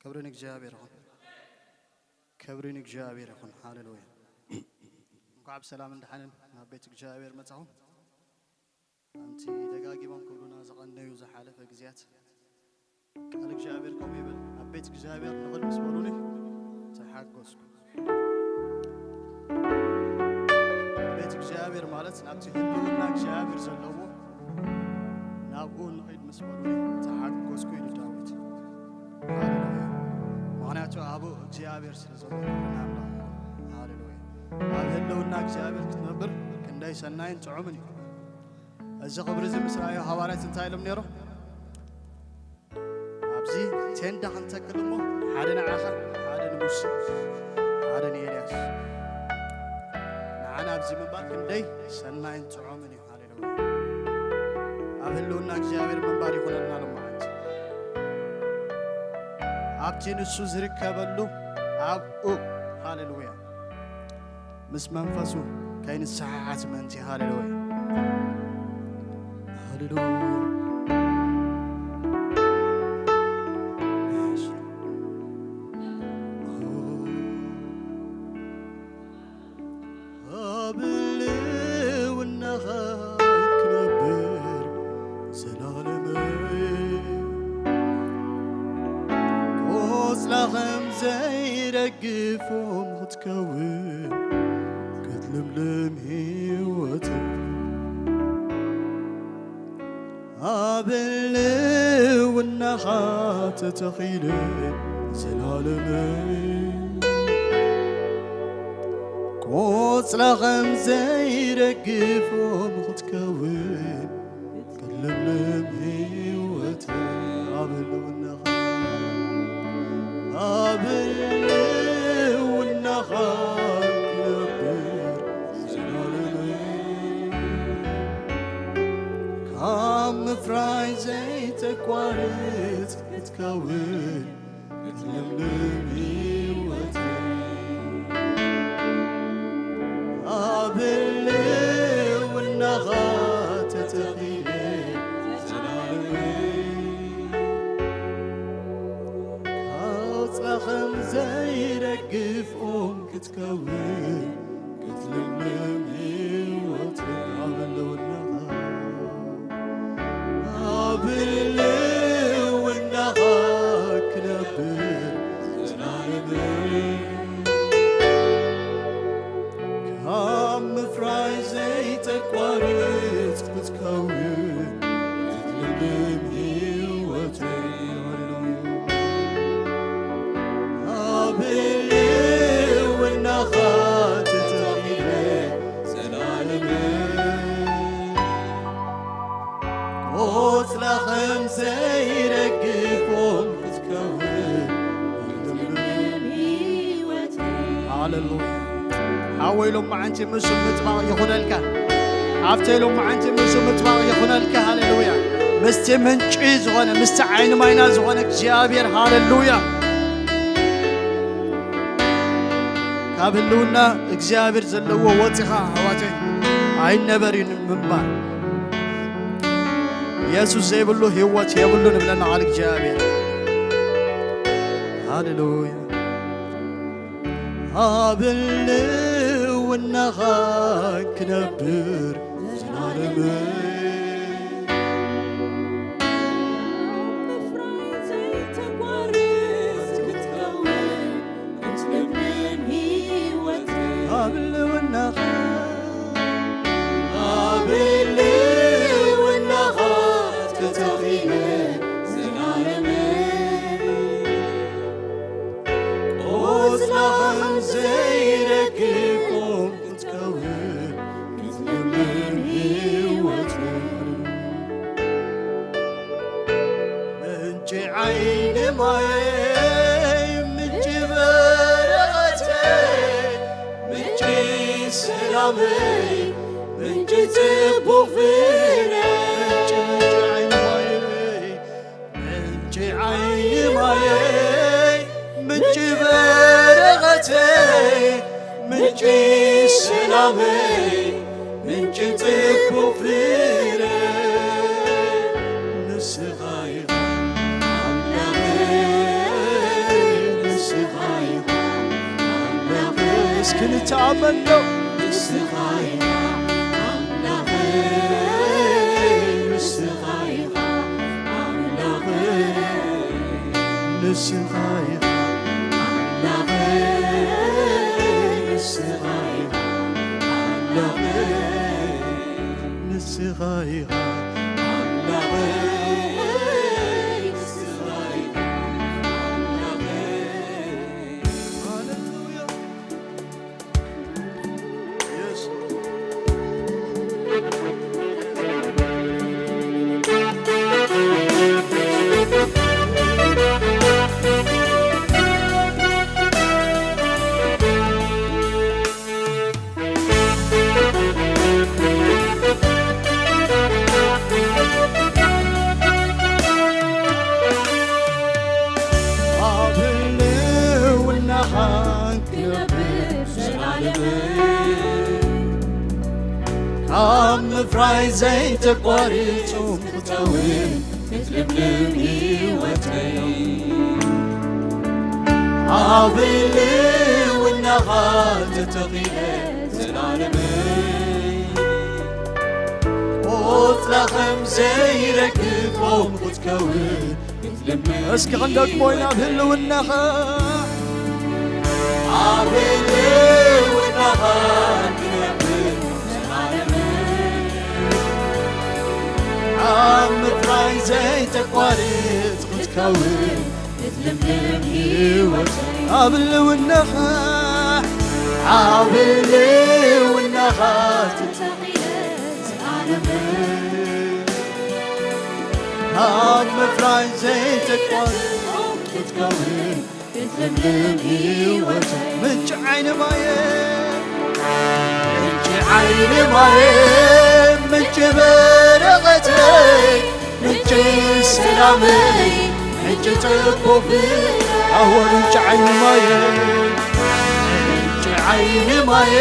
ክብሪ ንእግዚኣብሔር ይኹን። ክብሪ ንእግዚኣብሔር ይኹን። ሃሌሉያ። እንኳዕ ብሰላምን ደሓንን ናብ ቤት እግዚኣብሔር መጻኹም። ከምቲ ደጋጊሞም ክብሉና ዝቐነዩ ዝሓለፈ ግዜያት፣ ቃል እግዚኣብሔር ከምኡ ይብል፣ ኣብ ቤት እግዚኣብሔር ንኽድ ምስ በሉኒ ተሓጎስኩ። ቤት እግዚኣብሔር ማለት ናብቲ ህልውና እግዚኣብሔር ዘለዎ፣ ናብኡ ንኸይድ ምስ በሉኒ ተሓጎስኩ ኢሉ ዳዊት። ሃሌሉያ። ምኽንያቱ ኣብኡ እግዚኣብሔር ስለ ዘሎ፣ ክብሪ ንኣምላኽ። ሃሌሉያ። ኣብ ህልውና እግዚኣብሔር ክትነብር ክንደይ ሰናይን ጥዑምን እዩ። እዚ ክብሪ እዚ ምስ ረኣዩ ሃዋርያት እንታይ ኢሎም ነይሮም? ኣብዚ ቴንዳ ክንተክል እሞ፣ ሓደ ንዓኻ፣ ሓደ ንሙሴ፣ ሓደ ንኤልያስ፣ ንዓና ኣብዚ ምንባር ክንደይ ሰናይን ጥዑምን እዩ። ሃሌሉያ። ኣብ ህልውና እግዚኣብሔር ምንባር ይኹነልና ሎማዓንቲ። ኣብቲ ንሱ ዝርከበሉ ኣብኡ፣ ሃሌሉያ፣ ምስ መንፈሱ ከይንሰሓሓት ምእንቲ። ሃሌሉያ። ሃሌሉያ። ኣብ ህልውናኻ ክነብር ዘላለመይ፣ ቆጽላ ከም ዘይረግፍ ኦም ክትከውን ክትልምልም ህይወት። ኣብ ህልውናኻ ተተኺለ ዘላለመይ፣ ቆጽላ ከም ዘይረግፍ ኦም ክትከውን ክትልምልም ህይወት። ኣብ ህልውናኻ፣ ኣብ ህልውናኻ ክነብር ዘላለመይ፣ ካብ ምፍራይ ዘይተቋርጽ ክትከውን ክትልምልም ህይወት። ኣብ ህልውናኻ ተተኺለ ዘላለመይ፣ ቆጽላ ከም ዘይረግፍ ኦም ክትከውን ክትልምልም ህይወት። ኣብ ህልውናኻ፣ ኣብ ህልውናኻ ክነብር ዘላለመይ፣ ካብ ምፍራይ ዘይተቋርጽ ክትከውን ክትልምልም ህይወተይ። ኣብ ህልውናኻ ተተኺለ ዘላለመይ፣ ቆጽላ ከም ዘይረግፍ ኦም ክትከውን። ሃሌሉያ። ሓወይ፣ ሎማዓንቲ ምስኡ ምጥባቕ ይኹነልካ። ሓፍተይ፣ ሎማዓንቲ ምስኡ ምጥባቕ ይኹነልካ። ሃሌሉያ። ምስቲ ምንጪ ዝኾነ፣ ምስቲ ዓይኒ ማይና ዝኾነ እግዚኣብሔር፣ ሃሌሉያ። ካብ ህልውና እግዚኣብሔር ዘለዎ ወፂኻ፣ ኣሕዋተይ፣ ኣይነበር እዩ ምንባር። የሱስ ዘይብሉ ህይወት የብሉን ይብለና ቃል እግዚኣብሔር። ሃሌሉያ። ኣብ ህልውናኻ ክነብር ዘላለመይ፣ ምፍራይ ዘይተቋርጽ ክትከውን ክትልምልም ህይወት። ኣብ ህልውናኻ፣ ኣብ ህልውናኻ ተተኺለ ዘላለመይ፣ ቆጽላ ከም ዘይረግፍ ኦም ክትከውን ክትልምልም ህይወት። ምንጪ ዓይኒ ማየይ፣ ምንጪ በረኸተይ፣ ምንጪ ሰላመይ፣ ምንጪ ጽቡቕ ፍረ። ምንጪ፣ ምንጪ ዓይኒ ማየይ፣ ምንጪ ዓይኒ ማየይ፣ ምንጪ በረኸተይ፣ ምንጪ ሰላመይ፣ ምንጪ ጽቡቕ ፍረ ንስኻ ኢኻ ኣምላኸይ። ተኣመን ነው። ንስኻ ኢኻ ኣምላኸይ፣ ንስኻ ኢኻ ኣምላኸይ፣ ንስኻ ኢኻ ኣምላኸይ፣ ንስኻ ኢኻ ኣምላኸይ፣ ንስኻ ኢኻ ኣምላኸይ፣ ንስኻ ኢኻ ኣምላኸይ። ሃሌሉያ። ኣብ ህልውናኻ ክነብር ዘላለመይ፣ ካብ ምፍራይ ዘይተቋርጽ ጾም ክትከውን ክትልምልም ህይወተይ። ኣብ ህልውናኻ ተተኺለ ዘላለመይ፣ ቆጽላ ከም ዘይረግፍ ኦም ክትከውን እስኪ ክንደግሞ ኢና። ኣብ ህልውናኻ፣ ኣብ ህልውናኻ ክነብር፣ ኣብ ምፍራይ ዘይተቋርጽ ክትከውን፣ ክትልምልም ህይወት። ኣብ ህልውናኻ፣ ኣብ ህልውናኻ ተተኺለ ዘላለመይ፣ ኣብ ምፍራይ ዘይተቋርጽ ክትከውን፣ ክትልምልም ህይወት። ምንጪ ዓይኒ ማየ፣ ምንጪ ዓይኒ ማየ፣ ምንጪ በረኸተይ፣ ምንጪ ሰላመይ፣ ምንጪ ጽቡቕ ፍረ። ኣወ ምንጪ ዓይኒ ማየ፣ ምንጪ ዓይኒ ማየ፣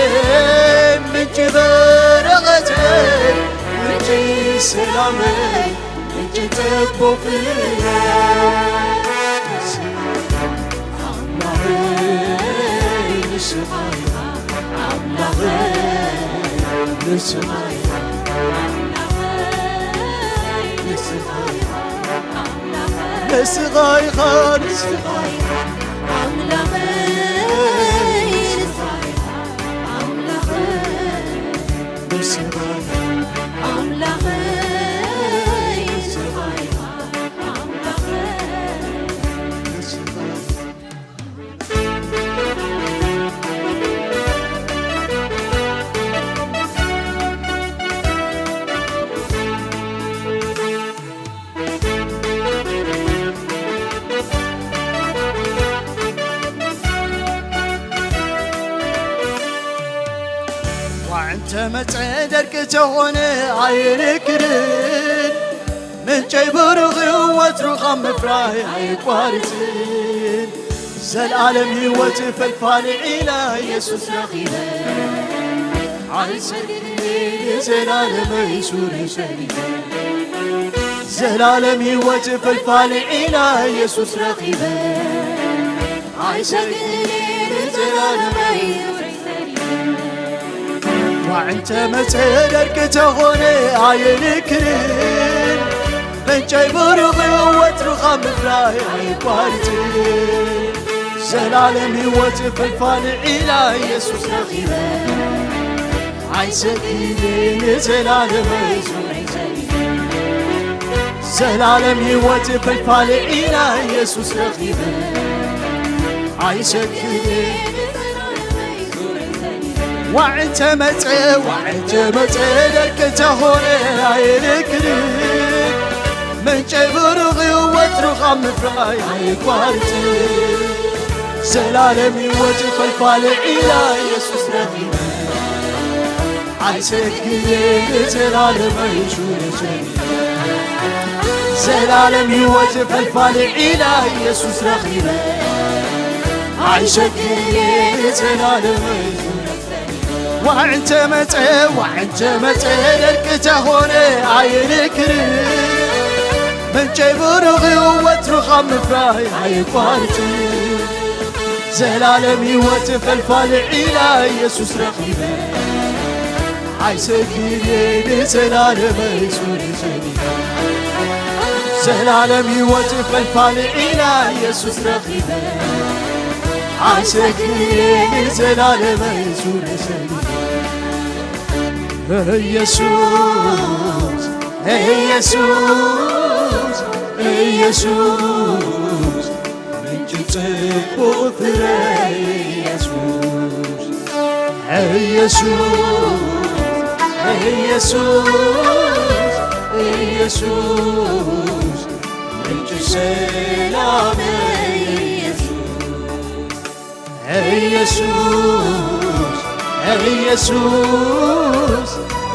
ምንጪ በረኸተይ፣ ምንጪ ሰላመይ፣ ምንጪ ጽቡቕ ፍረ። ኣምላኸይ ንስኻ ኢኻ፣ ኣምላኸይ ንስኻ ኢኻ፣ ኣምላኸይ ንስኻ ኢኻ፣ ኣምላኸይ ንስኻ ኢኻ፣ ንስኻ ኢኻ፣ ኣምላኸይ ንስኻ ኢኻ፣ ኣምላኸይ ንስኻ ኢኻ፣ ኣምላኸይ ንስኻ ኢኻ፣ ኣምላኸይ ንስኻ ኢኻ። ዋዕንተ መጸ ደርቂ ተኾነ ኣይንክርን፣ ምንጨይ ብሩኽ እዩ ወትሩ ካብ ምፍራይ ኣይቋርጽን። ዘልኣለም ህይወት ፈልፋሊ ዒላ የሱስ ረኺበ፣ ኣይሰግድን ንዘላለመይ ሱር ሰጊደ። ዘላለም ህይወት ፈልፋሊ ዒላ የሱስ ረኺበ፣ ኣይሰግድን ንዘላለመይ ሱር ሰጊደ። ዋዕንተ መጸ ደርቂ ተኾነ ኣይንክርን፣ ምንጨይ ብሩኽ እዩ ወትሩ ካብ ምፍራይ ኣይቋርጽን። ዘላለም ህይወት ፈልፋሊ ዒላ የሱስ ረኺበ፣ ኣይሰግድን ንዘላለመይ ዙረይ ሰጊደ። ዘላለም ህይወት ፈልፋሊ ዒላ የሱስ ረኺበ፣ ኣይሰግድን ዋዕንተ መጸ፣ ዋዕንተ መጸ ደርቂ ተኾነ ኣይንክርን፣ ምንጨይ ብሩኽ እዩ ወትሩ ካብ ምፍራይ ኣይቋርጽን። ዘላለም ህይወት ፈልፋሊ ዒላ የሱስ ረኺበ፣ ኣይሰግድን ንዘላለመይ ዙረይ ሰጊደ። ዘላለም ህይወት ፈልፋሊ ዒላ የሱስ ረኺበ፣ ኣይሰግድን ንዘላለመይ ዙረይ ዋዕንተ መጸ፣ ዋዕንተ መጸ ደርቂ ተኾነ ኣይንክርን፣ ምንጨይ ብሩኽ እዩ ወትሩ ካብ ምፍራይ ኣይቋርጽን። ዘላለም ህይወት ፈልፋል ዒላ ኢየሱስ ረኺበ። ኣይሰግድን እየ ንዘላለመይ ሱር ሰዲደ። ዘላለም ህይወት ፈልፋል ዒላ ኢየሱስ ረኺበ። ኣይሰግድን እየ ንዘላለመይ ሱር ሰዲደ። ኢየሱስ፣ ኢየሱስ፣ ኢየሱስ፣ ምንጪ ጽቡቕ ፍረ ኢየሱስ። ኢየሱስ፣ ኢየሱስ፣ ኢየሱስ፣ ምንጪ ሰላም ኢየሱስ። ኢየሱስ፣ ኢየሱስ፣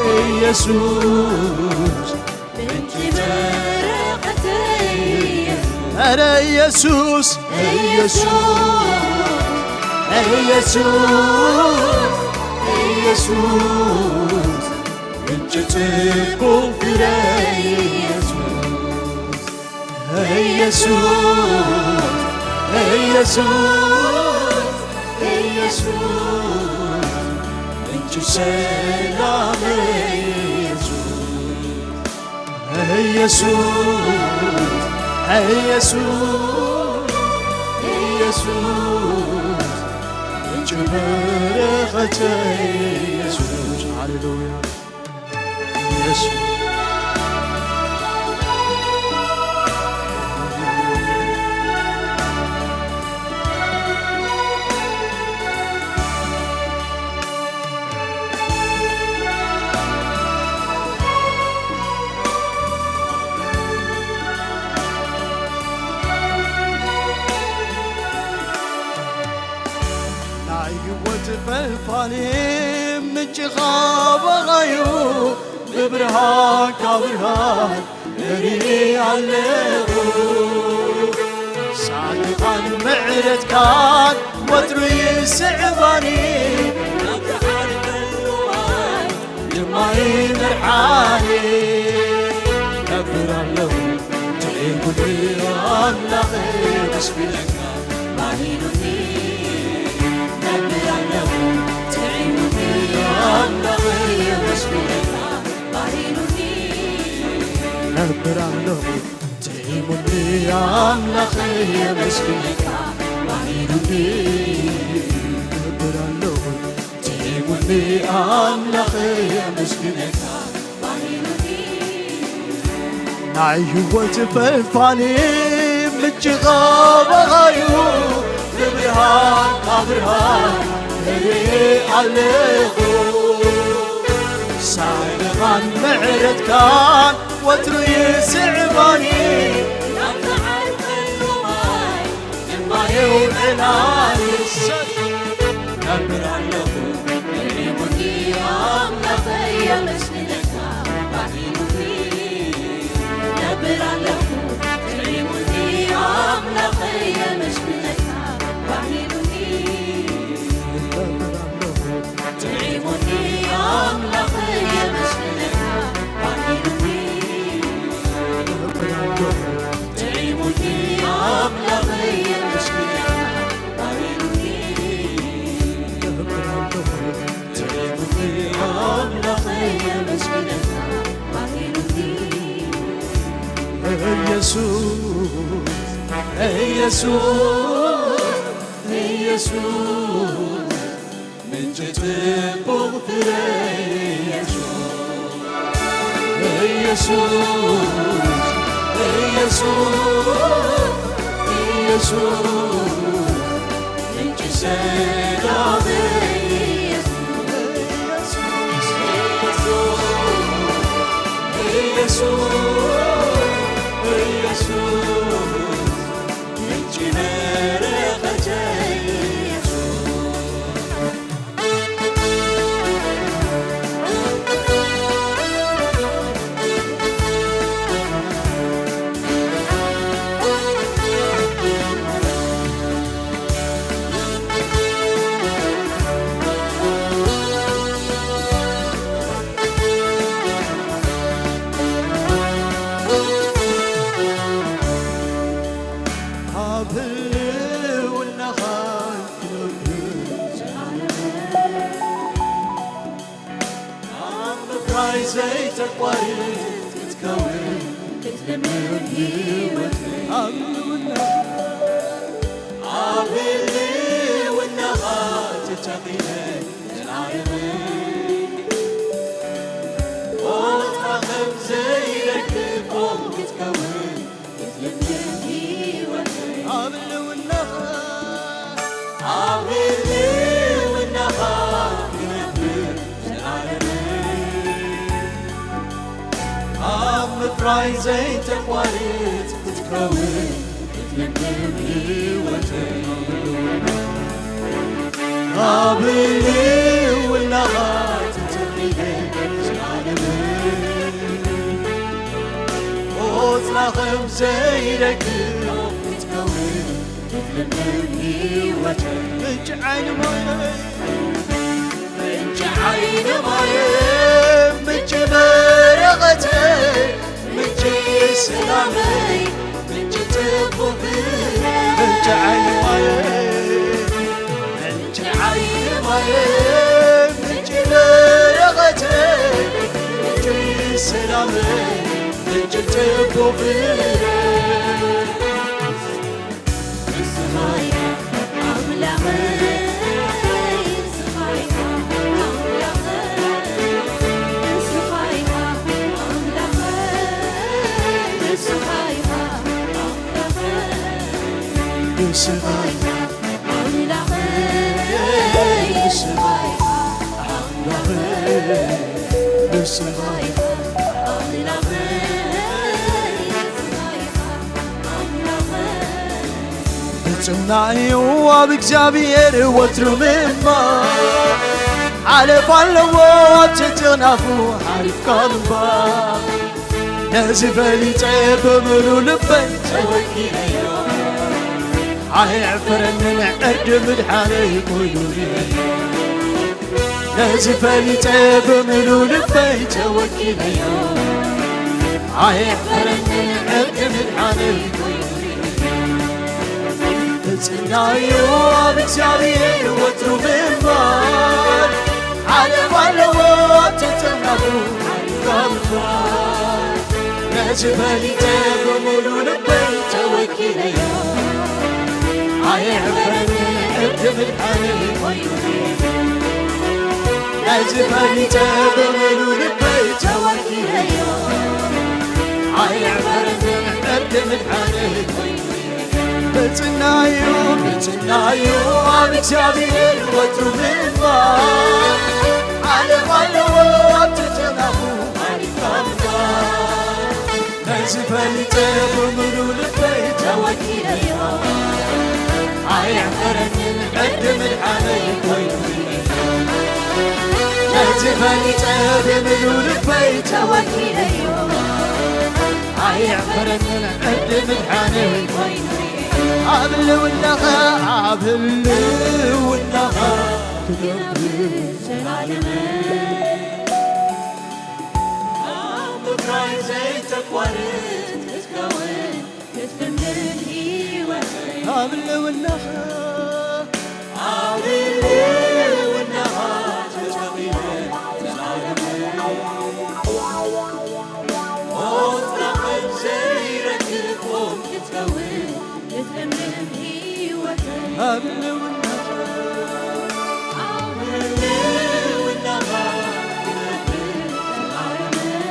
ኢየሱስ፣ ምንጪ በረኸት ኢየሱስ። ኧረ ኢየሱስ፣ ኢየሱስ፣ ኢየሱስ፣ ኢየሱስ፣ ምንጪ ጽቡቕ ፍረ ኢየሱስ። ኢየሱስ፣ ኢየሱስ፣ ኢየሱስ፣ ምንጩ ሰላም ኢየሱስ። ኢየሱስ፣ ኢየሱስ፣ ኢየሱስ፣ ምንጭ በረከት ኢየሱስ። ሃሌሉያ። ኢየሱስ። ናይ ህይወት ፈልፋሊ ምንጭኻ በቓዩ፣ ብብርሃንካ ብርሃን እርኢ ኣለኹ። ጻድቓን ምሕረትካን ወትሩ ይስዕባኒ፣ ናብቲ ዓርበሉ ማይ ድማ ይመርሓኒ። ነብር ኣለኹ ትዒሙኒ ኣምላኸ የመስግነካ ባሂሉኒ። ነብር ኣለኹ ትዒሙኒ ኣምላኸ የመስግነካ ባሂሉኒ። ነብር ኣለኹ ትዒሙኒ ኣምላኸ የመስግነካ ባሂሉኒ። ነብር ኣለኹ ትዒሙኒ ኣምላኸ የመስግነካ ባሂሉኒ። ናይ ህይወት ፈልፋሊ ምንጭኻ በቓዩ፣ ብብርሃንካ ብርሃን እርኢ ኣለኹ። ሳይንኻን ምሕረትካን ወትሩ ይስዕባኒ፣ ናብቲ ዓርበሉ ማይ ድማ የውዕላኒ። ነብር ኣለኹ ትዒሙኒ ኣምላኸይ የመስግነካ ባሂሉኒ። ነብር ኣለኹ ትዒሙኒ ኣምላኸይ የመስግነካ ባሂሉኒ። ነብር ኣለኹ ትዒሙኒ ኣምላኸይ የመስግነካ ባሂሉኒ። ነብር ኣለኹ ትዒሙኒ ኣምላኸይ የመስግነካ ባሂሉኒ። ነብር ኣለኹ ትዒሙኒ ኣምላኸይ የመስግነካ ባሂሉኒ። ኢየሱስ፣ ኢየሱስ፣ ኢየሱስ፣ ምንጭ ጽቡቕ ፍረ ኢየሱስ። ኢየሱስ፣ ኢየሱስ፣ ኢየሱስ፣ ምንጭ ሰላም ኢየሱስ። ኢየሱስ፣ ኢየሱስ፣ ኢየሱስ፣ ምንጭ በረከት ኢየሱስ። ኣብ ህልውናኻ ዘይተቋርጽ ክትከውን ክትልምን ህይወተይ። ኣብ ህልውና፣ ኣብ ህልውናኻ ተተኺለ ዘላለመይ። ሞት ከም ዘይረግጥ ኦም ክትከውን ክትልምን ህይወተይ። ኣብ ህልውናኻ፣ ኣብ ህልውናኻ ክነብር ዘላለመይ። ኣብ ምፍራይ ዘይተቋርጽ ክትከውን ክትልምን ህይወተይ። ኣብ ህልውናኻ ተተኺለ ዘላለመይ። ቆጽላ ከም ዘይረግፍ ክትከውን ክትልምን ህይወተይ። ምንጪ ዓይኒ ማየይ፣ ምንጪ ዓይኒ ማየይ፣ ምንጪ በረኸተይ፣ ምንጪ ሰላመይ፣ ምንጪ ጽቡቕ ፍረ። ምንጪ ዓይኒ ማየይ፣ ምንጪ ዓይኒ ማየይ፣ ምንጪ በረኸተይ፣ ምንጪ ሰላመይ፣ ምንጪ ጽቡቕ ፍረ። ንስኻ ኢኻ ኣምላኸይ፣ ንስኻ ኢኻ ኣምላኸይ፣ ንስኻ ኢኻ ኣምላኸይ፣ ንስኻ ኢኻ ኣምላኸይ፣ ንስኻ ኢኻ ኣምላኸይ፣ ንስኻ ኢኻ ኣምላኸይ፣ ንስኻ ኢኻ ኣምላኸይ፣ ንስኻ ኢኻ ኣምላኸይ። ብጽምና እዩ ኣብ እግዚኣብሔር ወትሩ ምእማን። ሓለፋ ኣለዎ ኣብ ትሕቲ ክናፉ ሓሊፍካ ምንባር። ነዚ ፈሊጠ ብምሉ ልበይ ተወኪለዮ። ኣየዕፈረንን ዕርዲ ምድሓነይ ኮይኑ። ነዚ ፈሊጠ ብምሉ ልበይ ተወኪለዮ። ኣየዕፈረንን ዕርዲ ምድሓነይ ኮይኑ። ብጽምና እዩ ኣብ እግዚኣብሔር ወትሩ ምእማን። ሓለፋ ኣለዎ ኣብ ትሕቲ ክናፉ ሓሊፍካ ምንባር። ነዚ ፈሊጠ ብምሉ ልበይ ተወኪለዮ። ኣየዕፈረንን ዕርዲ ምድሓነይ ኮይኑ። ነዚ ፈሊጠ ብምሉ ልበይ ተወኪለዮ። ኣየዕፈረንን ዕርዲ ምድሓነይ ኮይኑ። ብጽምና እዩ፣ ብጽምና እዩ ኣብ እግዚኣብሔር ወትሩ ምእማን። ዓለም ኣለዎ ኣብ ትሕቲ ክናፉ ሓሊፍካ ምንባር። ነዚ ፈሊጠ ብምሉ ልበይ ተወኪለዮ። ኣየዕፈረንን ዕርዲ ምድሓነይ ኮይኑ። ነዚ ፈሊጠ ብምሉ ልበይ ተወኪለዮ። ኣየዕፈረንን ዕርዲ ምድሓነይ ኮይኑ። ኣብ ህልውናኻ፣ ኣብ ህልውናኻ ክነብር ዘላለመይ። ኣብ ምፍራይ ዘይተቋርጽ ክትከውን ክትልምን ህይወተይ። ኣብ ህልውናኻ፣ ኣብ ህልውናኻ ተተኺለ ዘላለመይ። ሞት ናኸብ ዘይረክብ ኦም ክትከውን ክትልምን ህይወተይ። ኣብ ህልውናኻ፣ ኣብ ህልውናኻ ክነብር ዘላለመይ።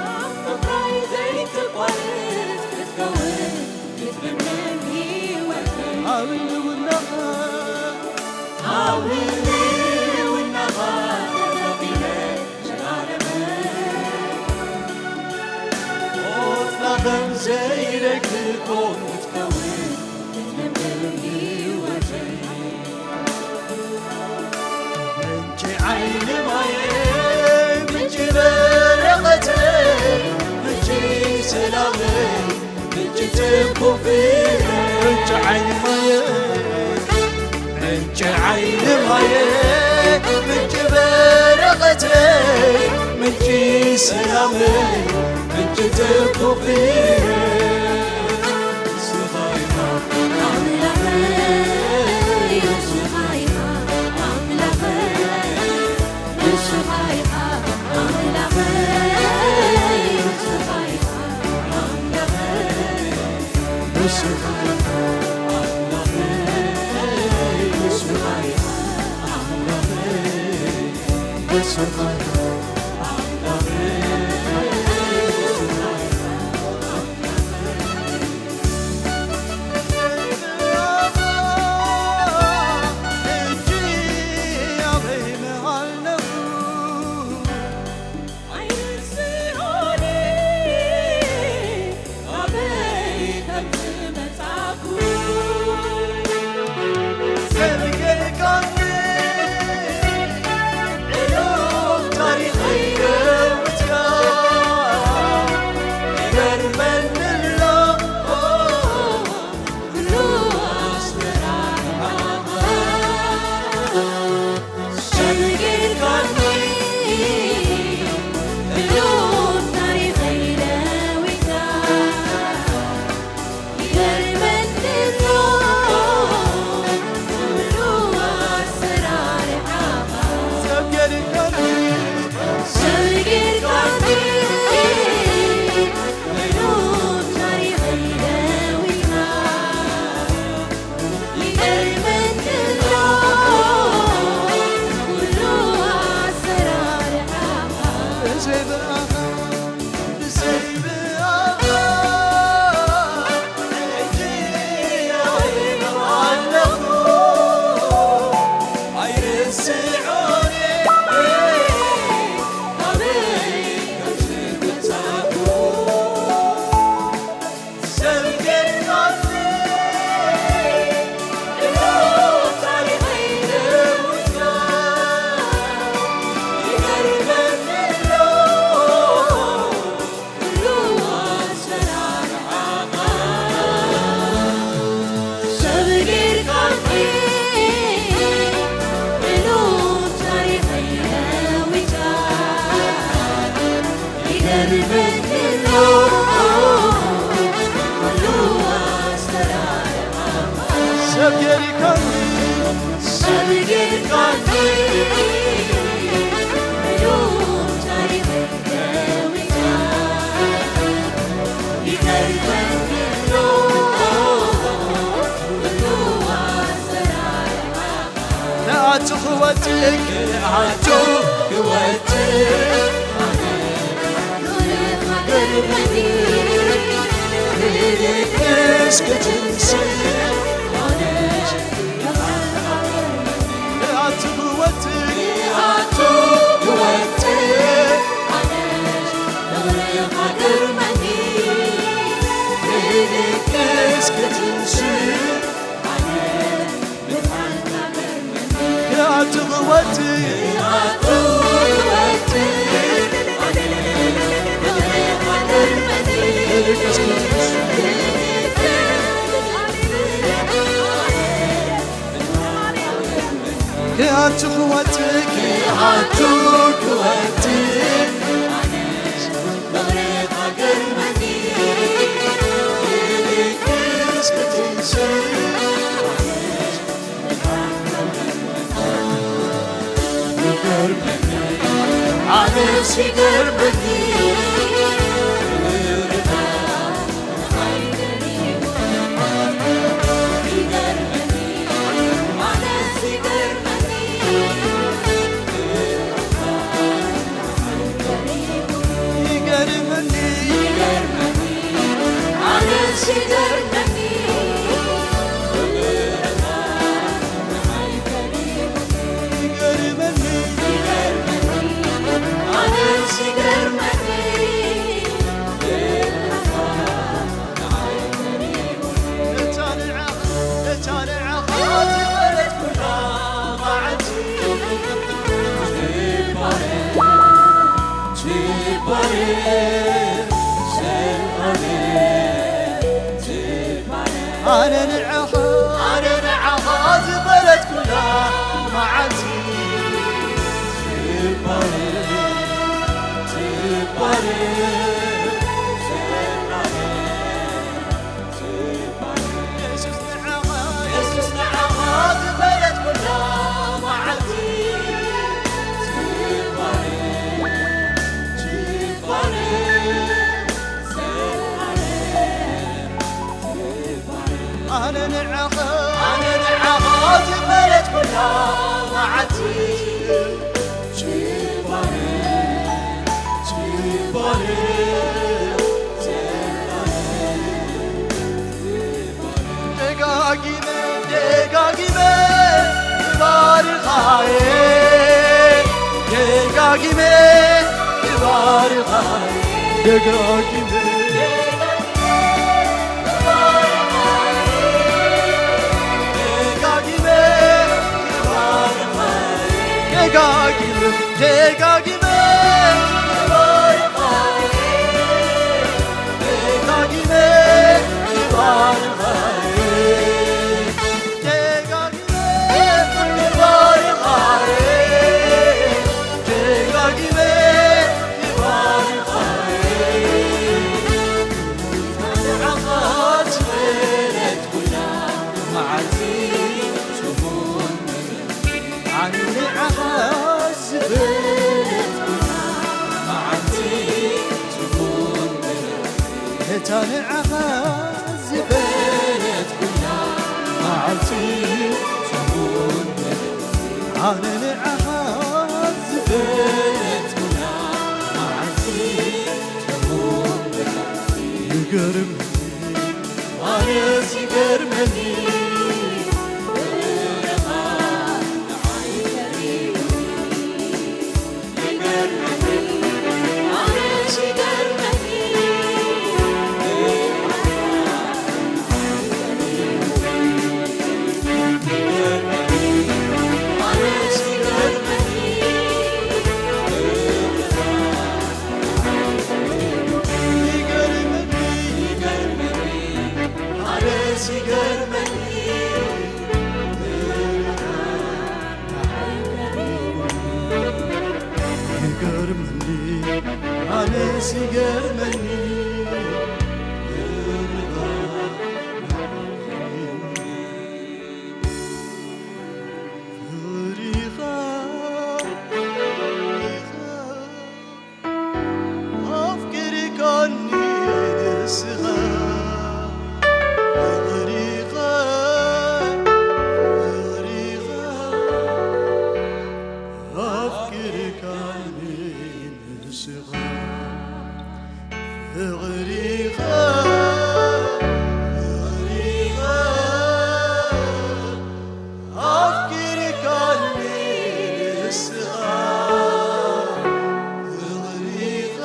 ኣብ ምፍራይ ዘይትቋረጽ ክትከውን ክትልምን ህይወተይ። ኣብ ህልውናኻ፣ ኣብ ህልውናኻ ተተኺለ ዘላለመይ። ቆጽላ ከም ዘይረግፍ ኦም ክትከውን ክትልምን ህይወተይ። ምንጪ ዓይኒ ማየ፣ ምንጪ በረኸተ፣ ምንጪ ሰላመ፣ ምንጪ ጽቡቕ ፍረ። ምንጪ ዓይኒ ማየ፣ ምንጪ ዓይኒ ማየ፣ ምንጪ በረኸተ፣ ምንጪ ሰላመ፣ ምንጪ ጽቡቕ ፍረ። ንስኻ ኢኻ ኣምላኸይ፣ ንስኻ ኢኻ ኣምላኸይ፣ ንስኻ ሰብ ጌርካኒ፣ ሰብ ጌርካኒ፣ ንኣቱ ክወጽእ፣ ንኣቱ ክወጽእ፣ ንልክስ ክትንስእ፣ ንኣቱ ክወጽእ፣ ንኣቱ ክወጽእ፣ ንልክስ ክትንስእ፣ ክኣቱ ክወጽእ፣ ክኣቱ ክወጽእ፣ ክኣቱ ክወጽእ፣ ክኣቱ ክወጽእ፣ ኣነስ ይገርመኒ። ይገርመኒ፣ ይገርመኒ፣ ኣነስ ይገርመኒ። ይገርመኒ፣ ይገርመኒ፣ ኣነስ ይገርመኒ። ኣነ ንዓኻ፣ ኣነ ንዓኻ ዝበለት ኩላ መዓልቲ ትባረክ፣ ትባረክ፣ ትባረክ፣ ትባረክ። የሱስ ንዓኻ፣ የሱስ ንዓኻ ዝበለት ኩላ መዓልቲ ትባረክ፣ ትባረክ፣ ትባረክ። ኣነ ንዓኻ ኣነ ንዓኻ ዝበለትኩላ መዓልቲ ጭባነ ጭባነ ደጋጊመ ደጋጊመ እባርኻየ ደጋጊመ እባርኻየ ደጋጊመ ደጋጊመ ደጋጊመ ደጋጊመ ደጋጊመ ደጋጊመ እታ ንዓኻ ዝበለት ኩላ መዓልቲ ትኹን ኣነ ንዓኻ ዝበለት ኩላ መዓልቲ ትኹን ይገርም ኣነስ ይገርመኒ ይገርመኒ ኣነ ሲገርመኒ ፍቅሪኻ ኣፍቅሪካኒ ንስኻ ፍቅሪኻ ፍቅሪኻ ኣፍቅሪካኒ ንስኻ ፍቅሪኻ ፍቅሪኻ ኣፍቅሪካኒ ንስኻ ፍቅሪኻ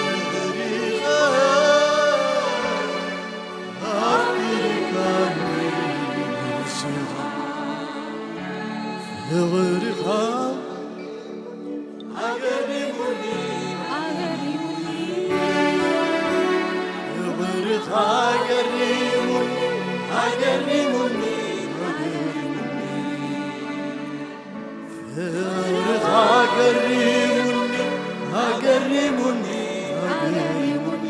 ፍቅሪኻ ኣፍቅሪካኒ ንስኻ ፍቅሪኻ ኣገሪሙኒ ኣገሪሙኒ ፍቅርኻ ኣገሪሙኒ ኣገሪሙኒ ኣገሪሙኒ ፍቅርኻ ኣገሪሙኒ ኣገሪሙኒ ኣገሪሙኒ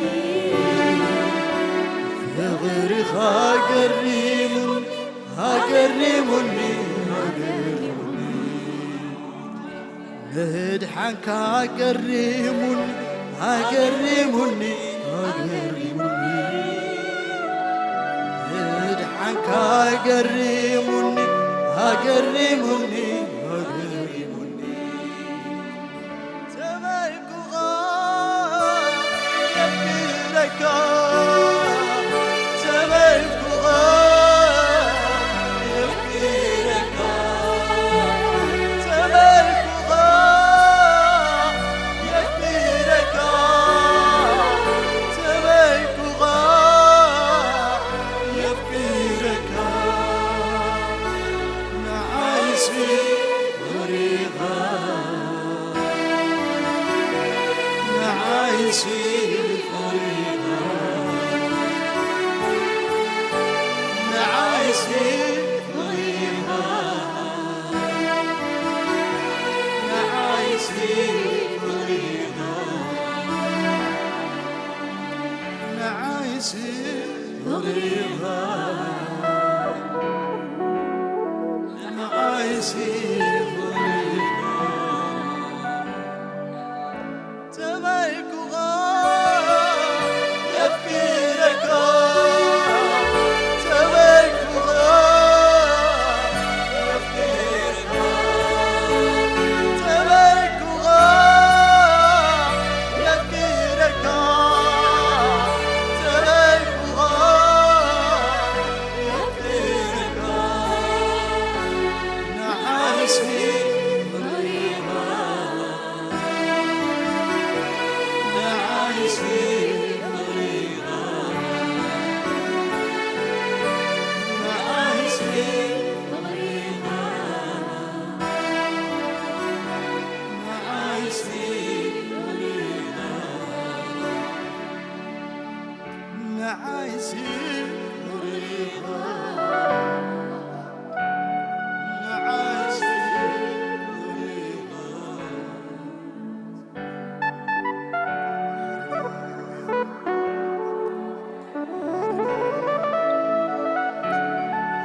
ፍቅርኻ ኣገሪሙኒ ኣገሪሙኒ ኣገሪሙኒ ምድሓንካ ኣገሪሙኒ ኣገሪሙኒ ኣገሪሙኒ ምድሓንካ ኣገሪሙኒ ኣገሪሙኒ ኣገሪሙኒ ተበልኩኻ የፍቅረካ ተበልኩኻ የፍቅረካ ተበልኩኻ የፍቅረካ ተበልኩኻ የፍቅረካ ንዓይሲ ፍቅሪኻ ንዓይሲ ፍቅሪኻ ንዓይሲ ፍቅሪኻ ንዓይሲ ፍቅሪኻ ንዓይሲ ፍቅሪኻ ንዓይሲ ፍቅሪኻ ተበልኩኻ የፍቅረካ ንዓይሲ ኑሪኻ፣ ንዓይሲ ኑሪኻ።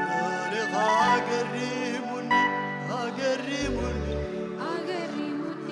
ኑሪኻ ኣገሪሙኒ፣ ኣገሪሙኒ። ኣገሪሙኒ።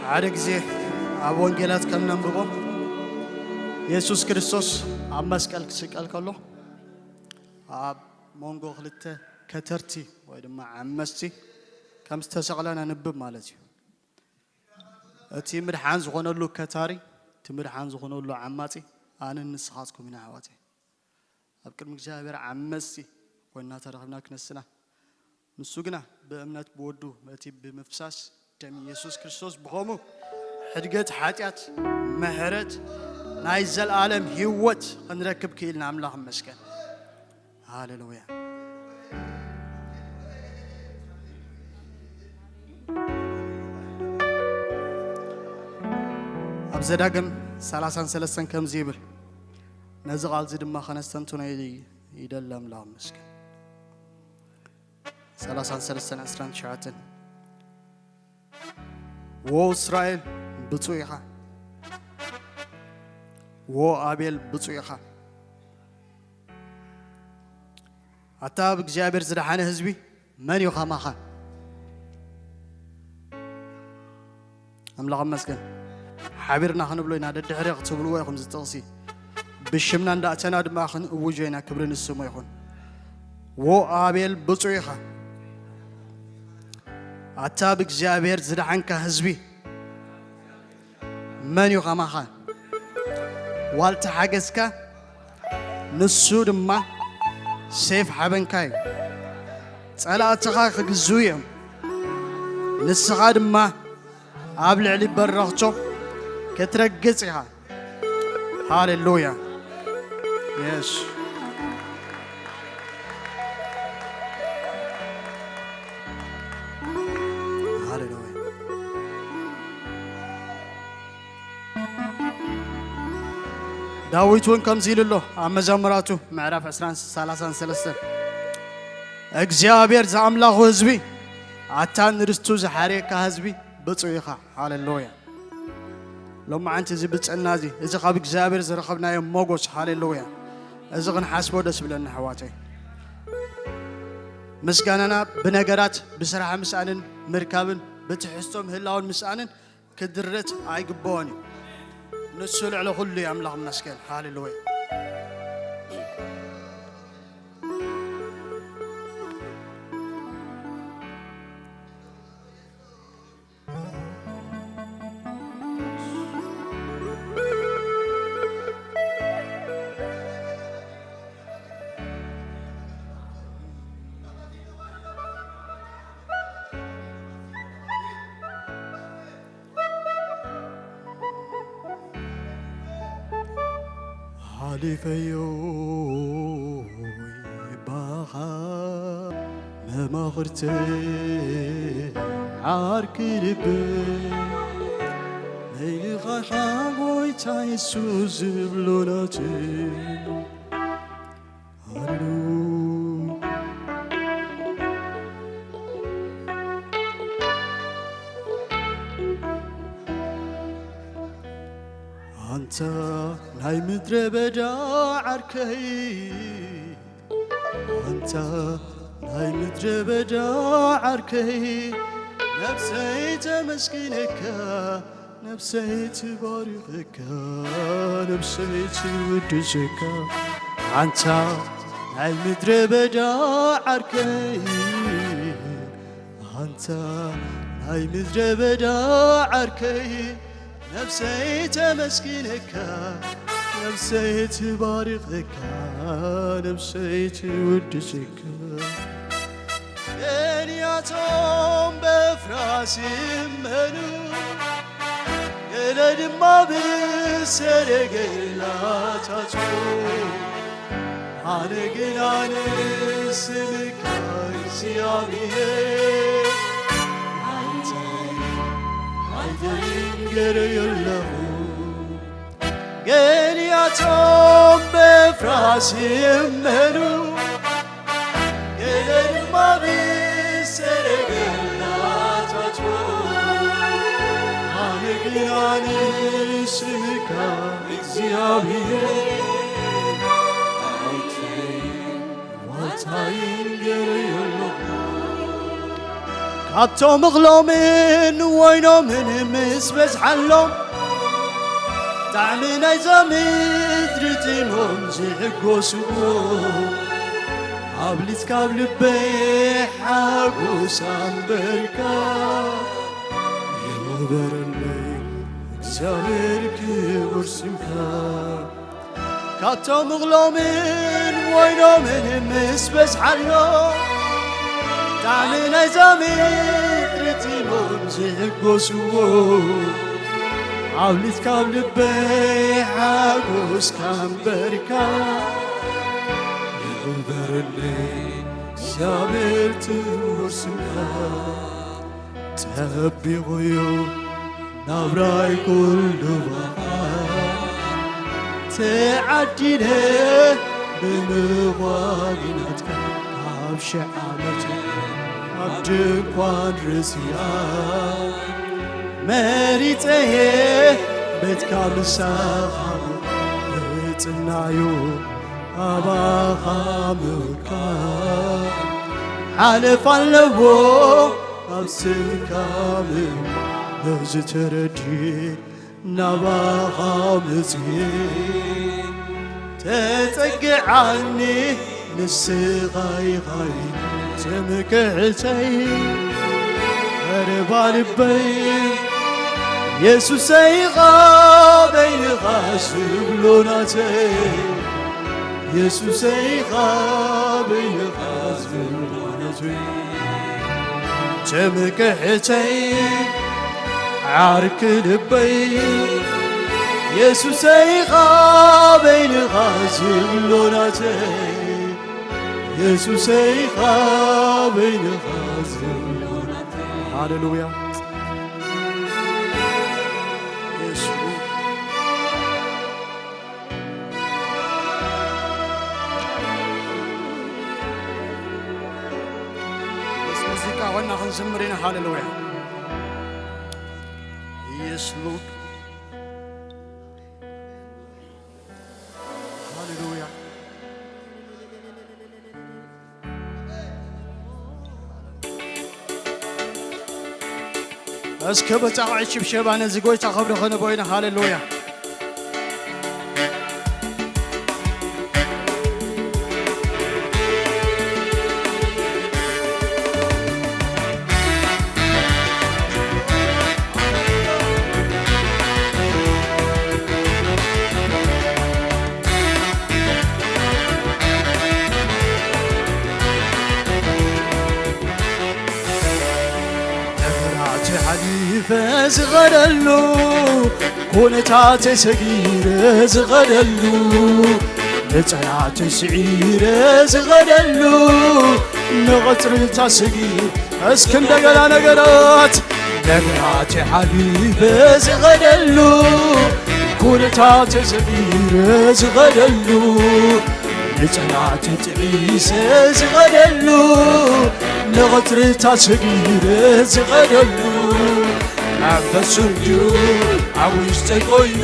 ሓደ ግዜ ኣብ ወንጌላት ከም ነንብቦ፣ የሱስ ክርስቶስ ኣብ መስቀል ክስቀል ከሎ፣ ኣብ መንጎ ክልተ ከተርቲ ወይ ድማ ዓመስቲ ከም ዝተሰቕለ ነንብብ ማለት እዩ። እቲ ምድሓን ዝኾነሉ ከታሪ፣ እቲ ምድሓን ዝኾነሉ ዓማጺ ኣነን ንስኻትኩም ኢና ኣሕዋተይ። ኣብ ቅድሚ እግዚኣብሔር ዓመጽቲ ኮይንና ተረኺብና ክነስና፣ ንሱ ግና ብእምነት ብወዱ በቲ ብምፍሳስ ደም ኢየሱስ ክርስቶስ ብኸምኡ ሕድገት ሓጢኣት፣ ምሕረት፣ ናይ ዘለኣለም ህይወት ክንረክብ ክኢልና ኣምላኽ ይመስገን። ሃሌሉያ። ኣብ ዘዳግም ሰላሳን ሰለስተን ከምዚ ይብል፣ ነዚ ቃል እዚ ድማ ከነስተንትኖ ይደሊ ኣምላኽ ይመስገን። ሰላሳን ሰለስተን ዕስራን ትሽዓተን፣ ዎ እስራኤል ብፁዕ ኢኻ፣ ዎ ኣቤል ብፁዕ ኢኻ። ኣታ ብእግዚኣብሔር ዝደሓነ ህዝቢ መን እዩ ከማኻ? ኣምላኽ ይመስገን። ሓቢርና ክንብሎ ኢና፣ ደድሕሪ ክትብልዎ ኢኹም እዚ ጥቕሲ። ብሽምና እንዳእተና ድማ ክንእውጆ ኢና፣ ክብሪ ንስሙ ይኹን። ዎ ኣቤል ብፁዕ ኢኻ። ኣታ ብእግዚኣብሔር ዝደሓንካ ህዝቢ መን እዩ ከማኻ? ዋልታ ሓገዝካ፣ ንሱ ድማ ሴፍ ሓበንካ እዩ። ጸላእትኻ ክግዝኡ እዮም፣ ንስኻ ድማ ኣብ ልዕሊ በረኽቶ ክትረግጽ ኢኻ። ሃሌሉያ። የስ። ሃሌሉያ። ዳዊት እውን ከምዚ ኢሉ ኣሎ ኣብ መዘምራቱ ምዕራፍ ዕስራን ሰላሳን ሰለስተን፣ እግዚኣብሔር ዝኣምላኹ ህዝቢ፣ ኣታ ንርስቱ ዝሓርየካ ህዝቢ ብፁዕ ኢኻ። ሃሌሉያ። ሎማዓንቲ እዚ ብፅዕና እዚ፣ እዚ ካብ እግዚኣብሔር ዝረኸብናዮ ሞጎስ፣ ሃሌሉያ፣ እዚ ክንሓስቦ ደስ ብለኒ ኣሕዋተይ። ምስጋናና ብነገራት፣ ብስራሕ ምስኣንን ምርካብን፣ ብትሕዝቶ ምህላውን ምስኣንን ክድረት ኣይግበኦን እዩ። ንሱ ልዕሊ ኩሉ እዩ። ኣምላኽ ይመስገን። ሃሌሉያ። ሓሊፈዮ ባኻ መማኽርተይ ዓርኪ ልበይ፣ መይልኻ ጎይታ የሱስ ዝብሎ ናተይ። ሃሌሉያ። ኣንታ ናይ ምድረ በዳ ዓርከይ፣ ኣንታ ናይ ምድረ በዳ ዓርከይ፣ ነፍሰይ ተመስግነካ፣ ነፍሰይ ትባርኸካ፣ ነፍሰይ ትውድሰካ። ኣንታ ናይ ምድረ በዳ ዓርከይ፣ ኣንታ ናይ ምድረ በዳ ዓርከይ፣ ነፍሰይ ተመስግነካ፣ ነፍሰይ ትባርኸካ፣ ነፍሰይ ትውድሰካ። ገሊኣቶም በፍራስ ይእመኑ፣ ገለ ድማ ብሰረገላታቱ። ኣነ ግና ንስምካ እግዚኣብሔር ኣንተይ ኣንተይ ገረዮ ኣለኹ። ገሊኣቶም በፍራስ ይእመኑ፣ ገለ ድማ ብሰረገላታቱ። ኣነ ግና ንስምካ እግዚኣብሔር ኣንተይ ዋልታይን ገረዮ ኣለኹ። ካብቶም እኽሎምን ወይኖምን ምስ በዝሓሎም፣ ጣዕሚ ናይዛ ምድሪ ጥሞም ዝሕጎስዎ፣ ኣብሊጽካ ኣብ ልበይ ሓጎስ ኣንበርካ። ይኽበረለይ እግዚኣብሔር ክቡር ስምካ። ካብቶም እኽሎምን ወይኖምን ምስ በዝሓሎም፣ ጣዕሚ ናይዛ ምድሪ ጥሞም ዝሕጎስዎ፣ ኣብሊጽካ ኣብ ልበይ ሓጎስካ ኣንበርካ። ይኽበረለይ እግዚኣብሔር ክቡር ስምካ። ጸቢቑ'ዩ ናብራይ ኩሉ ባኻ፣ ተዓዲለ ብምዃን ናትካ። ካብ ሽሕ ዓመት ኣብ ድንኳን ርእስያ መሪጸየ፣ ቤትካ ምሳኻ ምጽናዩ ኣባኻ ምውካል ሓለፍ ኣለዎ። ኣብ ስምካ ምእማን ነዚ ተረዲኤ ናባኻ መጽየ። ተጸግዓኒ ንስኻ ኢኻ ትምክሕተይ። ቀረባ ልበይ የሱሰይ ኢኻ በይንኻ ዝብሎ ናተይ። የሱሰይ ኢኻ በይንኻ ዝብሎ ናተይ። ትምክሕተይ ዓርኪ ልበይ የሱሰይ ኢኻ በይንኻ ዝብሎ ናተይ። የሱሰይ ኢኻ በይንኻ ዝብሎ ናተይ። ሃሌሉያ። የሱስ ምስ ሙዚቃ ኾና ክንዝምር ኢና። ሃሌሉያ። Yes, Lord. ሃሌሉያ። እስከ በጻቕዒት ሽብሸባ ነዚ ጎይታ ክብሪ ክንቦ ኢና። ሃሌሉያ። ነገራተይ ሓሊፈ ዝኸደሉ፣ ኩነታተይ ሰጊረ ዝኸደሉ፣ ንጸላእተይ ስዒረ ዝኸደሉ፣ ንቐጽርታት ሰጊረ እስኪ እንደገና ነገራት ነገራተይ ሓሊፈ ዝኸደሉ፣ ኩነታተይ ሰጊረ ዝኸደሉ፣ ንጸላእተይ ጥዒሰ ዝኸደሉ፣ ንቐጽርታት ሰጊረ ዝኸደሉ፣ መንፈሱ እንድዩ ኣብ ውሽጠይ ኮይኑ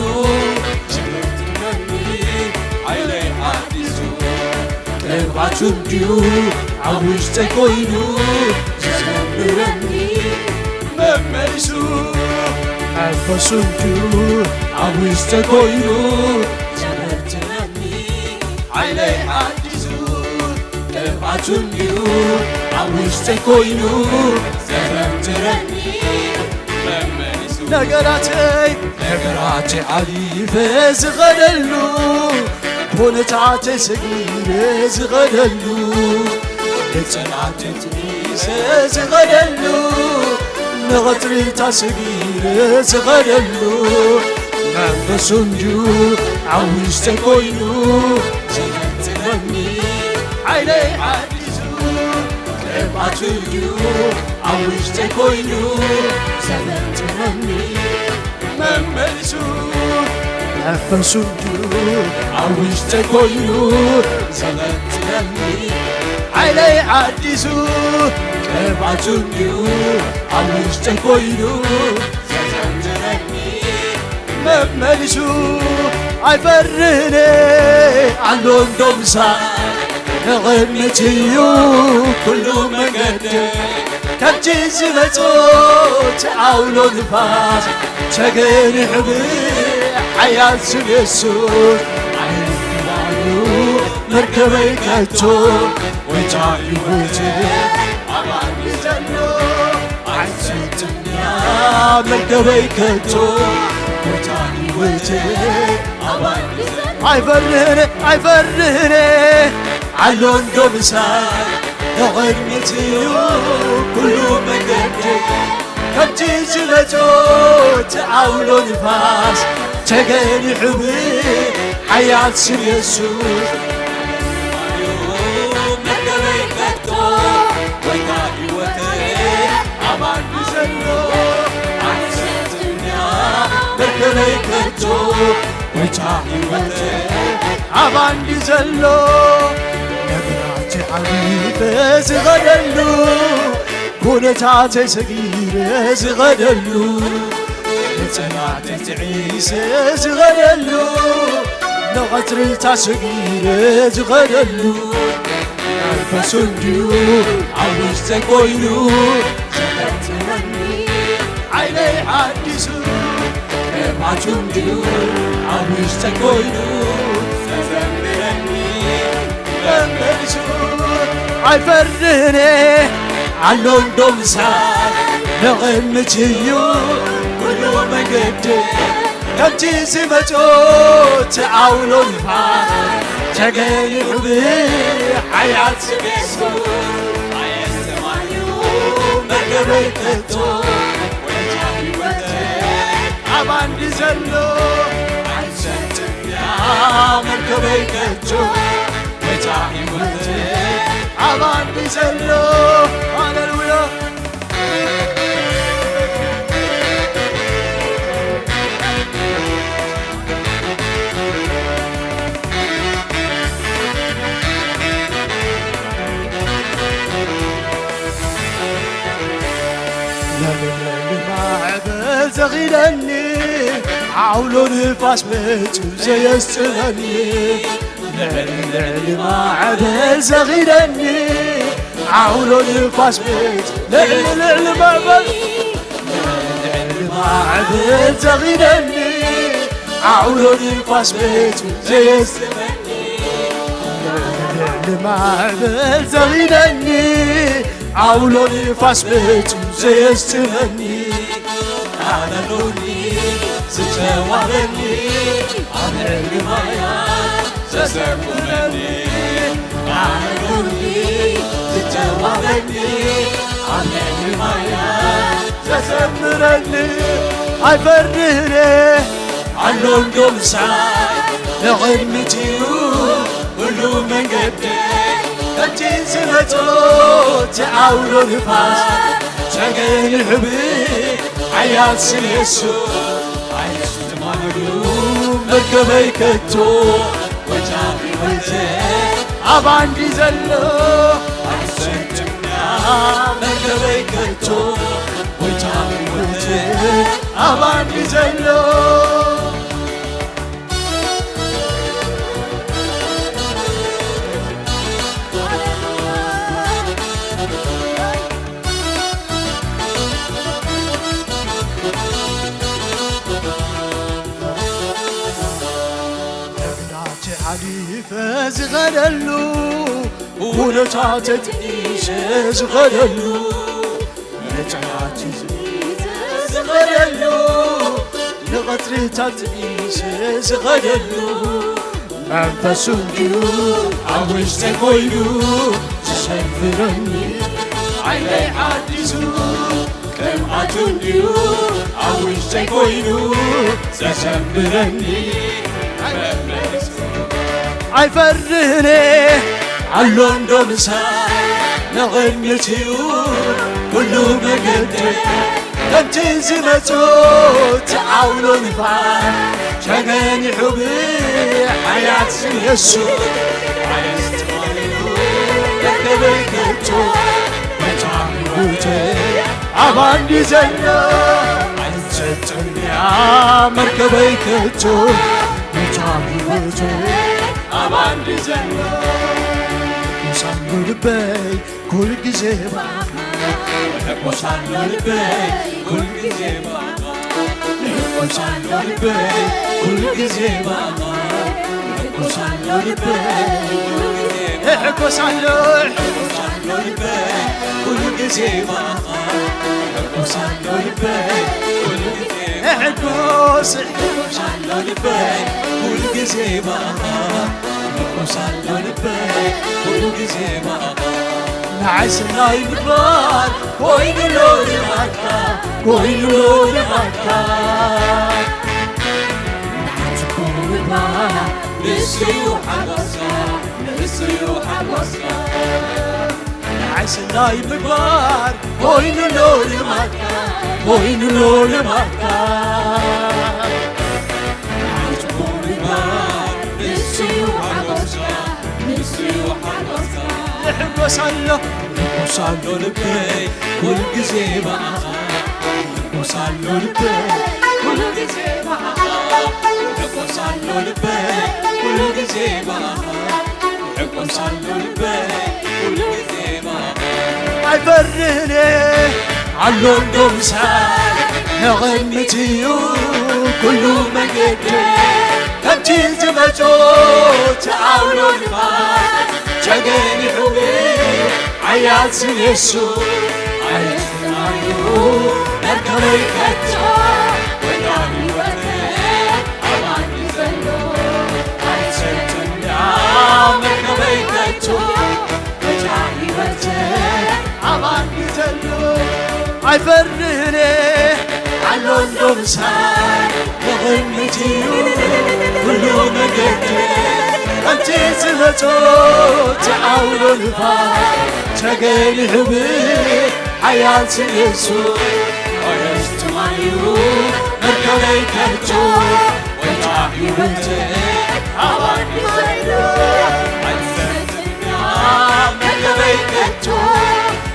ዝብርትዕነኒ ሓይለይ ሓዲሱ። ንብዓቱ እንድዩ ኣብ ውሽጠይ ኮይኑ ዘዘምረኒ መመሊሱ። መንፈሱ እንድዩ ኣብ ውሽጠይ ኮይኑ ዘበርትረኒ ሓይለይ ሓዲሱ። ንብዓቱ እንድዩ ኣብ ውሽጠይ ኮይኑ ዘበርትረኒ መመሊሱ። ነገራተይ ነገራተይ ዓሊፈ ዝኸደሉ፣ ኩነታተይ ሰጊረ ዝኸደሉ፣ ንጸላእተይ ጥኒሰ ዝኸደሉ፣ ንቐጽርታ ሰጊረ ዝኸደሉ፣ መንፈሱ እንድዩ ኣብ ውሽጠይ ኮይኑ ዘበርትረኒ ሓይለይ ሓዲሱ። ቅብኣቱ እዩ ኣብ ውሽጠይ ኮይኑ ዘበርትረኒ መመሊሱ። መንፈሱ እዩ ኣብ ውሽጠይ ኮይኑ ዘበርትረኒ ሓይለይ ሓዲሱ። ቅብኣቱ እዩ ኣብ ውሽጠይ ኮይኑ ዘዘምረኒ መመሊሱ። ኣይፈርህን ኣሎ እንዶ ምሳይ ንቕድሚት እዩ ኩሉ መንገደይ። ከምቲ ዝመጾ እቲ ዓውሎ ንፋስ ተገኒሑ ብሓያል ስም የሱስ። ኣይንክባሉ መርከበይ ከቶ ጎይታ ህይወት ኣባኒ ዘሎ ኣይሰጥም መርከበይ ከቶ ጎይታ ህይወት ኣባኒ ኣይፈርህን ኣይፈርህን ኣሎ እንዶ ምሳይ ንቕድሚት እዩ ኩሉ መንገደይ። ከምቲ ዝመጾ እቲ ዓውሎ ንፋስ ተገኒሑ ብሓያል ስም የሱስ። መርከበይ ከቶ ጎይታ ህይወተይ ኣባኒ ዘሎ ኣይሰጥምያ መርከበይ ከቶ ጎይታ ህይወተይ ኣባኒ ዘሎ። ነግራቲ ዓሊፈ ዝኸደሉ ኩነታተይ ሰጊረ ዝኸደሉ ንጸላእተይ ጥዒሰ ዝኸደሉ ንቐትርታ ሰጊረ ዝኸደሉ መንፈሱ እንድዩ ኣብ ውሽጠይ ኮይኑ ዘበርትረኒ ሓይለይ ሓዲሱ ቅብኣቱ እንድዩ ኣብ ውሽጠይ ኮይኑ ዘዘምረኒ መመሊሱ። ኣይፈርድን ኣሎ እንዶ ምሳይ ንቕድሚት እዩ ኩሉ መንገዲ ከምቲ ዝመጾ እቲ ዓውሎ ንፋስ ተገሊሑ ብሓያል ስም የሱስ ኣየሰማዩ መርከበይ ከቶ ወጃ ህይወተይ ኣባንዲ ዘሎ ኣይሰጥም ያ መርከበይ ከቶ ወጃ ህይወተይ ኣባንዲ ዘሎ ሃሌሉያ። ለምለም ማዕበል ዘኺለኒ ዓውሎ ንፋስ መጺኡ ዘየስጥመኒ ልዕሊ ልዕሊ ማዕበል ዘኺለኒ ዓውሎ ንፋስ መጺኡ ልዕሊ ልዕሊ ማዕበል ልዕሊ ልዕሊ ማዕበል ዘኺለኒ ዓውሎ ንፋስ መጺኡ ዘየስጥመኒ ልዕሊ ማዕበል ዘኺለኒ ዓውሎ ንፋስ መጺኡ ዘየስጥመኒ ኣነሎኒ ዝተዋበኒ ኣብ ልዕሊ ማያ ዘሰኩነኒ ኣነሎኒ ዝተዋበኒ ኣብ ልዕሊ ማያ ዘሰምረኒ ኣይፈርድን ኣሎ እንዶ ምሳይ ንቕድሚት እዩ ኩሉ መንገዲ ከምቲ ዝመጾ እቲ ዓውሎ ንፋስ ተገሊሑ ብሓያል ስም የሱስ ኣይትማመዱ መርከበይ ከቶ ወጃ ህይወተ ኣባንዲ ዘሎ ኣይትሰጥምያ መርከበይ ከቶ ወጃ ህይወተ ኣባንዲ ዘሎ ዝኸደሉ፣ ኩነታት ተጥኢሰ ዝኸደሉ፣ መጽናዕቲ ዝኸደሉ፣ ንቐትርታት ጥኢሰ ዝኸደሉ፣ መንፈሱ እንዲዩ ኣብ ውሽጠይ ኮይኑ ዝሰፍረኒ፣ ዓይነይ ሓዲሱ ቅብኣቱ እንዲዩ ኣብ ውሽጠይ ኮይኑ ዘሰምረኒ። ኣይፈርህን ኣሎ እንዶ ምሳይ ንቕድሚት እዩ ኩሉ መገደይ። ከምቲ ዝመጾ እቲ ዓውሎ ንፋስ ተገኒሑ ብሓያል ስም የሱስ ኣየስትማልዩ መርከበይ ከቶ መታን ህይወተይ ኣባንዲ ዘሎ ኣይትሰጥንያ መርከበይ ከቶ መታን ህይወተይ ኣባንዲ ዘሎ ይሕጎሳሉ ልበይ ኩል ግዜ ባኻ ይሕጎሳሉ ልበይ ኩል ግዜ ባኻ ይሕጎሳሉ ልበይ ኩል ግዜ ባኻ ይሕጎሳሉ ልበይ ይሕጎሳሉ ይሕጎሳሉ ልበይ ኩል ግዜ ባኻ ይሕጎሳሉ ልበይ ኩል ግዜ ይሕጎስ ይሕጎሳሉ ልበይ ኩል ግዜ ባኻ ይሕጎሳሉ ልበይ ኩል ግዜ ባኻ ንዓይ ሰናይ ምግባር ኮይኑ ሎ ልማድካ ኮይኑ ሎ ልማድካ ንዓይ ጽቡቕ ምግባር ንስዩ ሓጎስካ ንስዩ ሓጎስካ ንዓይ ሰናይ ምግባር ኮይኑ ሎ ልማድካ ኮይኑ ሎ ልማድካ ንዓይ ጽቡቕ ምግባር ንስዩ ሓጎስካ ንስዩ ሓጎስካ ይሕጎስ ኣሎ ይሕጎስ ኣሎ ልበይ ኩል ግዜ ብኣኻ ይሕጎስ ኣሎ ልበይ ኩል ግዜ ብኣኻ ይሕጎስ ኣሎ ልበይ ኩል ግዜ ብኣኻ ይሕጎስ ኣሎ ልበይ ኩል ግዜ ብኣኻ ኣይፈርህን እየ ኣሎ እንዶ ምሳይ ንቕድሚት እዩ ኩሉ መገደይ ከምቲ ዝመጾ ትዓውሎ ንፋስ ተገኒሑ ሓያል ስም የሱስ ኣየስናዩ መርከበይ ከቶ ወዳኒ ወተ ኣባኒ ዘሎ ኣይሰጥና መርከበይ ከቶ ወዳኒ ወተ ኣባኒ ዘሎ ኣይፈርህን ኣሎ እንዶ ምሳይ ንቕድሚት እዩ ኩሉ መገዲ ከምቲ ዝመጾ ትዓውሎ ንፋስ ተገሊሑ ብሓያል ስም የሱስ ኣየስትማዩ መርከበይ ከቶ ወታ ህይወት ኣባኒ ዘሎ ኣይሰጥና መርከበይ ከቶ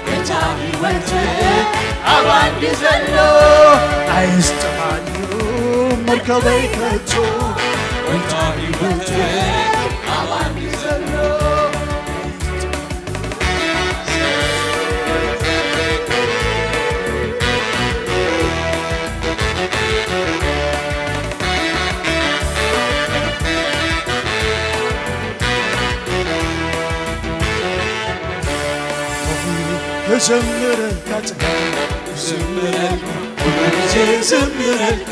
ወታ ህይወት ኣባኒ ዘሎ ኣይስጥማዩ መርከበይ ከቶ ወታ ህይወት ኣባኒ ዘሎ እዘምረልካ ጽባሕ እዘምረልካ ኩሉ ግዜ እዘምረልካ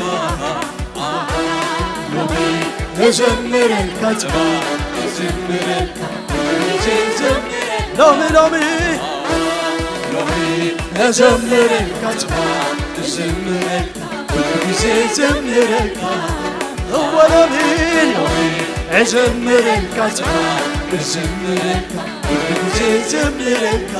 ሎሚ እዘምረልካ ጽባሕ እዘምረልካ ኩሉ ግዜ እዘምረልካ ሎሚ ሎሚ ሎሚ እዘምረልካ ጽባሕ እዘምረልካ ኩሉ ግዜ እዘምረልካ እወ ሎሚ ሎሚ እዘምረልካ ጽባሕ እዘምረልካ ኩሉ ግዜ እዘምረልካ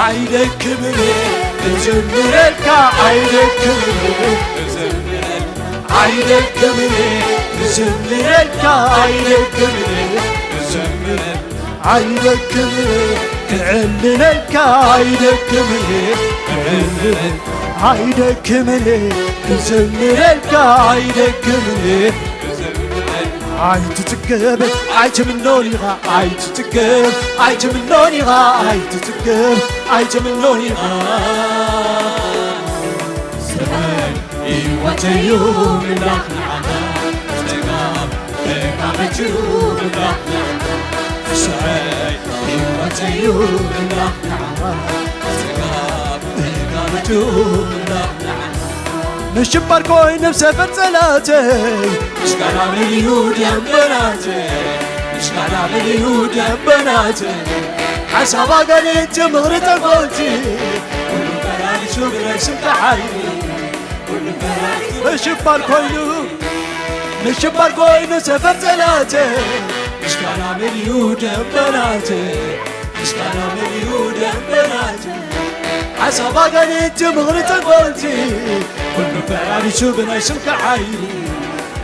ኣይደክምን እየ እዘምረልካ ኣይደክምን እየ እዘምረልካ ኣይደክምን እየ እዘምረልካ ኣይደክምን እየ እዘምረልካ ኣይደክምን እየ ክዕልለልካ ኣይደክምን እየ ክዕልለልካ ኣይደክምን እየ እዘምረልካ ኣይደክምን እየ ኣይትጽገብ ኣይትምኖን ኢኻ ኣይትጽገብ ኣይትምኖን ኢኻ ኣይትጽገብ ኣይትምኖን ኢኻ ስርሐይ ህይወተዩ ምላኽ ንዓኻ ጸጋም ደጋመትዩ ምሽባር ኮይኑ ሰፈር ጸላተይ፣ ምስጋና መሊኡ ደንበናተይ፣ ምስጋና መሊኡ ደንበናተይ። ሓሳብ ኣጋንንቲ ምኽሪ ተንኮልቲ፣ ኩሉ ፈራሪሱ ብናይ ስምካ ሓይሊ። ምሽባር ኮይኑ፣ ምሽባር ኮይኑ ሰፈር ጸላተይ፣ ምስጋና መሊኡ ደንበናተይ፣ ምስጋና መሊኡ ደንበናተይ። ሓሳብ ኣጋንንቲ ምኽሪ ተንኮልቲ፣ ኩሉ ፈራሪሱ ብናይ ስምካ ሓይሊ፣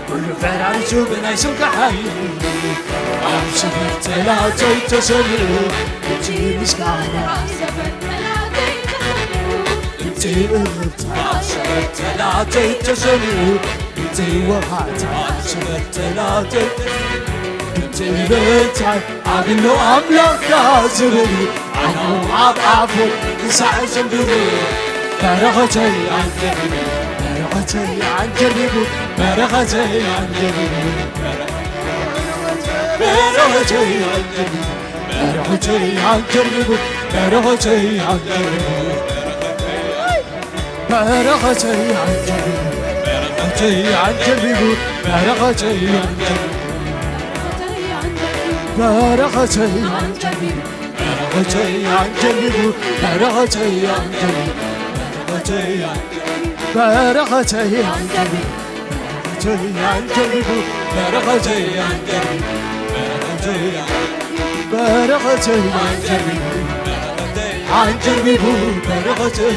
ኩሉ ፈራሪሱ ብናይ ስምካ ሓይሊ። ኣብ ሰፈር ጸላተይ ተሰሚዑ እቲ ምስጋና፣ ድምጺ እልልታ ኣብ ሰፈር ጸላተይ ተሰሚዑ፣ ድምጺ ወኻዕታ ኣብ ሰፈር ጸላተይ፣ ድምጺ እልልታ ኣግሎ ኣምላኽካ ዝብል እዩ። ኣነ ኣብ ኣፉ ክሳዕ ዘንብቡ፣ በረኸተይ ኣንጀርቢቡ፣ በረኸተይ ኣንጀርቢቡ፣ በረኸተይ ኣንጀርቢቡ፣ በረኸተይ ኣንጀርቢቡ፣ በረኸተይ ኣንጀርቢቡ፣ በረኸተይ ኣንጀርቢቡ፣ በረኸተይ ኣንጀርቢቡ፣ በረኸተይ ኣንጀርቢቡ፣ በረኸተይ ኣንጀርቢቡ፣ በረኸተይ ኣንጀርቢቡ፣ በረኸተይ ኣንጀርቢቡ፣ በረኸተይ ኣንጀርቢቡ፣ በረኸተይ ኣንጀርቢቡ፣ በረኸተይ ኣንጀርቢቡ፣ በረኸተይ ኣንጀርቢቡ፣ በረኸተይ ኣንጀርቢቡ፣ በረኸተይ ኣንጀርቢቡ፣ ኣንጀርቢቡ፣ በረኸተይ ኣንጀርቢቡ፣ በረኸተይ ኣንጀርቢቡ፣ በረኸተይ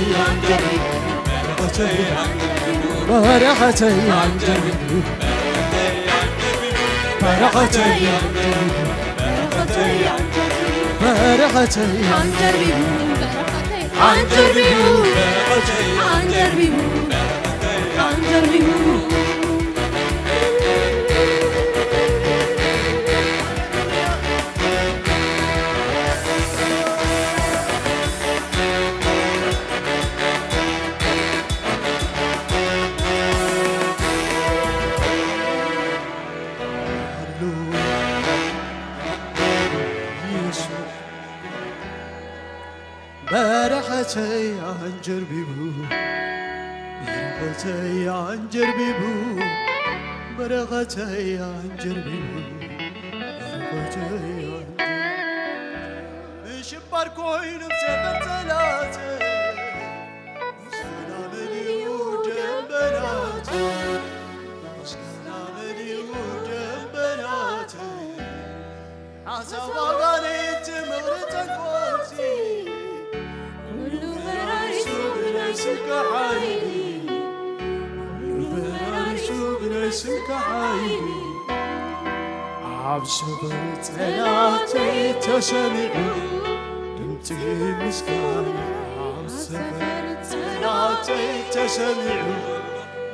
ኣንጀርቢቡ፣ በረኸተይ ኣንጀርቢቡ፣ በረኸተይ ኣንጀርቢቡ፣ በረኸተይ ኣንጀርቢቡ፣ በረኸተይ ኣንጀርቢቡ፣ ኣንጀርቢቡ። በረኸተይ ኣንጀርቢቡ፣ በረኸተይ ኣንጀርቢቡ፣ በረኸተይ ኣንጀርቢቡ፣ በረኸተይ ኣንጀርቢቡ። ምሽባር ኮይኑ ሰፈር ጸላተይ፣ ምስጋና መሊኡ ደንበናተይ፣ ምስጋና መሊኡ ደንበናተይ። ሓሳብ ኣጋንንቲ ምኽሪ ተንኮልቲ፣ ኩሉ ፈራሪሱ ብናይ ስምካ ሓይሊ፣ ኩሉ ፈራሪሱ ብናይ ስምካ ሓይሊ። ኣብ ሰፈር ጸላተይ ተሰሚዑ ድምጺ ምስጋና፣ ኣብ ሰፈር ጸላተይ ተሰሚዑ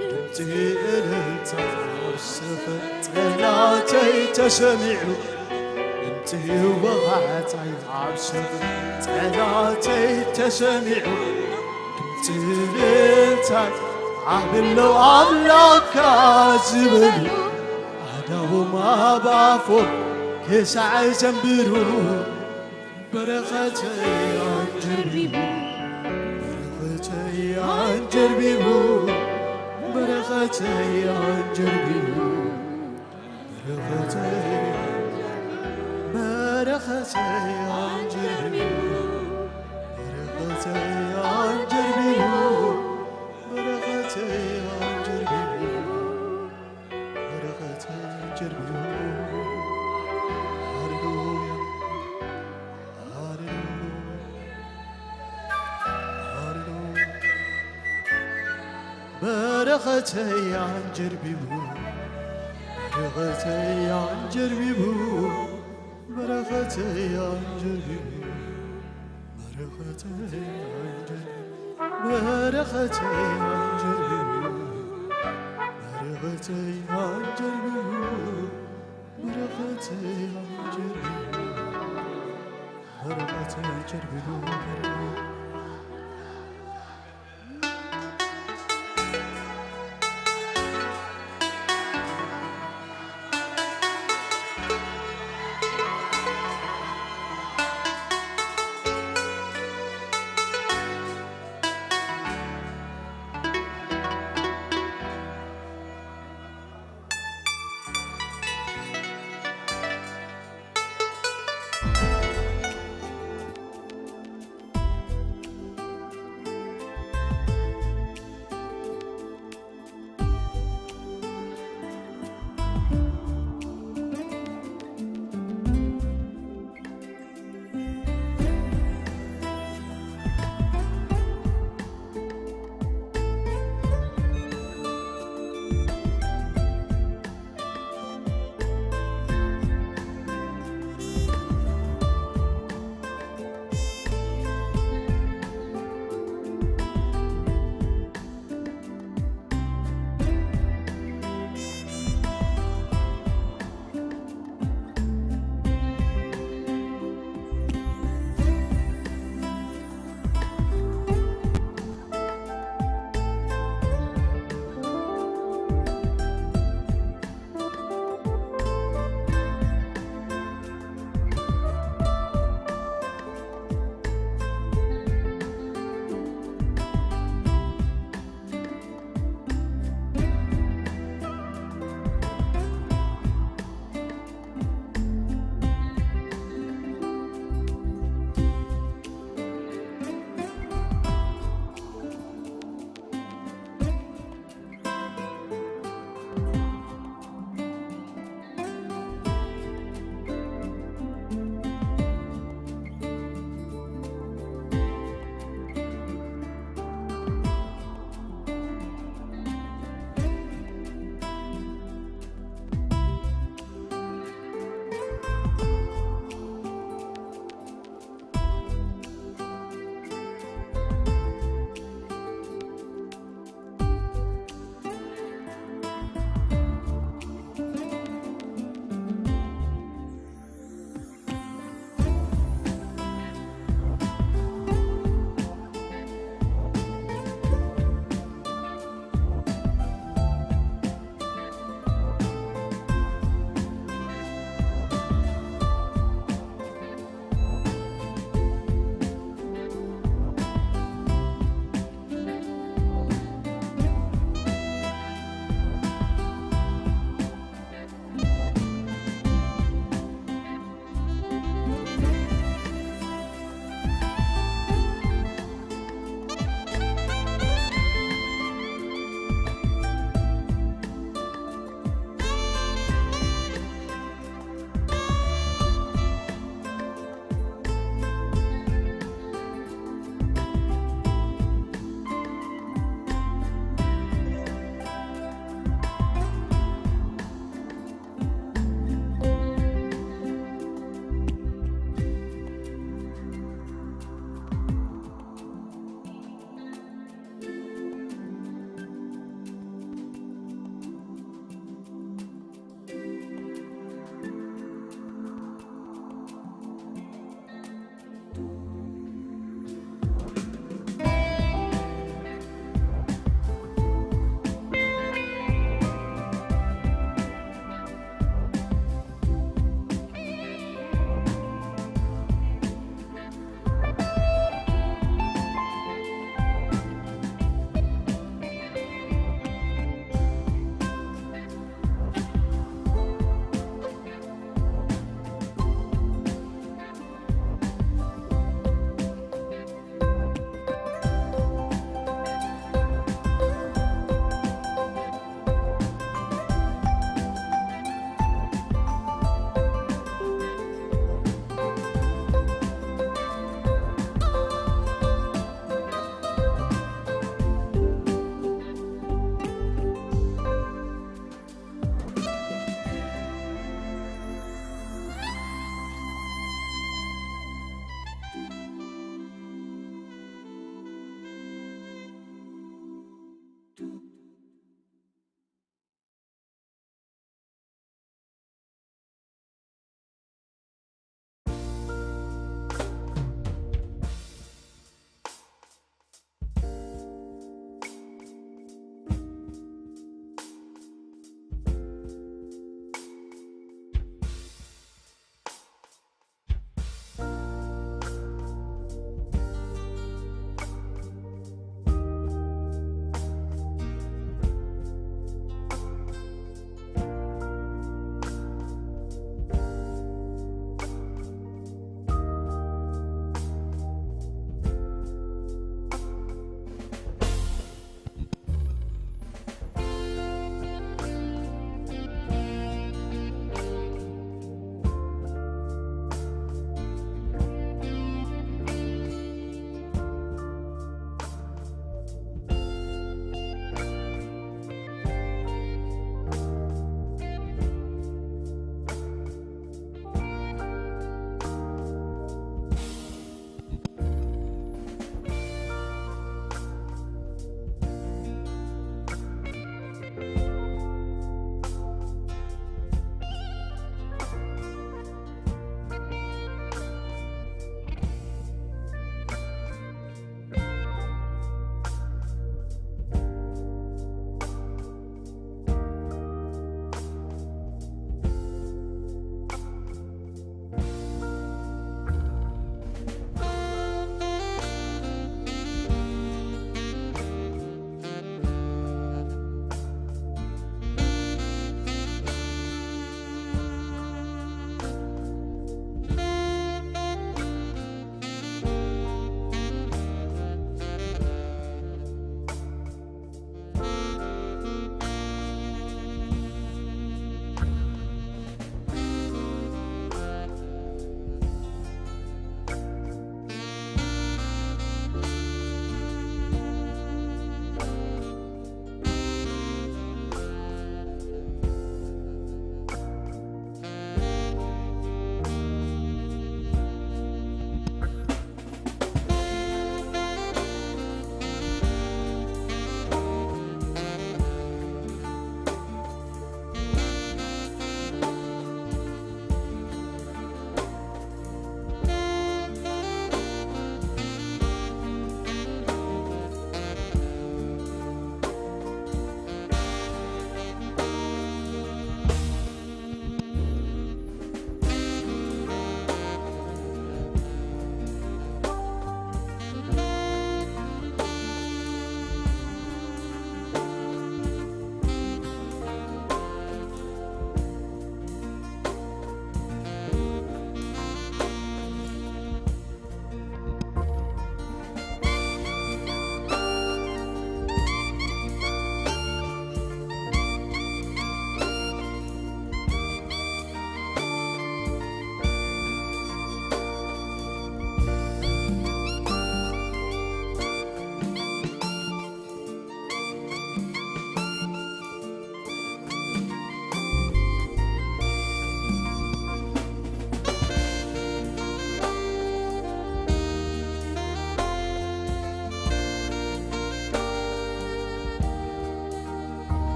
ድምጺ እልልታ፣ ኣብ ሰፈር ጸላተይ ተሰሚዑ ድምጺ ወቓዕታይ፣ ኣብ ሰፈር ጸላተይ ተሰሚዑ ድምጺ እልልታይ፣ ዓብሎ ኣምላኽካ ዝበሉ ኣእዳዎም ኣብ ኣፎም ክሳዕ ዘንብሩ፣ በረኸተይ ኣንጀርቢቡ፣ በረኸተይ ኣንጀርቢቡ፣ በረኸተይ ኣንጀርቢቡ፣ በረኸተይ፣ በረኸተይ ኣንጀርቢቡ፣ በረኸተይ ኣንጀርቢቡ፣ በረኸተይ ኣንጀርቢቡ፣ በረኸተይ ኣንጀርቢቡ። ሃሌሉያ፣ ሃሌሉያ፣ ሃሌሉያ። በረኸተይ ኣንጀርቢቡ፣ በረኸተይ ኣንጀርቢቡ፣ በረኸተይ ኣንጀርቢቡ፣ በረኸተይ ኣንጀርቢቡ፣ በረኸተይ ኣንጀርቢቡ፣ በረኸተይ ኣንጀርቢቡ፣ በረኸተይ ኣንጀርቢቡ፣ በረኸተይ ኣንጀርቢቡ።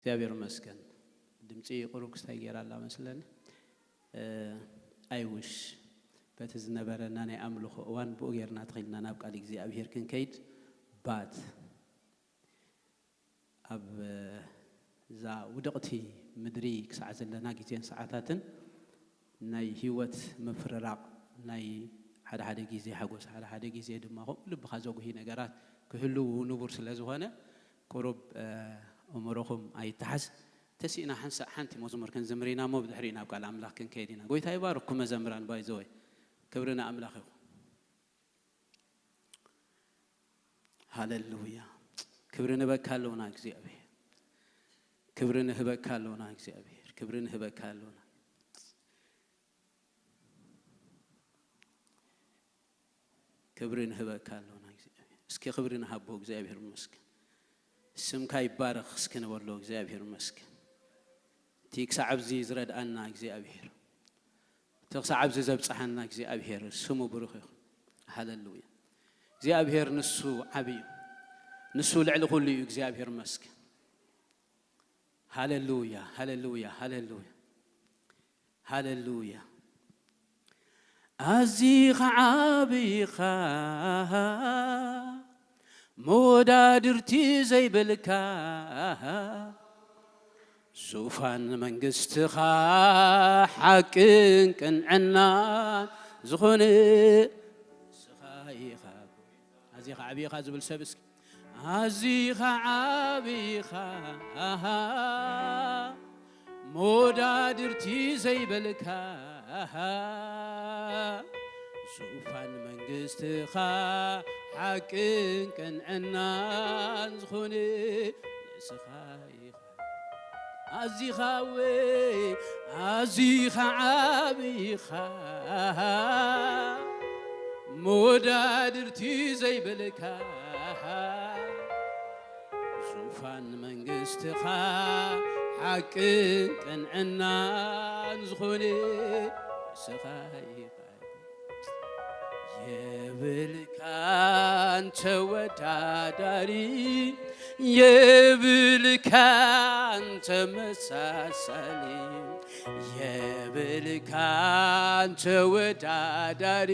እግዚኣብሔር ይመስገን። ድምፂ ቁሩብ ክስታይ ገይራ ኣላ መስለኒ። ኣይውሽ በቲ ዝነበረና ናይ ኣምልኾ እዋን ብኡ ጌርና ተኺልና ናብ ቃል እግዚኣብሔር ክንከይድ ባት ኣብ እዛ ውድቕቲ ምድሪ ክሳዕ ዘለና ግዜን ሰዓታትን ናይ ህይወት ምፍርራቕ ናይ ሓደ ሓደ ግዜ ሓጎስ ሓደ ሓደ ግዜ ድማ ከምኡ ልብኻ ዘጉሂ ነገራት ክህልው ንቡር ስለ ዝኾነ ቁሩብ እምሮኹም ኣይተሓዝ። ተሲእና ሓንሳእ ሓንቲ መዝሙር ክንዝምር ኢና እሞ ብድሕሪኡ ናብ ቃል ኣምላኽ ክንከይድ ኢና። ጎይታ ይባርኩም መዘምራን ባይዘወይ ክብሪ ንኣምላኽ ይኹን። ሃለሉያ። ክብሪ ንህበካ ኣለውና እግዚኣብሔር። ክብሪ ንህበካ ኣለውና እግዚኣብሔር። ክብሪ ንህበካ ኣለውና። ክብሪ ንህበካ ኣለውና እግዚኣብሔር። እስኪ ክብሪ ንሃቦ እግዚኣብሔር ይመስገን። ስምካ ይባረኽ እስኪ ንበሎ እግዚኣብሔር ይመስገን። እቲ ክሳዕ ኣብዚ ዝረድኣና እግዚኣብሔር እቲ ክሳዕ ኣብዚ ዘብጽሓና እግዚኣብሔር ስሙ ብሩኽ ይኹን። ሃለሉያ። እግዚኣብሔር ንሱ ዓቢ እዩ። ንሱ ልዕሊ ኩሉ እዩ እግዚኣብሔር መስገን። ሃለሉያ ሃለሉያ ሃለሉያ ሃለሉያ። ኣዚኻ ዓቢኻ መወዳድርቲ ዘይብልካ ዙፋን መንግስትኻ ሓቅን ቅንዕናን ዝኾነ ንስኻ ኢኻ። ኣዚኻ ዓቢኻ ዝብል ሰብ እስኪ ኣዚኻ ዓቢኻ ኣሃ መወዳድርቲ ዘይበልካ ኣሃ ዙፋን መንግስትኻ ሓቅን ቅንዕናን ዝኾነ ንስኻ ኢኻ። ኣዚኻ ወይ ኣዚኻ ዓቢኻ መወዳድርቲ ዘይበልካ ዙፋን መንግስትኻ ሓቅን ቅንዕናን ዝኾነ ንስኻ ኢኻ። የብልካን ተወዳዳሪ የብልካን ተመሳሳሊ የብልካን ተወዳዳሪ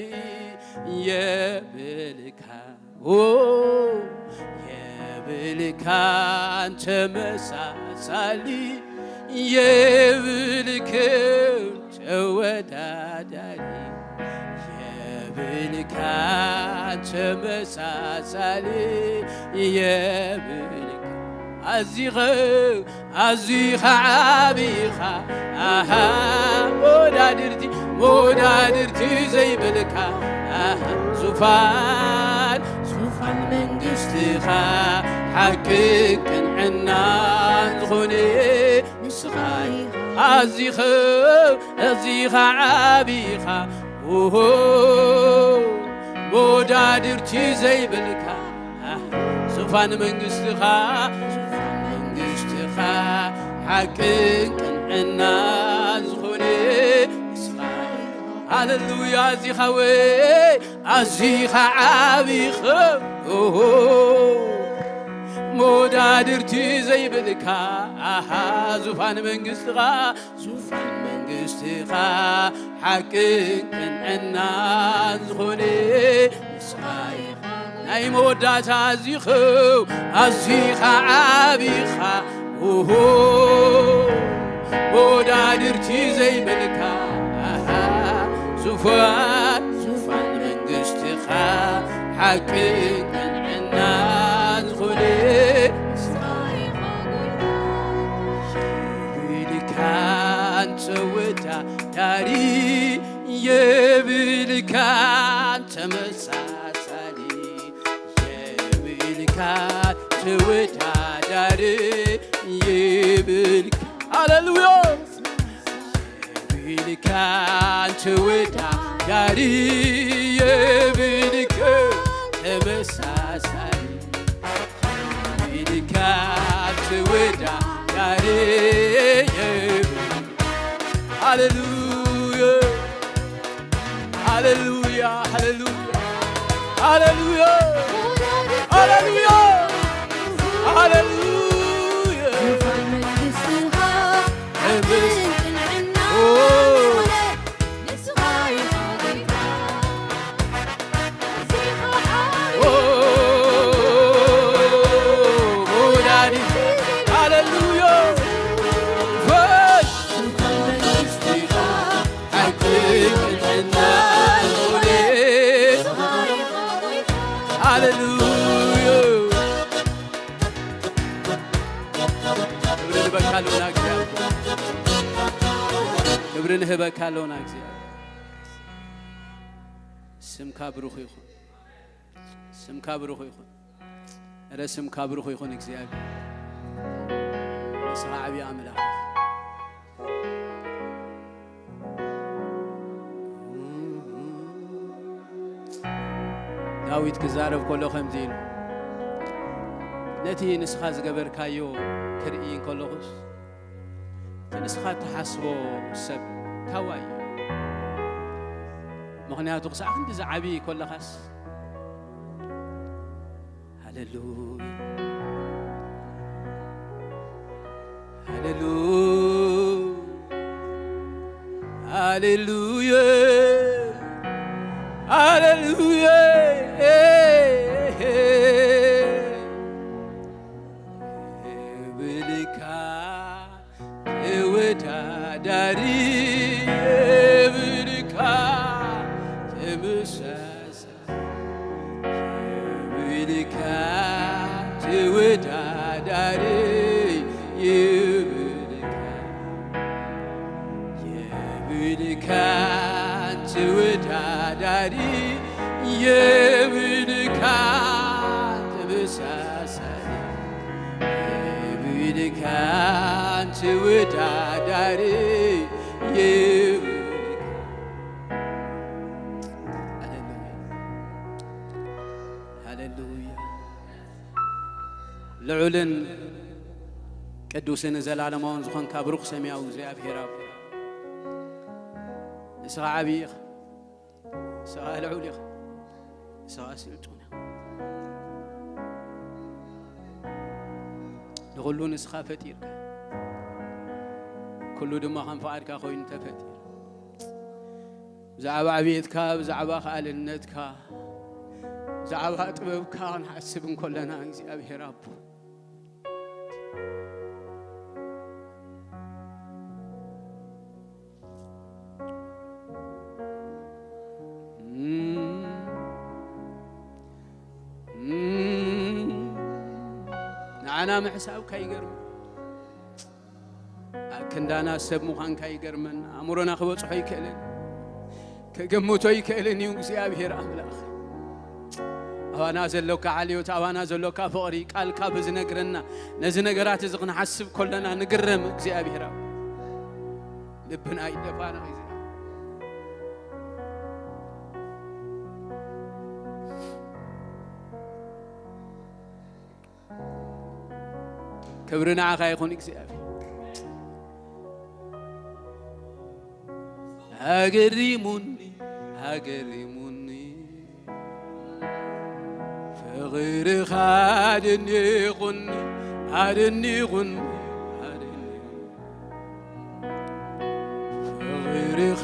የብልካ ኦ የብልካን ተመሳሳሊ የብልክን ተወዳዳሪ የብልካን ተመሳሳሊ የብልካ ኣዚኸ ኣዚኻ ዓቢኻ ኣሃ መወዳድርቲ መወዳድርቲ ዘይብልካ ኣሃ ዙፋን ዙፋን መንግስትኻ ሓቅን ቅንዕናን ዝኾነ ንስኻ ኢኻ ኣዚኸ ኣዚኻ ዓቢኻ ኦሆ መወዳድርቲ ዘይብልካ ዙፋን መንግስትኻ ዙፋን መንግስትኻ ሓቅን ቅንዕናን ዝኾነ ንስኻ ሃለሉያ ኣዚኻ ወይ ኣዚኻ ዓቢኻ ኦሆ መወዳድርቲ ዘይብልካ ኣሃ ዙፋን መንግስትኻ ዙፋን መንግስትኻ ሓቅን ቅንዕናን ዝኾነ ንስኻ ኢኻ ናይ መወዳእታ ኣዚኽው ኣዚኻ ዓቢኻ ኦሆ መወዳድርቲ ዘይብልካ ኣሃ ዙፋን ዙፋን መንግስትኻ ሓቅን ቅንዕናን ዝኾነ ንስኻ ኢኻ ጎይታ የብልካን ተወዳዳሪ የብልካን ተመሳሳሊ የብልካን ተወዳዳሪ የብልካ ሃሌሉያ የብልካን ተወዳዳሪ የብልክ ተመሳሳሊ የብልካን ተወዳዳሪ የብልክ ሃሌሉያ ሃሌሉያ ሃሌሉያ ሃሌሉያ ሃሌሉያ ሃሌሉያ ክብሪ ንህበካ ኣለውና እግዚኣብሔር። ስምካ ብሩኽ ይኹን። ስምካ ብሩኽ ይኹን። እረ ስምካ ብሩኽ ይኹን እግዚኣብሔር። ንስኻ ዓብዪ ኣምላኽ። ዳዊት ክዛረብ ከሎ ከምዚ ኢሉ፣ ነቲ ንስኻ ዝገበርካዮ ክርኢ እንከለኹስ፣ እቲ ንስኻ እትሓስቦ ሰብ ካዋ እዩ። ምኽንያቱ ክሳዕ ክንዲ ዝዓብይ ከለኻስ፣ ሃሌሉያ፣ ሃሌሉያ፣ ሃሌሉያ፣ ሃሌሉያ። ብልካ ተወዳዳሪ፣ ብልካ ተመሳሳይ፣ ብልካ ተወዳዳሪ፣ ብልካ የብልካን ተወዳዳሪ፣ የብልካን ተመሳሳይ፣ የብልካን ተወዳዳሪ፣ የብልካ። ሃሌሉያ፣ ሃሌሉያ። ልዑልን ቅዱስን ዘላለማውን ዝኾንካ ብሩኽ ሰማያዊ እግዚኣብሔር ኣቦ፣ ንስኻ ዓብዪ ኢኻ፣ ንስኻ ልዑል ኢኻ፣ ንስኻ ስልጡን ኢኻ። ንኹሉ ንስኻ ፈጢርካ፣ ኩሉ ድማ ከም ፍቓድካ ኮይኑ ተፈጢሩ። ብዛዕባ ዕብየትካ፣ ብዛዕባ ከኣልነትካ፣ ብዛዕባ ጥበብካ ክንሓስብ እንከለና እግዚኣብሔር ኣቦ፣ ንዓና ምሕሳብካ ይገርም። ኣብ ክንዳና ሰብ ምዃንካ ይገርመና። ኣእምሮና ክበጽሖ ይክእልን፣ ክግምቶ ይክእልን እዩ። እግዚኣብሔር ኣምላኽ፣ ኣባና ዘሎካ ዓልዮት፣ ኣባና ዘሎካ ፍቕሪ፣ ቃልካ ብዝነግረና፣ ነዚ ነገራት እዚ ክንሓስብ ከለና ንግረም። እግዚኣብሔር ኣብ ልብና ይደፋና እዩ። ክብሪ ንዓኻ ይኹን እግዚኣብሔር። ኣገሪሙኒ፣ ኣገሪሙኒ፣ ፍቕርኻ ኣደኒቑኒ፣ ኣደኒቑኒ፣ ኣደኒቑኒ። ፍቕርኻ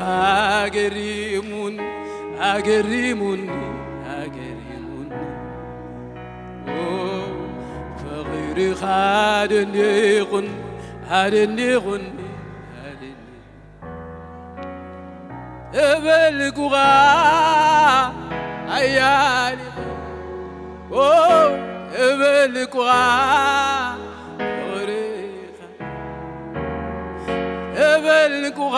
ኣገሪሙኒ፣ ኣገሪሙኒ፣ ኣገሪሙኒ። ኦ፣ ፍቕርኻ ኣደኒቑኒ፣ ኣደኒቑኒ፣ ኣደኒቑኒ። እበልኩኻ ኣያሊኻ፣ ኦ፣ እበልኩኻ ፍቕርኻ፣ እበልኩኻ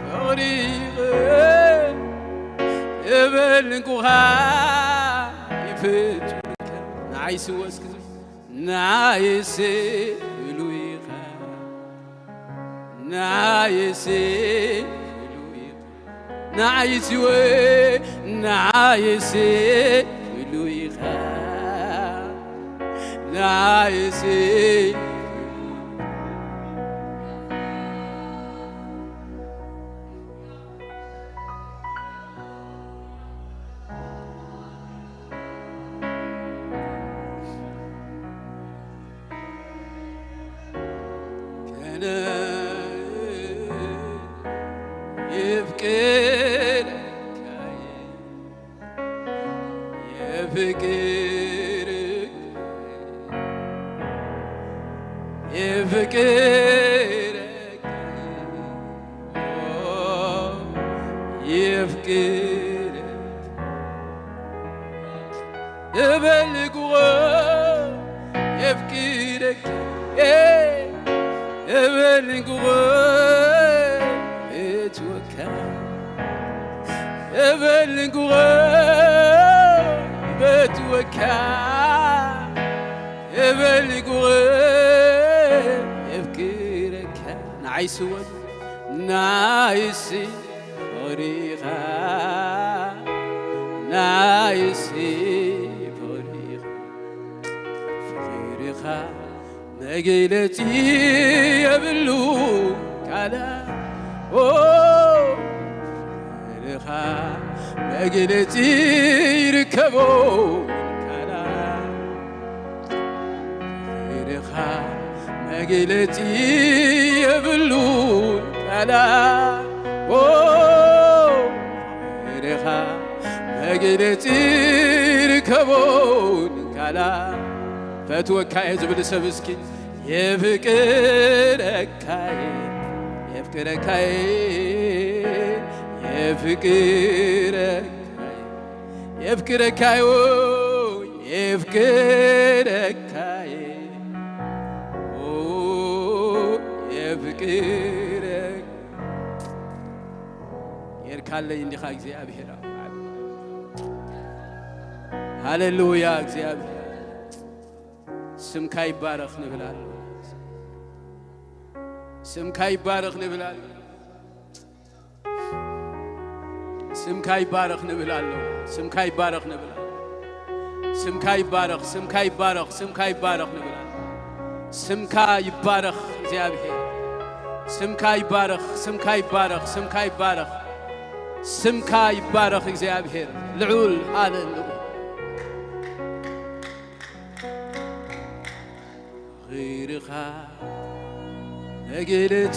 ፍቕርኻ፣ እበልኩኻ ይፍትካ። ንዓይሲ ወስክ፣ ንዓይሲ ብሉይኻ፣ ንዓይሲ ብሉይኻ፣ ንዓይሲ ወ-፣ ንዓይሲ ብሉይኻ፣ ንዓይሲ ከነ የፍቅረካይ፣ የፍቅር፣ የፍቅረካይ፣ የፍቅር እበልኩዎ የፍቅረካ፣ ኤ፣ እበልኩዎ ትወካ እበል ንጉቐ በትወካ እበል ንጉቐ የፍቅረካ ንዓይሲ ወድ ናይሲ ፍቕሪኻ ናይሲ ፍቕሪኻ ፍቕሪኻ መግለጺ የብሉ ቃላ ኦ ፍቕርኻ መግለጺ ይርከቦ ቃላ ፍቕርኻ መግለጺ የብሉ ቃላ ኦ ፍቕርኻ መግለጺ ይርከቦ ቃላ ፈትወካ እየ ዝብል ሰብ እስኪ የፍቅረካይ የፍቅረካይ የፍቅረካይ የፍቅረካይ የፍቅረካይ የፍቅረ ጌርካለይ እንዲኻ እግዚኣብሔር ሃሌሉያ እግዚኣብሔር ስምካ ይባረኽ ንብል ኣሎ። ስምካ ይባረኽ ንብል ኣሎ። ስምካ ይባረኽ ንብል ኣሎ። ስምካ ይባረኽ ንብል ኣሎ። ስምካ ይባረኽ፣ ስምካ ይባረኽ፣ ስምካ ይባረኽ ንብል ኣሎ። ስምካ ይባረኽ እግዚኣብሔር። ስምካ ይባረኽ፣ ስምካ ይባረኽ፣ ስምካ ይባረኽ። ስምካ ይባረኽ እግዚኣብሔር ልዑል ሃሌሉያ። ኽብርኻ መግለጺ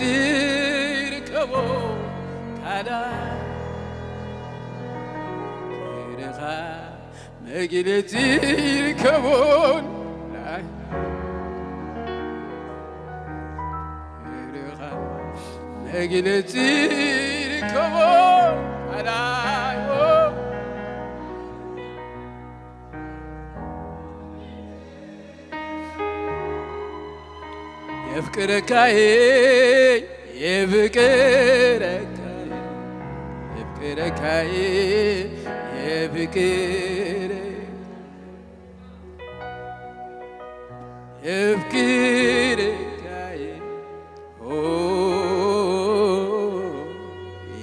ይርከቦ ካላ ኽብርኻ መግለጺ ይርከቦን ኽብርኻ መግለጺ ይርከቦን ካላ የፍቅረካዬ የፍቅረካዬ የፍቅረካዬ የፍቅረ የፍቅረካዬ ኦ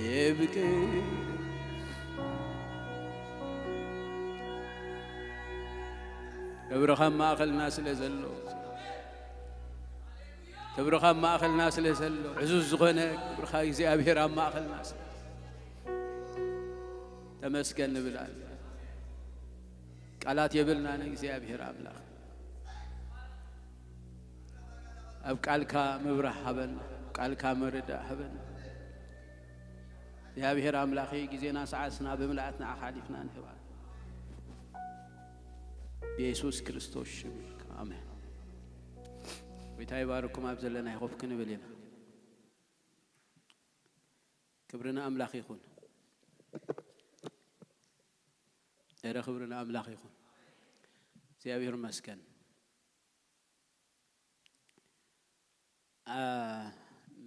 የፍቅረ ክብርኻ ኣብ ማእኸልና ስለ ዘሎ ክብርኻ ኣብ ማእኸልና ስለ ዘሎ ዕዙዝ ዝኾነ ክብርኻ እግዚኣብሔር ኣብ ማእኸልና ስለ ተመስገን ንብል ኣለ ቃላት የብልና ንእግዚኣብሔር ኣምላኽ ኣብ ቃልካ ምብራህ ሃበና ቃልካ መረዳእ ሃበና እግዚኣብሔር ኣምላኺ ግዜና ሰዓትና ብምልኣት ንዓኻ ሓሊፍና ንህባ ብየሱስ ክርስቶስ ሽም ኣሜን። ጎይታ ይባርኩም። ኣብ ዘለና ይኾፍ ክንብል ኢና። ክብሪ ንኣምላኽ ይኹን። እረ ክብሪ ንኣምላኽ ይኹን። እግዚኣብሔር ይመስገን።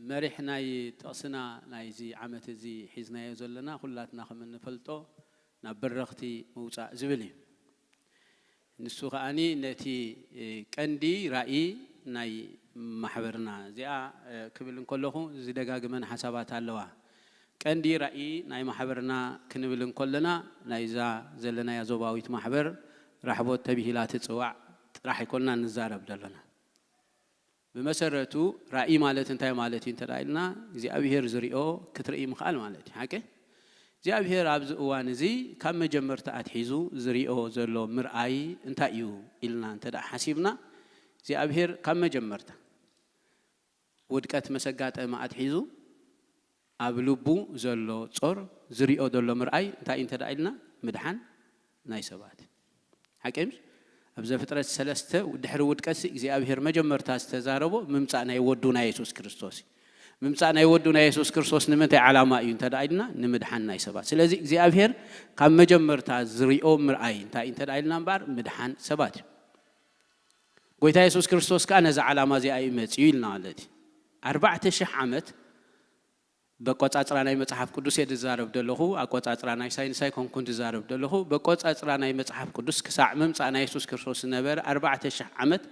መሪሕ ናይ ጥቕስና ናይዚ ዓመት እዚ ሒዝናዮ ዘለና ኩላትና ከም እንፈልጦ ናብ በረኽቲ ምውፃእ ዝብል እዩ። ንሱ ከዓኒ ነቲ ቀንዲ ራእይ ናይ ማሕበርና እዚኣ ክብል እንከለኹ ዝደጋግመን ሓሳባት ኣለዋ። ቀንዲ ራእይ ናይ ማሕበርና ክንብል እንከለና ናይዛ ዘለናያ ዞባዊት ማሕበር ራሕቦት ተብሂላ ትፅዋዕ ጥራሕ ኣይኮንና ንዛረብ ዘለና። ብመሰረቱ ራእይ ማለት እንታይ ማለት እዩ እንተ ኢልና እግዚኣብሄር ዝሪኦ ክትርኢ ምኽኣል ማለት እዩ። ሓቂ እግዚኣብሄር ኣብዚ እዋን እዚ ካብ መጀመርታ ኣትሒዙ ዝሪኦ ዘሎ ምርኣይ እንታይ እዩ ኢልና እንተ ሓሲብና እግዚኣብሄር ካብ መጀመርታ ውድቀት መሰጋጠመ ኣትሒዙ ኣብ ልቡ ዘሎ ጾር ዝሪኦ ዘሎ ምርኣይ እንታይ እዩ እንተ ኢልና ምድሓን ናይ ሰባት ሓቂ ኣብ ዘፍጥረት ሰለስተ ድሕሪ ውድቀት እግዚኣብሄር መጀመርታ ዝተዛረቦ ምምፃእ ናይ ወዱ ናይ የሱስ ክርስቶስ እዩ። ምምፃእ ናይ ወዱ ናይ የሱስ ክርስቶስ ንምንታይ ዓላማ እዩ እንተ ኢልና ንምድሓን ናይ ሰባት። ስለዚ እግዚኣብሄር ካብ መጀመርታ ዝሪኦ ምርኣይ እንታይ እንተ ኢልና እምበኣር ምድሓን ሰባት እዩ። ጎይታ የሱስ ክርስቶስ ከዓ ነዚ ዓላማ እዚኣ እዩ መፅዩ ኢልና ማለት እዩ። ኣርባዕተ ሽሕ ዓመት በቆጻጽራ ናይ መጽሓፍ ቅዱስ እየ ዝዛረብ ዘለኹ። ኣቆጻጽራ ናይ ሳይንስ ኣይኮንኩን ዝዛረብ ዘለኹ። በቆጻጽራ ናይ መጽሓፍ ቅዱስ ክሳዕ ምምጻእ ናይ የሱስ ክርስቶስ ዝነበረ ኣርባዕተ ሽሕ ዓመት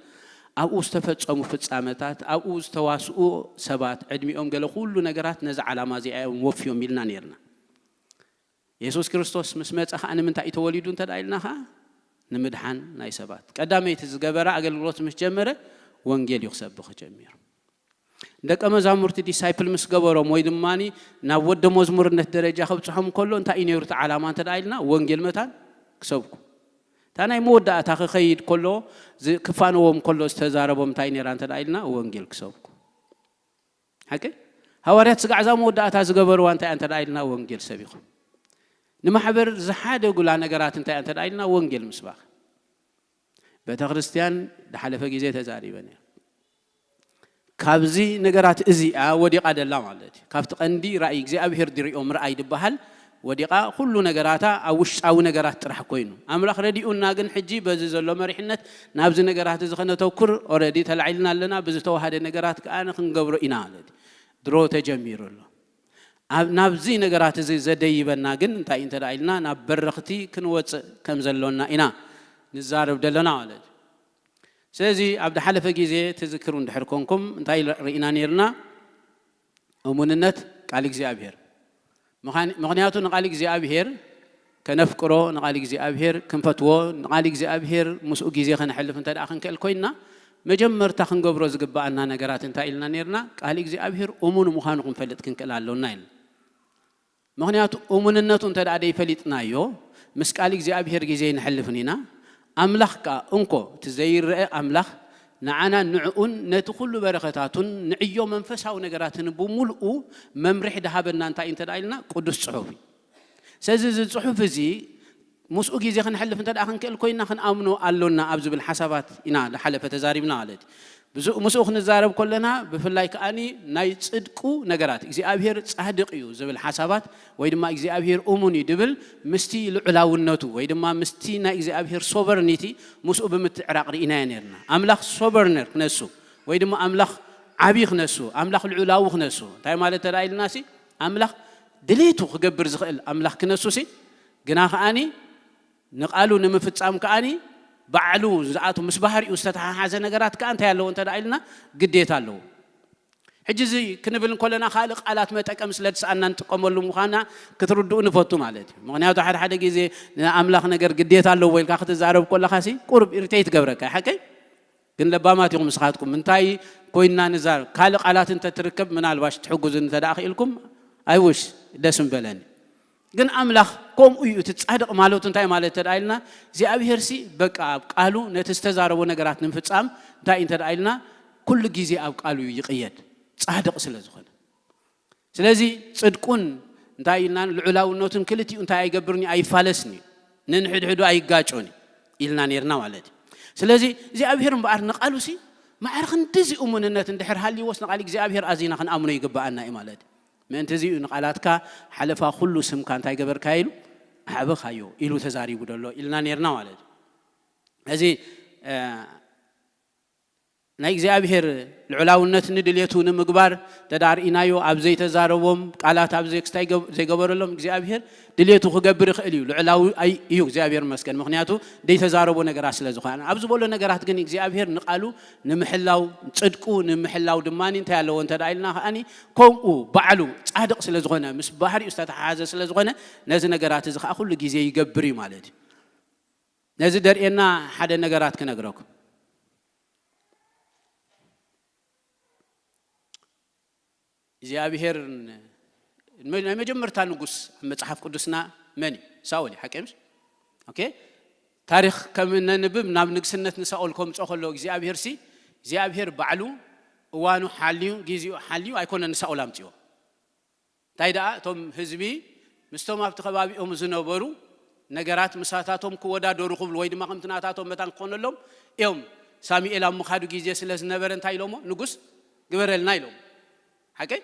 ኣብኡ ዝተፈጸሙ ፍጻመታት፣ ኣብኡ ዝተዋስኡ ሰባት፣ ዕድሚኦም፣ ገለ ኩሉ ነገራት ነዚ ዓላማ እዚኣ እዮም ወፍዮም ኢልና ነይርና። የሱስ ክርስቶስ ምስ መጸ ከኣ ንምንታይ እዩ ተወሊዱ እንተ ደኣ ኢልና ከኣ ንምድሓን ናይ ሰባት። ቀዳመይቲ ዝገበረ ኣገልግሎት ምስ ጀመረ ወንጌል እዩ ክሰብኽ ጀሚሩ። ደቀ መዛሙርቲ ዲሳይፕል ምስ ገበሮም ወይ ድማ ናብ ወደ መዝሙርነት ደረጃ ከብጽሖም ከሎ እንታይ እዩ ነይሩ እቲ ዓላማ እንተ ደኣ ኢልና ወንጌል መታን ክሰብኩ። እታ ናይ መወዳእታ ክኸይድ ከሎ ዝ-፣ ክፋነዎም ከሎ ዝተዛረቦም እንታይ ነይራ እንተ ደኣ ኢልና ወንጌል ክሰብኩ። ሓቂ? ሃዋርያት ስጋዕ እዛ መወዳእታ ዝገበርዋ እንታይ እንተ ደኣ ኢልና ወንጌል ሰቢኹም። ንማሕበር ዝሓደጉላ ነገራት እንታይ እንተ ደኣ ኢልና ወንጌል ምስባኽ። ቤተ ክርስቲያን ዝሓለፈ ግዜ ተዛሪበን እየ። ካብዚ ነገራት እዚኣ ወዲቓ ደላ ማለት እዩ። ካብቲ ቀንዲ ራእይ እግዚኣብሔር ድሪኦ ምርኣይ ዝበሃል ወዲቓ ኩሉ ነገራታ ኣብ ውሽጣዊ ነገራት ጥራሕ ኮይኑ። ኣምላኽ ረዲኡና ግን ሕጂ በዚ ዘሎ መሪሕነት ናብዚ ነገራት እዚ ከነተኩር ኦረዲ ተላዒልና ኣለና። ብዝተዋሃደ ነገራት ከኣ ክንገብሮ ኢና ማለት እዩ። ድሮ ተጀሚሩ ኣሎ። ኣብ፣ ናብዚ ነገራት እዚ ዘደይበና ግን እንታይ እንተ ደኣ ኢልና ናብ በረኽቲ ክንወጽእ ከም ዘሎና ኢና ንዛረብ ዘለና ማለት እዩ። ስለዚ ኣብ ዝሓለፈ ግዜ ትዝክሩ እንድሕር ኮንኩም እንታይ ርኢና ነይርና? እሙንነት ቃል እግዚኣብሔር። ምዃን-፣ ምኽንያቱ ንቃል እግዚኣብሔር ከነፍቅሮ፣ ንቃል እግዚኣብሔር ክንፈትዎ፣ ንቃል እግዚኣብሔር ምስኡ ግዜ ከነሕልፍ እንተ ደኣ ክንክእል ኮይንና፣ መጀመርታ ክንገብሮ ዝግብኣና ነገራት እንታይ ኢልና ነይርና? ቃል እግዚኣብሔር እሙን ምዃኑ ክንፈልጥ ክንክእል ኣሎና ኢልና። ምኽንያቱ እሙንነቱ እንተ ደኣ ደይፈሊጥናዮ፣ ምስ ቃል እግዚኣብሔር ግዜ ኣይነሕልፍን ኢና። ኣምላኽ ከኣ እንኮ እቲ ዘይረአ ኣምላኽ ንዓናን ንዕኡን ነቲ ኩሉ በረኸታቱን ንዕዮ መንፈሳዊ ነገራትን ብምሉኡ መምርሒ ድሃበና እንታይ እንተ ደኣ ኢልና ቅዱስ ጽሑፍ እዩ። ስለዚ እዚ ጽሑፍ እዚ ምስኡ ግዜ ክንሕልፍ እንተ ደኣ ክንክእል ኮይንና ክንኣምኖ ኣሎና ኣብ ዝብል ሓሳባት ኢና ዝሓለፈ ተዛሪብና ማለት እዩ። ብዚ-፣ ምስኡ ክንዛረብ ከለና ብፍላይ ከኣኒ ናይ ጽድቁ ነገራት እግዚኣብሔር ጻድቕ እዩ ዝብል ሓሳባት ወይ ድማ እግዚኣብሔር እሙን እዩ ድብል ምስቲ ልዑላውነቱ ወይ ድማ ምስቲ ናይ እግዚኣብሔር ሶቨርኒቲ ምስኡ ብምትዕራቕ ርኢናዮ ነይርና። ኣምላኽ ሶቨርነር ክነሱ ወይ ድማ ኣምላኽ ዓቢ ክነሱ፣ ኣምላኽ ልዑላዊ ክነሱ። እንታይ ማለት እንተ ደኣ ኢልናሲ ኣምላኽ ድሌቱ ክገብር ዝኽእል ኣምላኽ ክነሱሲ ግና ከኣኒ ንቃሉ ንምፍጻም ከኣኒ ባዕሉ ዝኣቱ ምስ ባህሪኡ ዝተተሓሓዘ ነገራት ከኣ እንታይ ኣለዎ እንተ ደኣ ኢልና ግዴታ ኣለዎ። ሕጂ እዚ ክንብል እንከለና ካልእ ቃላት መጠቀም ስለ ዝሰኣና ንጥቀመሉ ምዃና ክትርድኡ ንፈቱ ማለት እዩ። ምኽንያቱ ሓደ ሓደ ግዜ ንኣምላኽ ነገር ግዴታ ኣለዎ ኢልካ ክትዛረብ ከለኻሲ ቁሩብ ኢሪቴት ትገብረካ፣ ሓቀይ? ግን ለባማት ኢኹም ንስኻትኩም። እንታይ ኮይንና ንዛረብ? ካልእ ቃላት እንተ ትርከብ ምናልባሽ ትሕግዙ እንተ ደኣ ክኢልኩም፣ I wish ደስ ምበለኒ። ግን ኣምላኽ ከምኡ እዩ። እቲ ጻድቕ ማለቱ እንታይ ማለት እንተ ደኣ ኢልና፣ እግዚኣብሄርሲ በቃ ኣብ ቃሉ ነቲ ዝተዛረቦ ነገራት ንምፍጻም እንታይ እዩ እንተ ደኣ ኢልና፣ ኩሉ ግዜ ኣብ ቃሉ እዩ ይቕየድ፣ ጻድቕ ስለ ዝኾነ። ስለዚ ጽድቁን እንታይ ኢልና፣ ልዑላውነቱን ክልቲኡ እንታይ ኣይገብርን እዩ፣ ኣይፋለስን እዩ። ነንሕድሕዱ ኣይጋጮን እዩ ኢልና ነይርና ማለት እዩ። ስለዚ እግዚኣብሄር እምበኣር ንቃሉሲ ማዕረ ክንድዚ እሙንነት እንድሕር ሃልይዎስ ንቃል እግዚኣብሄር ኣዚና ክንኣምኖ ይግብኣና እዩ ማለት እዩ። ምእንቲ እዚ እዩ ንቃላትካ ሓለፋ ኩሉ ስምካ እንታይ ገበርካዮ ኢሉ ኣዕበኻዮ ኢሉ ተዛሪቡ ዘሎ ኢልና ነይርና ማለት እዩ። እዚ፣ እ፣ ናይ እግዚኣብሄር ልዑላውነት ንድልየቱ ንምግባር ተዳርኢናዮ ኣብ ዘይተዛረቦም ቃላት ኣብ ዘይክስታይ ገብ-፣ ዘይገበረሎም እግዚኣብሄር ድልየቱ ክገብር ይኽእል እዩ። ልዑላዊ ኣይ-፣ እዩ እግዚኣብሄር መስገን። ምኽንያቱ ዘይተዛረቦ ነገራት ስለ ዝኾነ። ኣብ ዝበሎ ነገራት ግን እግዚኣብሄር ንቃሉ ንምሕላው፣ ጽድቁ ንምሕላው ድማ እንታይ ኣለዎ እንተ ደኣ ኢልና ከኣኒ ከምኡ ባዕሉ ጻድቕ ስለ ዝኾነ፣ ምስ ባህሪኡ ዝተተሓሓዘ ስለ ዝኾነ፣ ነዚ ነገራት እዚ ከኣ ኩሉ ግዜ ይገብር እዩ ማለት እዩ። ነዚ ደርእየና ሓደ ነገራት ክነግረኩም። እግዚኣብሄር ን-፣ ናይ መጀመርታ ንጉስ ኣብ መጽሓፍ ቅዱስና መን እዩ? ሳኦል እዩ፣ ሓቂ ምሽ? ኦኬ። ታሪኽ ከም እነንብብ ናብ ንግስነት ንሳኦል ከምጾ ከሎ እግዚኣብሄር ሲ፣ እግዚኣብሄር ባዕሉ እዋኑ ሓልዩ፣ ግዜኡ ሓልዩ ኣይኮነን ንሳኦል ኣምጺዎ። እንታይ ደኣ እቶም ህዝቢ ምስቶም ኣብቲ ከባቢኦም ዝነበሩ ነገራት ምሳታቶም ክወዳደሩ ክብሉ ወይ ድማ ከምቲ ናታቶም መታን ክኾነሎም እዮም። ሳሙኤል ኣብ ምኻዱ ግዜ ስለ ዝነበረ እንታይ ኢሎሞ? ንጉስ ግበረልና ኢሎም። ሓቀይ?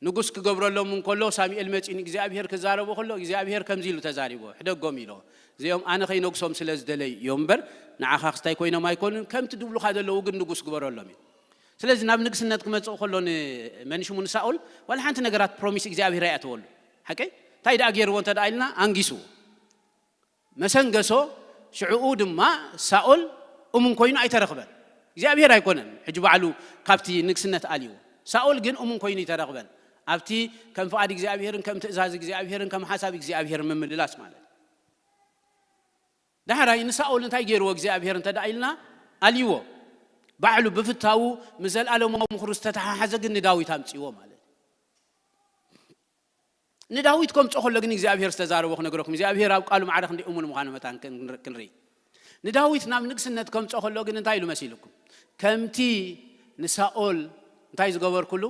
ንጉስ ክገብረሎም እንከሎ ሳሙኤል መጺኡ ንእግዚኣብሄር ክዛረቦ ከሎ እግዚኣብሄር ከምዚ ኢሉ ተዛሪቦ፣ ሕደጎም ኢሎ። እዚኦም ኣነ ከይነግሶም ስለ ዝደለዩ እዮም እምበር ንዓኻ ክስታይ ኮይኖም ኣይኮኑን፣ ከምቲ ድብሉኻ ዘለዉ ግን ንጉስ ግበረሎም እዩ። ስለዚ ናብ ንግስነት ክመጽእ ከሎ ንመን ሽሙ ንሳኦል ዋላ ሓንቲ ነገራት ፕሮሚስ እግዚኣብሔር ኣይኣተወሉ። ሓቀይ እንታይ ደኣ ገይርዎ እንተ ደኣ ኢልና፣ ኣንጊስዎ፣ መሰንገሶ። ሽዕኡ ድማ ሳኦል እሙን ኮይኑ ኣይተረኽበን። እግዚኣብሔር ኣይኮነን ሕጂ ባዕሉ ካብቲ ንግስነት ኣልዎ። ሳኦል ግን እሙን ኮይኑ ኣይተረኽበን። ኣብቲ ከም ፍቓድ እግዚኣብሔርን ከም ትእዛዝ እግዚኣብሔርን ከም ሓሳብ እግዚኣብሔር ምምልላስ ማለት እዩ። ዳሕራይ ንሳኦል እንታይ ገይርዎ እግዚኣብሔር እንተ ደኣ ኢልና፣ ኣልዎ። ባዕሉ ብፍታዉ ምስ ዘለኣለማዊ ምኽሩ ዝተተሓሓዘ ግን ንዳዊት ኣምጽዎ ማለት እዩ። ንዳዊት ከምጾ ከሎ ግን እግዚኣብሔር ዝተዛረቦ ክነግረኩም። እግዚኣብሔር ኣብ ቃሉ ማዕረ ክንደይ እሙን ምዃኑ መታን ክን-፣ ክንርኢ። ንዳዊት ናብ ንግስነት ከምጾ ከሎ ግን እንታይ ኢሉ መሲልኩም? ከምቲ ንሳኦል እንታይ ዝገበርኩሉ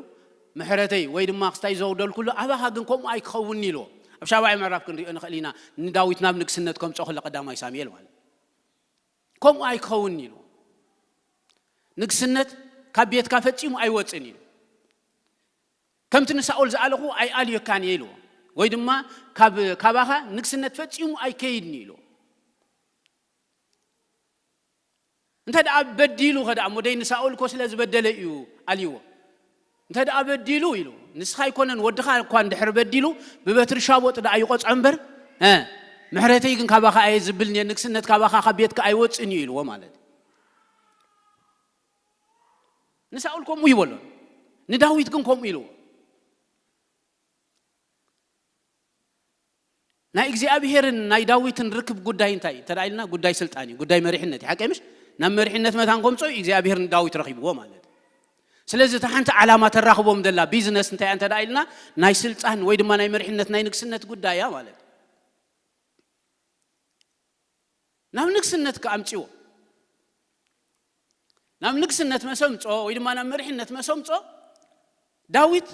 ምሕረተይ ወይ ድማ ክስታይ ዘውደልኩሉ ኣባኻ ግን ከምኡ ኣይክኸውን ኢልዎ። ኣብ ሻብዓይ ምዕራፍ ክንሪኦ ንኽእል ኢና። ንዳዊት ናብ ንግስነት ከምጾ ከሎ ቀዳማይ ሳሙኤል ማለት ከምኡ ኣይክኸውን ኢልዎ። ንግስነት ካብ ቤትካ ፈጺሙ ኣይወጽን ኢሉ። ከምቲ ንሳኦል ዝኣለኹ ኣይኣልየካን እየ ኢልዎ። ወይ ድማ ካብ፣ ካባኻ ንግስነት ፈጺሙ ኣይከይድን ኢልዎ። እንተ ደኣ በዲሉ ኸ ደኣ፣ እሞ ደይ ንሳኦል እኮ ስለ ዝበደለ እዩ ኣልዎ። እንተ ደኣ በዲሉ ኢሉ፣ ንስኻ ኣይኮነን ወድኻ እኳ እንድሕር በዲሉ፣ ብበትሪ ሻቦጥ ደኣ ይቆጽዖ እምበር፣ እ፣ ምሕረተይ ግን ካባኻ ኣየ ዝብልን እየ፣ ንግስነት ካባኻ ካብ ቤትካ ኣይወጽእን እዩ ኢልዎ ማለት እዩ። ንሳኦል ከምኡ ይበሎ፣ ንዳዊት ግን ከምኡ ኢልዎ። ናይ እግዚኣብሔርን ናይ ዳዊትን ርክብ ጉዳይ እንታይ እንተ ኢልና፣ ጉዳይ ስልጣን እዩ፣ ጉዳይ መሪሕነት እዩ። ሓቀይ ምሽ? ናብ መሪሕነት መታን ከምጾ እዩ እግዚኣብሔር ንዳዊት ረኺብዎ ማለት እዩ። ስለዚ እታ ሓንቲ ዓላማ ተራኽቦም ዘላ ቢዝነስ እንታይ እንተ ኢልና፣ ናይ ስልጣን ወይ ድማ ናይ መሪሕነት ናይ ንግስነት ጉዳይ እያ ማለት እዩ። ናብ ንግስነት ከኣምጽዎ፣ ናብ ንግስነት መሰምጾ ወይ ድማ ናብ መሪሕነት መሰምጾ፣ ዳዊት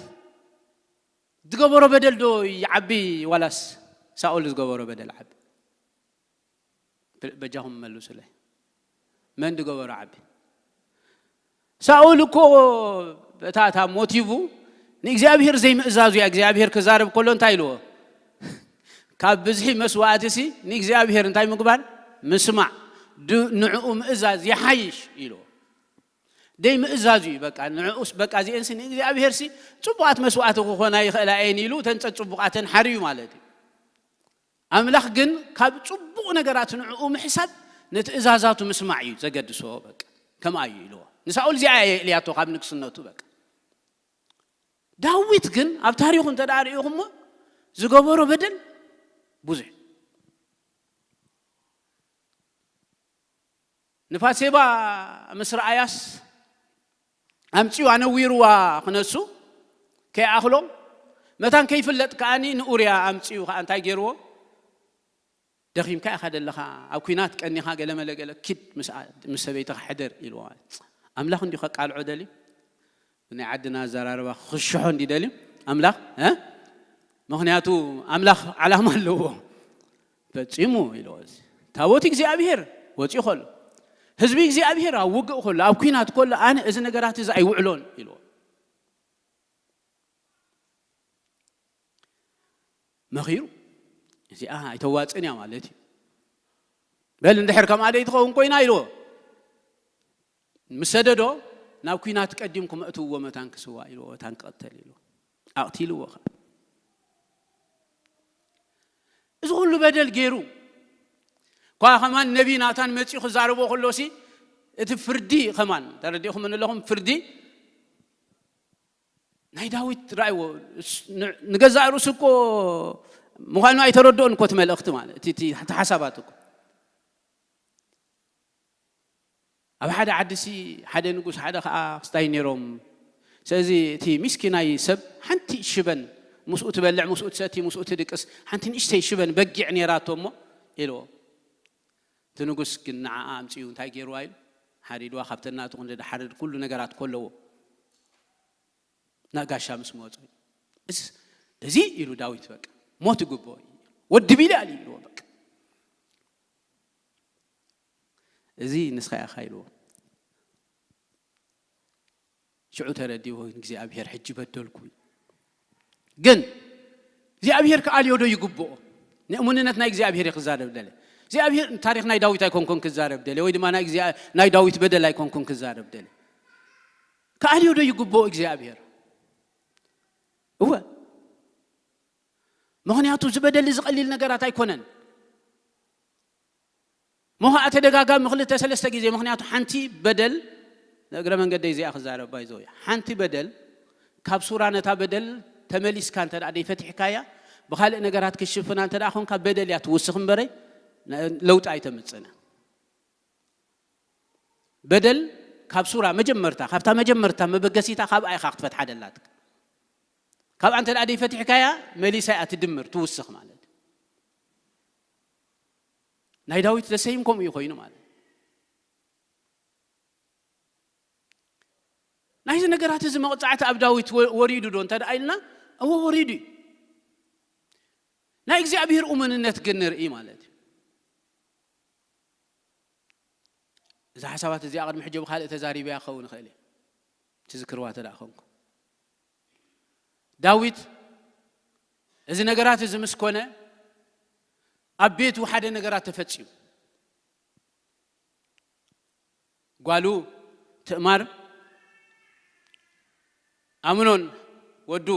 ዝገበሮ በደል ዶ ይዓቢ ዋላስ ሳኦል ዝገበሮ በደል ዓቢ? በጃኹም መልሱለይ። መን ዝገበሮ ዓቢ? ሳኦል እኮ እታ፣ እታ ሞቲቭ ንእግዚኣብሔር ዘይምእዛዙ እያ። እግዚኣብሔር ክዛረብ ከሎ እንታይ ኢልዎ? ካብ ብዝሒ መስዋእትሲ ንእግዚኣብሔር እንታይ ምግባር? ምስማዕ። ድ-፣ ንዕኡ ምእዛዝ ይሓይሽ ኢልዎ። ደይ ምእዛዙ እዩ። በቃ ንዕኡስ በቃ እዚአንሲ ንእግዚኣብሔርሲ ጽቡቓት መስዋእቲ ክኾና ይኽእላ እየን ኢሉ እተን ጸጽቡቓተን ሓርዩ ማለት እዩ። ኣምላኽ ግን ካብ ጽቡቕ ነገራት ንዕኡ ምሕሳብ ንትእዛዛቱ ምስማዕ እዩ ዘገድሶ። በቃ ከምኣ እዩ ኢልዎ። ንሳኦል እዚኣ እየ የእልያቶ ካብ ንግስነቱ። በቃ ዳዊት ግን ኣብ ታሪኹ እንተ ደኣ ርኢኹሞ ዝገበሮ በደል ብዙሕ። ንፋሴባ ምስ ረኣያስ ኣምጺኡ ኣነዊርዋ ክነሱ ከይኣኽሎ፣ መታን ከይፍለጥ ከኣኒ ንኡርያ ኣምጺኡ ከኣ እንታይ ገይርዎ? ደኺምካ ኢኻ ደለኻ፣ ኣብ ኲናት ቀኒኻ፣ ገለ መለ ገለ፣ ኪድ ምስ ኣ-፣ ምስ ሰበይትኻ ሕደር ኢልዎ። ኣምላኽ እንዲዩ ከቃልዖ ደልዩ? ናይ ዓድና ኣዘራርባ ክሽሖ እንዲ ደልዩ ኣምላኽ፣ እ? ምኽንያቱ ኣምላኽ ዓላማ ኣለዎ። ፈጺሙ ኢልዎ። እዚ ታቦት እግዚኣብሔር ወጺኡ ከሎ፣ ህዝቢ እግዚኣብሔር ኣብ ውግእ ከሎ፣ ኣብ ኲናት ከሎ፣ ኣነ እዚ ነገራት እዚ ኣይውዕሎን ኢልዎ። መኺሩ፣ እዚኣ ኣይተዋጽእን እያ ማለት እዩ። በል እንድሕር ከምኣ ደይ ትኸውን ኮይና ኢልዎ። ምስ ሰደዶ፣ ናብ ኲናት ቀዲምኩም እእትውዎ መታን ክስዋእ ኢልዎ፣ መታን ክቕተል ኢልዎ። ኣቕቲልዎ ኸኣ። እዚ ኩሉ በደል ገይሩ፣ እኳ ኸማን ነቢ ናታን መጺኡ ክዛረቦ ከሎሲ፣ እቲ ፍርዲ ኸማን፣ ተረዲእኹም ኣለኹም፣ ፍርዲ ናይ ዳዊት ረኣይዎ። እስ-፣ ን-፣ ንገዛእ ርእሱ እኮ ምዃኑ ኣይተረድኦን እኮ እቲ መልእኽቲ ማለት፣ እቲ፣ እቲ፣ እቲ ሓሳባት እኮ። ኣብ ሓደ ዓዲሲ ሓደ ንጉስ፣ ሓደ ኸኣ ክስታይ ነይሮም። ስለዚ እቲ ሚስኪናይ ሰብ ሓንቲ ሽበን ምስኡ ትበልዕ፣ ምስኡ ትሰቲ፣ ምስኡ ትድቅስ ሓንቲ ንእሽተይ ሽበን በጊዕ ነይራቶ እሞ ኢልዎ። እቲ ንጉስ ግን ንዓኣ ኣምጺኡ እንታይ ገይርዋ ኢሉ? ሓሪድዋ፣ ካብተን ናቱ ክንዲ ዝሓርድ ኩሉ ነገራት ከለዎ። ናብ ጋሻ ምስ መጹ፣ "እስ-፣ እዚ" ኢሉ ዳዊት፣ "በቃ ሞት ይግብኦ እዩ። ወዲ ቢልያል እዩ" ኢልዎ። በቃ "እዚ ንስኻ ኢኻ" ኢልዎ። ሽዑ ተረዲእዎ፣ "እግዚኣብሔር ሕጂ በደልኩ" እዩ። ግን እግዚኣብሔር ክኣልዮ ዶ ይግብኦ? ንእሙንነት ናይ እግዚኣብሔር እየ ክዛረብ ደለ። እግዚኣብሔር ታሪኽ ናይ ዳዊት ኣይኮንኩን ክዛረብ ደለ፣ ወይ ድማ ናይ እግዚኣብ-፣ ናይ ዳዊት በደል ኣይኮንኩን ክዛረብ ደለ። ክኣልዮ ዶ ይግብኦ እግዚኣብሔር? እወ። ምኽንያቱ እዚ በደል እዚ ቀሊል ነገራት ኣይኮነን። ሞ ኸዓ ተደጋጋሚ ክልተ ሰለስተ ግዜ፣ ምኽንያቱ ሓንቲ በደል፣ ንእግረ መንገደይ እዚኣ ክዛረብ ባይዘው እያ። ሓንቲ በደል ካብ ሱራ ነታ በደል ተመሊስካ እንተ ደኣ ደይፈቲሕካያ፣ ብኻልእ ነገራት ክሽፍና እንተ ደኣ ኾንካ፣ በደል እያ ትውስኽ እምበረ ለውጢ ኣይተምጽእን። በደል ካብ ሱራ መጀመርታ፣ ካብታ መጀመርታ መበገሲታ ካብኣ ኢኻ ክትፈትሓ ደላትካ። ካብኣ እንተ ደኣ ደይፈቲሕካያ፣ መሊሳ እያ ትድምር፣ ትውስኽ ማለት እዩ። ናይ ዳዊት ዘሰይም ከምኡ እዩ ኮይኑ ማለት እዩ። ናይዚ ነገራት እዚ መቕጻዕቲ ኣብ ዳዊት ወ-፣ ወሪዱ ዶ እንተ ደኣ ኢልና፣ እወ ወሪዱ እዩ። ናይ እግዚኣብሔር እሙንነት ግን ንርኢ ማለት እዩ። እዛ ሓሳባት እዚኣ ቅድሚ ሕጂ ብኻልእ ተዛሪበያ ክኸውን ይኽእል እየ። ትዝክርዋ እንተ ደኣ ኾንኩም። ዳዊት እዚ ነገራት እዚ ምስ ኮነ፣ ኣብ ቤቱ ሓደ ነገራት ተፈጺሙ። ጓሉ ትእማር ኣምኖን ወዱ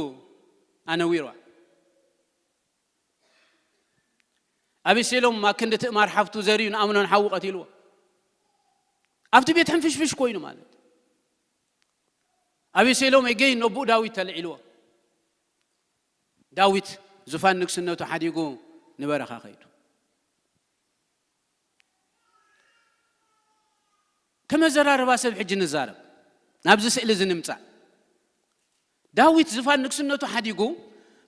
ኣነዊርዋ። ኣቤሴሎም ኣብ ክንዲ ትእማር ሓፍቱ ዘርዩ ንኣምኖን ሓዉ ቀቲልዎ። ኣብቲ ቤት ሕንፍሽፍሽ ኮይኑ ማለት። ኣቤሴሎም ኤገይ ነቦኡ ዳዊት ተልዒልዎ። ዳዊት ዙፋን ንግስነቱ ሓዲጉ ንበረኻ ከይዱ። ከም ኣዘራርባ ሰብ ሕጂ ንዛረብ። ናብዚ ስእሊ እዚ ንምጻእ። ዳዊት ዝፋን ንግስነቱ ሓዲጉ፣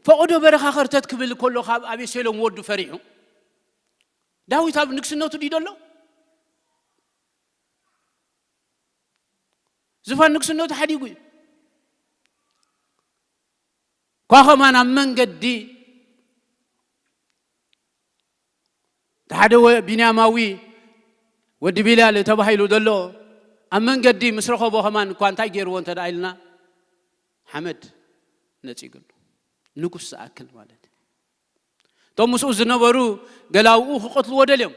ፈቐዶ በረኻ ኸርተት ክብል ከሎ፣ ካብ ኣቤሴሎም ወዱ ፈሪሑ፣ ዳዊት ኣብ ንግስነቱ ድዩ ደሎ? ዝፋን ንግስነቱ ሓዲጉ እዩ። ኳ ኸማን ኣብ መንገዲ፣ እቲ ሓደ ወ-፣ ቢንያማዊ ወዲ ቢልያል ተባሂሉ ዘሎ፣ ኣብ መንገዲ ምስ ረኸቦ ኸማን እኳ እንታይ ገይርዎ እንተ ደኣ ኢልና፣ ሓመድ ነጺግሉ። ንጉስ ዝኣክል ማለት እዩ። እቶም ምስኡ ዝነበሩ ገላውኡ ክቐትልዎ ደልዮም።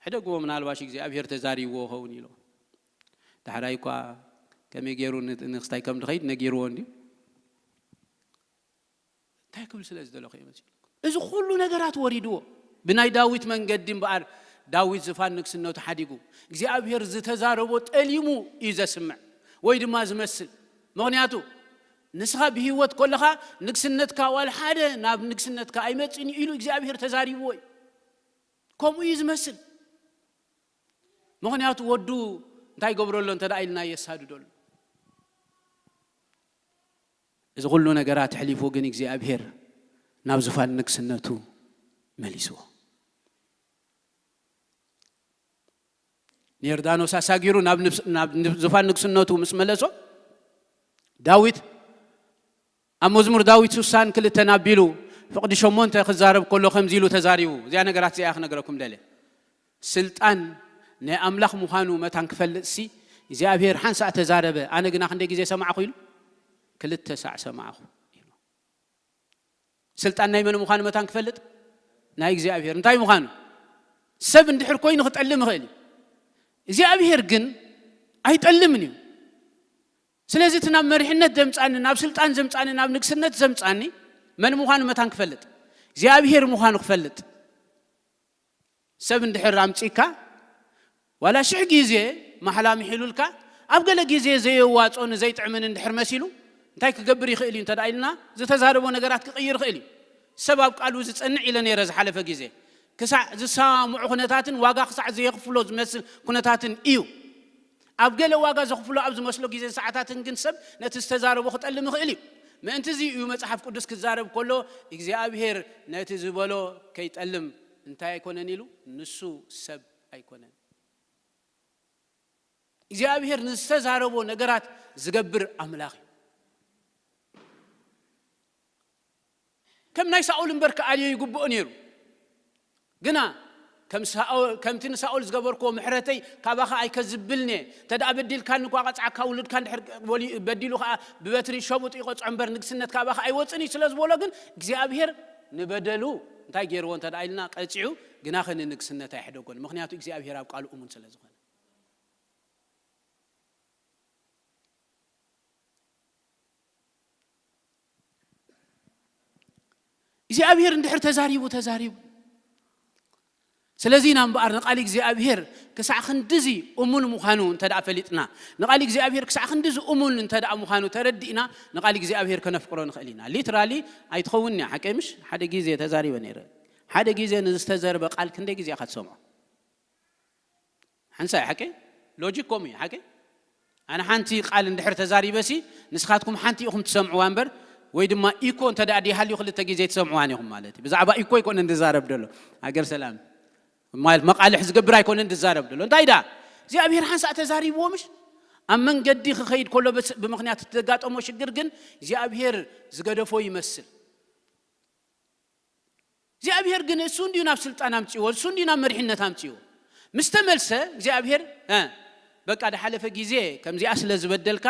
ሕደግዎ፣ ምናልባሽ እግዚኣብሔር ተዛሪብዎ ኸውን ኢሉ። ዳሕራይ እኳ ከመይ ገይሩ ን-፣ ንክስታይ ከም ድኸይድ ነጊርዎ እንድዩ። እንታይ ክብል ስለ ዝደለኹ እየ መሲልኩም? እዚ ኩሉ ነገራት ወሪድዎ። ብናይ ዳዊት መንገዲ እምበኣር፣ ዳዊት ዝፋን ንግስነቱ ሓዲጉ፣ እግዚኣብሔር ዝተዛረቦ ጠሊሙ እዩ ዘስምዕ ወይ ድማ ዝመስል። ምኽንያቱ ንስኻ ብህይወት ከለኻ ንግስነትካ ዋላ ሓደ ናብ ንግስነትካ ኣይመጽእን እዩ ኢሉ እግዚኣብሔር ተዛሪብዎ እዩ። ከምኡ እዩ ዝመስል። ምኽንያቱ ወዱ እንታይ ይገብረሎ እንተ ደኣ ኢልና የሳድደሉ። እዚ ኩሉ ነገራት ኣሕሊፉ ግን እግዚኣብሔር ናብ ዙፋን ንግስነቱ መሊስዎ። ንዮርዳኖስ ኣሳጊሩ ናብ ንብስ-፣ ናብ ንብ-፣ ዙፋን ንግስነቱ ምስ መለሶ፣ ዳዊት ኣብ መዝሙር ዳዊት ስሳን ክልተን ኣቢሉ ፍቕዲ ሸሞንተ ክዛረብ ከሎ ከምዚ ኢሉ ተዛሪቡ። እዚኣ ነገራት እዚኣ ክነግረኩም ደልየ። ስልጣን ናይ ኣምላኽ ምዃኑ መታን ክፈልጥሲ፣ እግዚኣብሔር ሓንሳእ ተዛረበ፣ ኣነ ግና ክንደይ ግዜ ሰማዕኹ ኢሉ? ክልተ ሳዕ ሰማዕኹ ኢሉ። ስልጣን ናይ መን ምዃኑ መታን ክፈልጥ? ናይ እግዚኣብሔር። እንታይ ምዃኑ? ሰብ እንድሕር ኮይኑ ክጠልም ይኽእል እዩ። እግዚኣብሔር ግን ኣይጠልምን እዩ። ስለዚ እቲ ናብ መሪሕነት ዘምጻኒ፣ ናብ ስልጣን ዘምጻኒ፣ ናብ ንግስነት ዘምጻኒ መን ምዃኑ መታን ክፈልጥ? እግዚኣብሔር ምዃኑ ክፈልጥ። ሰብ እንድሕር ኣምጺእካ፣ ዋላ ሽሕ ግዜ ማሕላ ምሒሉልካ፣ ኣብ ገለ ግዜ ዘየዋጽኦን ዘይጥዕምን እንድሕር መሲሉ፣ እንታይ ክገብር ይኽእል እዩ እንተ ደኣ ኢልና፣ ዝተዛረቦ ነገራት ክቕይር ይኽእል እዩ። ሰብ ኣብ ቃሉ ዝጸንዕ ኢለ ነይረ ዝሓለፈ ግዜ። ክሳዕ ዝሰማምዑ ኩነታትን ዋጋ ክሳዕ ዘየኽፍሎ ዝመስል ኩነታትን እዩ። ኣብ ገለ ዋጋ ዘኽፍሎ ኣብ ዝመስሎ ግዜን ሰዓታትን ግን ሰብ ነቲ ዝተዛረቦ ክጠልም ይኽእል እዩ። ምእንቲ እዚ እዩ መጽሓፍ ቅዱስ ክዛረብ ከሎ፣ እግዚኣብሔር ነቲ ዝበሎ ከይጠልም እንታይ ኣይኮነን ኢሉ? ንሱ ሰብ ኣይኮነን። እግዚኣብሔር ንዝተዛረቦ ነገራት ዝገብር ኣምላኽ እዩ። ከም ናይ ሳኦል እምበር ክኣልዮ ይግብኦ ነይሩ። ግና ከም ሳኦል፣ ከምቲ ንሳኦል ዝገበርክዎ ምሕረተይ ካባኻ ኣይከዝብልን እየ። እንተ ደኣ በዲልካኒ እኳ ቀጽዓካ፣ ውሉድካ እንድሕር ወሊ-፣ በዲሉ ኸኣ ብበትሪ ሸቡጥ ይቐጽዖ እምበር ንግስነት ካባኻ ኣይወጽእን እዩ ስለ ዝበሎ ግን እግዚኣብሔር ንበደሉ እንታይ ገይርዎ እንተ ደኣ ኢልና ቀጺዑ፣ ግናኸ ንንግስነት ኣይሕደጎን። ምኽንያቱ እግዚኣብሔር ኣብ ቃሉ እሙን ስለ ዝኾነ። እግዚኣብሔር እንድሕር ተዛሪቡ ተዛሪቡ። ስለዚ ኢና እምበኣር ንቓል እግዚኣብሔር ክሳዕ ክንድዚ እሙን ምዃኑ እንተ ደኣ ፈሊጥና፣ ንቓል እግዚኣብሔር ክሳዕ ክንድዚ እሙን እንተ ደኣ ምዃኑ ተረዲእና፣ ንቓል እግዚኣብሔር ከነፍቅሮ ንኽእል ኢና። ሊትራሊ ኣይትኸውን እያ፣ ሓቀይ ምሽ? ሓደ ግዜ ተዛሪበ ነይረ። ሓደ ግዜ ንዝተዘርበ ቃል ክንደይ ግዜ ኢኻ ትሰምዖ? ሓንሳእ ሓቂ? ሎጂክ ከምኡ እዩ ሓቂ? ኣነ ሓንቲ ቃል እንድሕር ተዛሪበሲ ንስኻትኩም ሓንቲ ኢኹም ትሰምዕዋ እምበር፣ ወይ ድማ ኢኮ እንተ ደኣ ደይሃልዩ ክልተ ግዜ ትሰምዕዋን ኢኹም ማለት እዩ። ብዛዕባ ኢኮ ኣይኮነን ዝዛረብ ደሎ። ሃገር ሰላም ማለት መቃልሕ ዝገብር ኣይኮነን ዝዛረብ ደሎ። እንታይ ደኣ እግዚኣብሔር ሓንሳእ ተዛሪብዎ ምሽ? ኣብ መንገዲ ክኸይድ ከሎ በስ- ብምኽንያት እተጋጠሞ ሽግር ግን እግዚኣብሔር ዝገደፎ ይመስል። እግዚኣብሔር ግን እሱ እንዲዩ ናብ ስልጣን ኣምፅዎ፣ እሱ እንዲዩ ናብ መሪሕነት ኣምፅዎ። ምስ ተመልሰ እግዚኣብሔር እ፣ በቃ ድሓለፈ ግዜ ከምዚኣ ስለ ዝበደልካ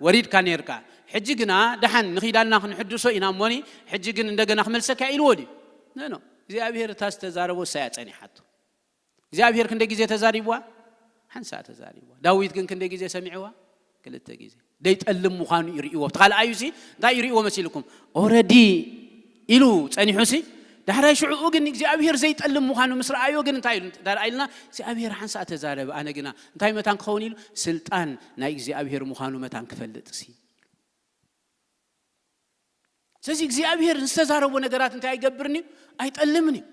ወሪድካ ነርካ፣ ሕጂ ግና ደሓን ንኺዳና ክንሕድሶ ኢና እሞኒ፣ ሕጂ ግን እንደገና ክመልሰካ ኢልዎ ድዩ? ኖ ኖ። እግዚኣብሔር እታ ዝተዛረቦ እሳያ ጸኒሓቶ። እግዚኣብሔር ክንደይ ግዜ ተዛሪብዋ? ሓንሳ ተዛሪብዋ። ዳዊት ግን ክንደይ ግዜ ሰሚዕዋ? ክልተ ግዜ። ደይጠልም ምዃኑ ይርእይዎ። እቲ ካልኣዩ ሲ እንታይ ይርእይዎ መሲልኩም? ኦረዲ ኢሉ ጸኒሑ ሲ ዳሕራይ ሽዕኡ ግን እግዚኣብሔር ዘይጠልም ምዃኑ ምስ ረኣዮ ግን እንታይ ኢሉ? እንታይ ደኣ ኢልና? እግዚኣብሔር ሓንሳ ተዛረበ፣ ኣነ ግና እንታይ መታን ክኸውን ኢሉ? ስልጣን ናይ እግዚኣብሔር ምዃኑ መታን ክፈልጥ ሲ። ስለዚ እግዚኣብሔር ዝተዛረቦ ነገራት እንታይ ኣይገብርን እዩ? ኣይጠልምን እዩ።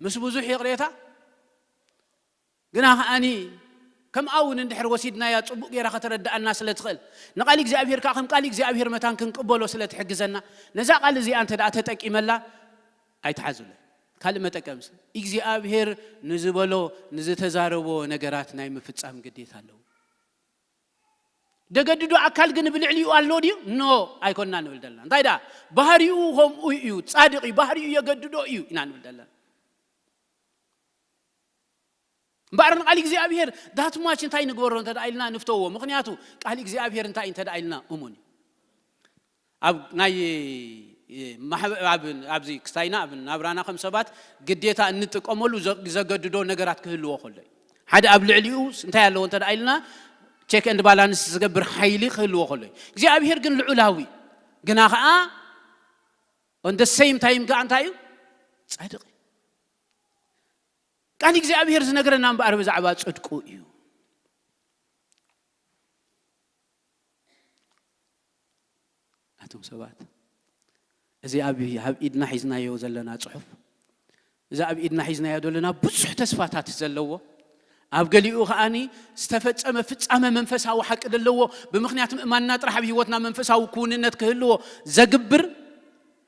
ምስ ብዙሕ ይቕሬታ ግና ከኣኒ ከምኣ እውን እንድሕር ወሲድናያ ጽቡቕ ጌራ ከተረድኣና ስለ ትኽእል፣ ንቓል እግዚኣብሔር ከኣ ከም ቃል እግዚኣብሔር መታን ክንቅበሎ ስለ ትሕግዘና፣ ነዛ ቃል እዚኣ እንተ ደኣ ተጠቂመላ ኣይትሓዙለይ። ካልእ መጠቀምስ እግዚኣብሔር ንዝበሎ ንዝተዛረቦ ነገራት ናይ ምፍጻም ግዴታ ኣለዎ። ደገድዶ ኣካል ግን ብልዕሊኡ ኣሎ ድዩ? ኖ፣ ኣይኮንና ንብል ዘለና። እንታይ ደኣ ባህሪኡ ከምኡ እዩ፣ ጻድቕ እዩ፣ ባህሪኡ የገድዶ እዩ ኢና ንብል ዘለና። እምበኣር ንቃል እግዚኣብሔር ዳትማች እንታይ ንግበሮ እንተ ደኣ ኢልና ንፍተዎ። ምኽንያቱ ቃል እግዚኣብሔር እንታይ እንተ ደኣ ኢልና እሙን እዩ። ኣብ ናይ ማሕበ- ኣብ- ኣብዚ ክስታይና ኣብ ናብራና ከም ሰባት ግዴታ እንጥቀመሉ ዘ- ዘገድዶ ነገራት ክህልዎ ከሎ እዩ። ሓደ ኣብ ልዕሊኡ እንታይ ኣለዎ እንተ ደኣ ኢልና ቼክ ኤንድ ባላንስ ዝገብር ሓይሊ ክህልዎ ከሎ እዩ። እግዚኣብሔር ግን ልዑላዊ ግና ኸዓ on the same time ከዓ እንታይ እዩ? ጻድቕ እዩ። ቃል እግዚኣብሔር ዝነግረና እምበኣር ብዛዕባ ጽድቁ እዩ። ኣቶም ሰባት እዚ ኣብ ኣብ ኢድና ሒዝናዮ ዘለና ጽሑፍ፣ እዚ ኣብ ኢድና ሒዝናዮ ዘለና ብዙሕ ተስፋታት ዘለዎ፣ ኣብ ገሊኡ ከኣኒ ዝተፈጸመ ፍጻመ መንፈሳዊ ሓቂ ዘለዎ፣ ብምኽንያት ምእማንና ጥራሕ ኣብ ህይወትና መንፈሳዊ ክውንነት ክህልዎ ዘግብር፣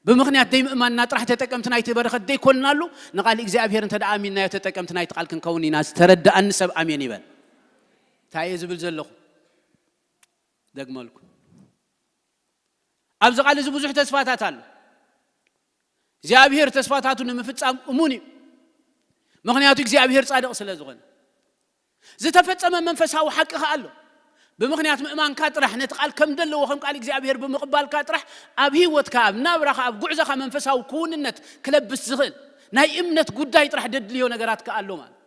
ብምኽንያት ደይምእማንና ጥራሕ ተጠቀምቲ ናይቲ በረኸት ደይኮንናሉ፣ ንቓል እግዚኣብሔር እንተ ደኣ ኣሚንናዮ ተጠቀምቲ ናይቲ ቃል ክንከውን ኢና ዝተረድኣኒ ሰብ ኣሜን ይበል። እንታይ እየ ዝብል ዘለኹ? ደግመልኩ። ኣብዚ ቃል እዚ ብዙሕ ተስፋታት ኣሎ። እግዚኣብሔር ተስፋታቱ ንምፍጻም እሙን እዩ። ምኽንያቱ እግዚኣብሔር ጻድቕ ስለ ዝኾነ። ዝተፈጸመ መንፈሳዊ ሓቂ ኸኣ ኣሎ። ብምኽንያት ምእማንካ ጥራሕ ነቲ ቃል ከም ደለዎ ከም ቃል እግዚኣብሔር ብምቕባልካ ጥራሕ ኣብ ህይወትካ፣ ኣብ ናብራኻ፣ ኣብ ጉዕዞኻ መንፈሳዊ ክውንነት ክለብስ ዝኽእል ናይ እምነት ጉዳይ ጥራሕ ደድልዮ ነገራት ከኣ ኣሎ ማለት።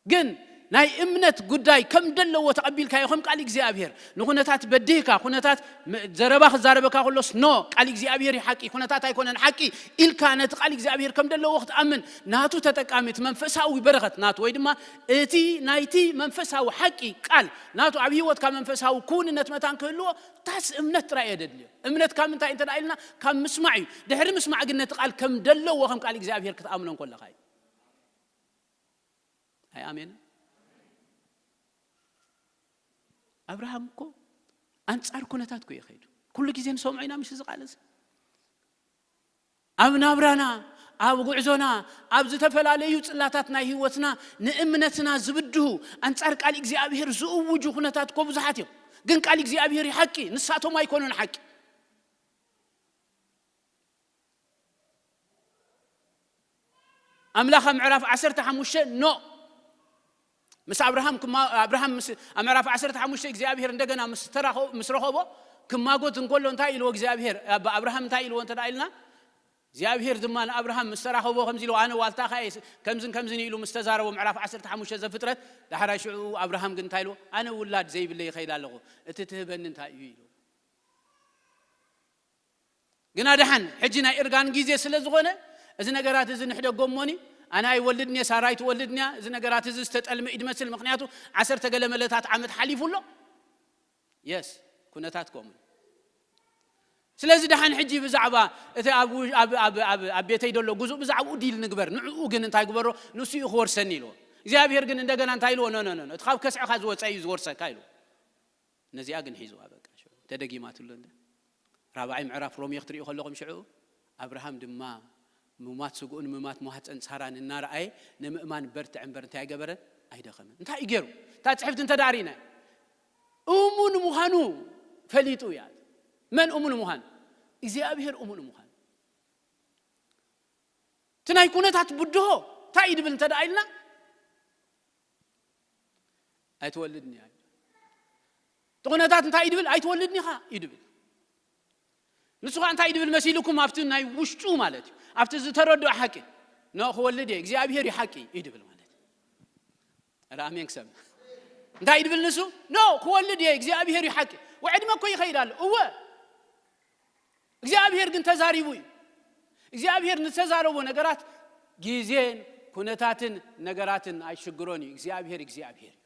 ግን ናይ እምነት ጉዳይ ከም ደለዎ ተቐቢልካዮ ከም ቃል እግዚኣብሔር ንኹነታት በዲህካ፣ ኩነታት ም- ዘረባ ክዛረበካ ከሎስ ኖ ቃል እግዚኣብሔር እዩ ሓቂ፣ ኩነታት ኣይኮነን ሓቂ ኢልካ ነቲ ቃል እግዚኣብሔር ከም ደለዎ ክትኣምን ናቱ ተጠቃሚ እቲ መንፈሳዊ በረኸት ናቱ ወይ ድማ እቲ ናይቲ መንፈሳዊ ሓቂ ቃል ናቱ ኣብ ህይወትካ መንፈሳዊ ክውንነት መታን ክህልዎ ታስ እምነት ጥራይ እየ ደድልዮ። እምነት ካብ ምንታይ እንተ ደኣ ኢልና ካብ ምስማዕ እዩ። ድሕሪ ምስማዕ ግን ነቲ ቃል ከም ደለዎ ከም ቃል እግዚኣብሔር ክትኣምኖ እንከለኻ እዩ። ኣይ ኣሜን። ኣብርሃም እኮ ኣንጻር ኩነታት እኮ እዩ ከይዱ። ኩሉ ግዜ ንሰምዖ ኢና ምሽ እዚ ቃል እዚ ኣብ ናብራና ኣብ ጉዕዞና ኣብ ዝተፈላለዩ ጽላታት ናይ ህይወትና ንእምነትና ዝብድሁ ኣንጻር ቃል እግዚኣብሔር ዝእውጁ ኩነታት እኮ ብዙሓት እዮም። ግን ቃል እግዚኣብሔር እዩ ሓቂ፣ ንሳቶም ኣይኮኑን ሓቂ። ኣምላኽ ኣብ ምዕራፍ ዓሰርተ ሓሙሽተ ኖ ምስ ኣብርሃም ክማ ኣብርሃም ምስ ኣብ ምዕራፍ ዓሰርተ ሓሙሽተ እግዚኣብሔር እንደገና ምስ ተራኸ ምስ ረኸቦ ክማጎት እንከሎ እንታይ ኢልዎ እግዚኣብሔር ኣብ ኣብርሃም እንታይ ኢልዎ እንተ ደኣ ኢልና እግዚኣብሔር ድማ ንኣብርሃም ምስ ተራኸቦ ከምዚ ኢልዎ ኣነ ዋልታኻ እየ ከምዝን ከምዝን ኢሉ ምስ ተዛረቦ ምዕራፍ ዓሰርተ ሓሙሽተ ዘፍጥረት ዳሕራይ ሽዑ ኣብርሃም ግን እንታይ ኢልዎ ኣነ ውላድ ዘይብለይ ይኸይድ ኣለኹ እቲ ትህበኒ እንታይ እዩ ኢልዎ ግና ደሓን ሕጂ ናይ እርጋን ግዜ ስለ ዝኾነ፣ እዚ ነገራት እዚ ንሕደጎ እሞኒ፣ ኣነ ኣይወልድን እየ፣ ሳራ ኣይትወልድን እያ፣ እዚ ነገራት እዚ ዝተጠልመ እዩ ዝመስል። ምኽንያቱ ዓሰርተ ገለ መለታት ዓመት ሓሊፉ ኣሎ። የስ፣ ኩነታት ከምኡ እዩ። ስለዚ ደሓን ሕጂ ብዛዕባ እቲ ኣብ ው-፣ ኣብ፣ ኣብ፣ ኣብ፣ ኣብ ቤተይ ዘሎ ጉዙእ ብዛዕባኡ ዲል ንግበር። ንዕኡ ግን እንታይ ግበሮ? ንሱ እዩ ክወርሰኒ ኢልዎ። እግዚኣብሔር ግን እንደገና እንታይ ኢልዎ? ኖ፣ ኖ፣ ኖ፣ ኖ፣ እቲ ካብ ከስዕኻ ዝወፀ እዩ ዝወርሰካ ኢልዎ። ነዚኣ ግን ሒዝዋ በቃ። ሽዑ ተደጊማትሉ እንደ ራብዓይ ምዕራፍ ሮሜ ክትሪኡ ከለኹም፣ ሽዑ ኣብርሃም ድማ ምማት ስግኡን ምማት ማህፀን ሳራን እናረኣየ ንምእማን በርትዕ እምበር እንታይ ኣይገበረን? ኣይደኸመን። እንታይ እዩ ገይሩ? እታ ፅሕፍቲ እንተ ደኣ ርኢና፣ እሙን ምዃኑ ፈሊጡ እያ። መን እሙን ምዃኑ? እግዚኣብሔር እሙን ምዃኑ። እቲ ናይ ኩነታት ብድሆ እንታይ እዩ ድብል እንተ ደኣ ኢልና፣ ኣይትወልድን እያ። እቲ ኩነታት እንታይ እዩ ድብል? ኣይትወልድን ኢኻ እዩ ድብል። ንሱ ኸዓ እንታይ እዩ ድብል መሲልኩም? ኣብቲ ናይ ውሽጡ ማለት እዩ፣ ኣብቲ ዝተረድኦ ሓቂ፣ ኖ፣ ክወልድ እየ፣ እግዚኣብሔር እዩ ሓቂ እዩ ድብል ማለት እዩ። ኧረ ኣሜን ክሰብ። እንታይ እዩ ድብል ንሱ? ኖ፣ ክወልድ እየ፣ እግዚኣብሔር እዩ ሓቂ። ወዕድመ እኮ ይኸይድ ኣሎ። እወ፣ እግዚኣብሔር ግን ተዛሪቡ እዩ። እግዚኣብሔር ንተዛረቦ ነገራት ግዜን ኩነታትን ነገራትን ኣይሽግሮን እዩ። እግዚኣብሔር እግዚኣብሔር እዩ።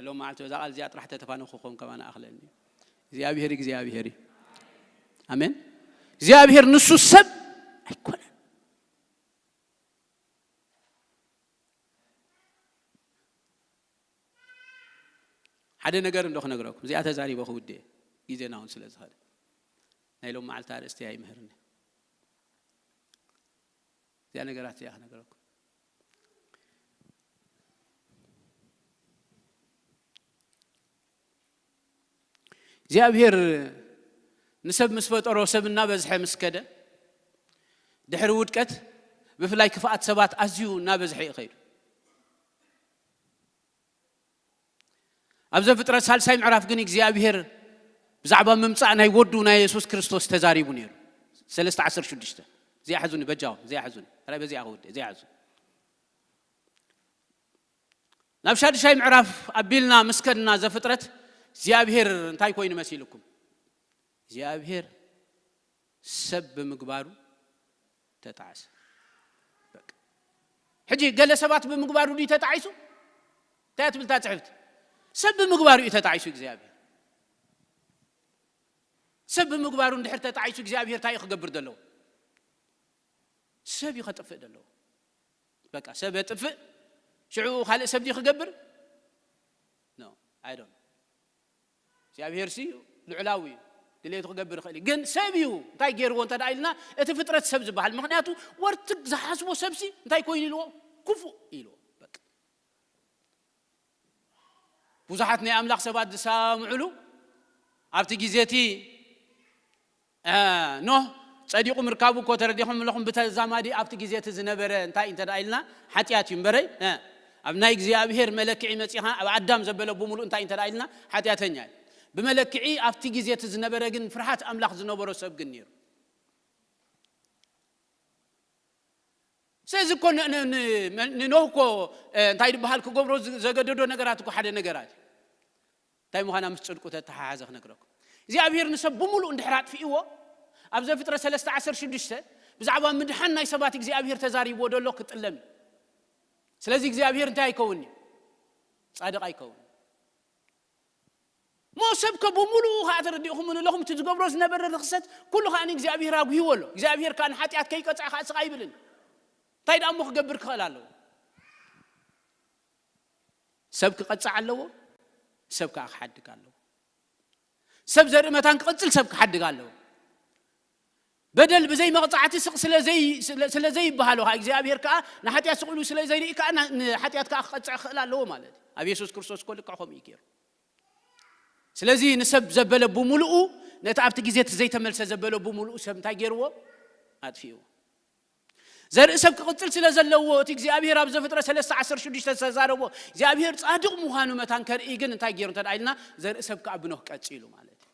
ሎም መዓልቲ በዛ ቃል እዚኣ ጥራሕ ተተፋነኹ ኾን ከማን ኣኽለኒ። እግዚኣብሔር እግዚኣብሔር እዩ። ኣሜን። እግዚኣብሔር ንሱ ሰብ ኣይኮነን። ሓደ ነገር እንዶ ክነግረኩም፣ እዚኣ ተዛሪበ ክውድእ እየ፣ ግዜና እውን ስለ ዝኸደ። ናይ ሎም መዓልቲ ኣርእስቲ ኣይምህርኒ። እዚኣ ነገራት እዚኣ ክነግረኩም። እግዚኣብሔር ንሰብ ምስ ፈጠሮ፣ ሰብ እናበዝሐ ምስ ከደ፣ ድሕሪ ውድቀት ብፍላይ ክፍኣት ሰባት ኣዝዩ እናበዝሐ እዩ ከይዱ። ኣብ ዘፍጥረት ሳልሳይ ምዕራፍ ግን እግዚኣብሔር ብዛዕባ ምምጻእ ናይ ወዱ ናይ የሱስ ክርስቶስ ተዛሪቡ ነይሩ። ሰለስተ ዓሰርተ ሽዱሽተ። እዚኣ ሕዙኒ በጃኹም፣ እዚኣ ሕዙኒ። ጥራይ በዚኣ ክውድእ፣ እዚኣ ሕዙኒ። ናብ ሻድሻይ ምዕራፍ ኣቢልና ምስ ከድና ዘፍጥረት እግዚኣብሔር እንታይ ኮይኑ መሲልኩም? እግዚኣብሔር ሰብ ብምግባሩ ተጣዕሰ። በቃ። ሕጂ ገለ ሰባት ብምግባሩ ድዩ ተጣዒሱ? እንታይ ትብል እታ ጽሕፍቲ? ሰብ ብምግባሩ እዩ ተጣዒሱ እግዚኣብሔር። ሰብ ብምግባሩ እንድሕር ተጣዒሱ እግዚኣብሔር እንታይ እዩ ክገብር ዘለዎ? ሰብ እዩ ከጥፍእ ዘለዎ። በቃ ሰብ የጥፍእ፣ ሽዑ ካልእ ሰብ ድዩ ክገብር? ኖ፣ I don't። እግዚኣብሔር ሲ ልዑላዊ እዩ፣ ድሌቱ ክገብር ይኽእል እዩ። ግን ሰብ እዩ እንታይ ገይርዎ እንተ ደኣ ኢልና፣ እቲ ፍጥረት ሰብ ዝበሃል። ምኽንያቱ ወርትግ ዝሓስቦ ሰብሲ እንታይ ኮይኑ ኢልዎ? ክፉእ ኢልዎ። በቃ። ብዙሓት ናይ ኣምላኽ ሰባት ዝሰማምዕሉ ኣብቲ ግዜ እቲ፣ እ፣ ኖህ ጸዲቑ ምርካቡ እኮ ተረዲኹም ኣለኹም። ብተዛማዲ ኣብቲ ግዜ እቲ ዝነበረ እንታይ እንተ ደኣ ኢልና ሓጢኣት እዩ እምበረይ፣ እ፣ ኣብ ናይ እግዚኣብሔር መለክዒ መጺኻ ኣብ ኣዳም ዘበለ ብምሉእ እንታይ እንተ ደኣ ኢልና ሓጢኣተኛ እዩ። ብመለክዒ ኣብቲ ግዜ እቲ ዝነበረ ግን ፍርሃት ኣምላኽ ዝነበሮ ሰብ ግን ነይሩ። ስለዚ እኮ ን-፣ ን-፣ ን-፣ ንኖህ እኮ፣ እ፣ እንታይ ዝበሃል ክገብሮ ዝ-፣ ዘገደዶ ነገራት እኮ ሓደ ነገራት እዩ። እንታይ ምዃና ምስ ጽድቁ ተተሓሓዘ ክነግረኩም። እግዚኣብሔር ንሰብ ብምሉእ እንድሕር ኣጥፊእዎ፣ ኣብ ዘፍጥረት ሰለስተ ዓሰርተ ሽዱሽተ ብዛዕባ ምድሓን ናይ ሰባት እግዚኣብሔር ተዛሪብዎ ደሎ ክጥለም እዩ። ስለዚ እግዚኣብሔር እንታይ ኣይከውን እዩ? ጻድቕ ኣይከውን። እሞ ሰብ ከ ብምሉኡ ኸዓ ተረዲእኹም ኣለኹም፣ እቲ ዝገብሮ ዝነበረ ርኽሰት ኩሉ ኸዓ ንእግዚኣብሔር ኣጉሂዎ ኣሎ። እግዚኣብሔር ከኣ ንሓጢኣት ከይቀጽዐ ኸዓ ስቕ ኣይብልን። እንታይ ደኣ እሞ ክገብር ክኽእል ኣለዎ? ሰብ ክቐጽዕ ኣለዎ፣ ሰብ ከኣ ክሓድግ ኣለዎ። ሰብ ዘርኢ መታን ክቕጽል ሰብ ክሓድግ ኣለዎ። በደል ብዘይ መቕጻዕቲ ስቕ ስለ ዘይ-፣ ስለ፣ ስለ ዘይበሃሎ ኸዓ እግዚኣብሔር ከኣ ንሓጢኣት ስቕ ኢሉ ስለ ዘይርኢ ከኣ ና-፣ ንሓጢኣት ከኣ ክቐጽዕ ክኽእል ኣለዎ ማለት እዩ። ኣብ የሱስ ክርስቶስ እኮ ልክዕ ከምኡ እዩ ገይሩ። ስለዚ ንሰብ ዘበለ ብምሉኡ ነቲ ኣብቲ ግዜ እቲ ዘይተመልሰ ዘበለ ብምሉኡ ሰብ እንታይ ገይርዎ? ኣጥፊእዎ። ዘርኢ ሰብ ክቕጽል ስለ ዘለዎ እቲ እግዚኣብሔር ኣብ ዘፍጥረት ሰለስተ ዓሰርተ ሽዱሽተ ዝተዛረቦ እግዚኣብሔር ጻድቕ ምዃኑ መታን ከርኢ ግን እንታይ ገይሩ እንተ ደኣ ኢልና ዘርኢ ሰብ ከኣ ብኖህ ቀጺሉ ማለት እዩ።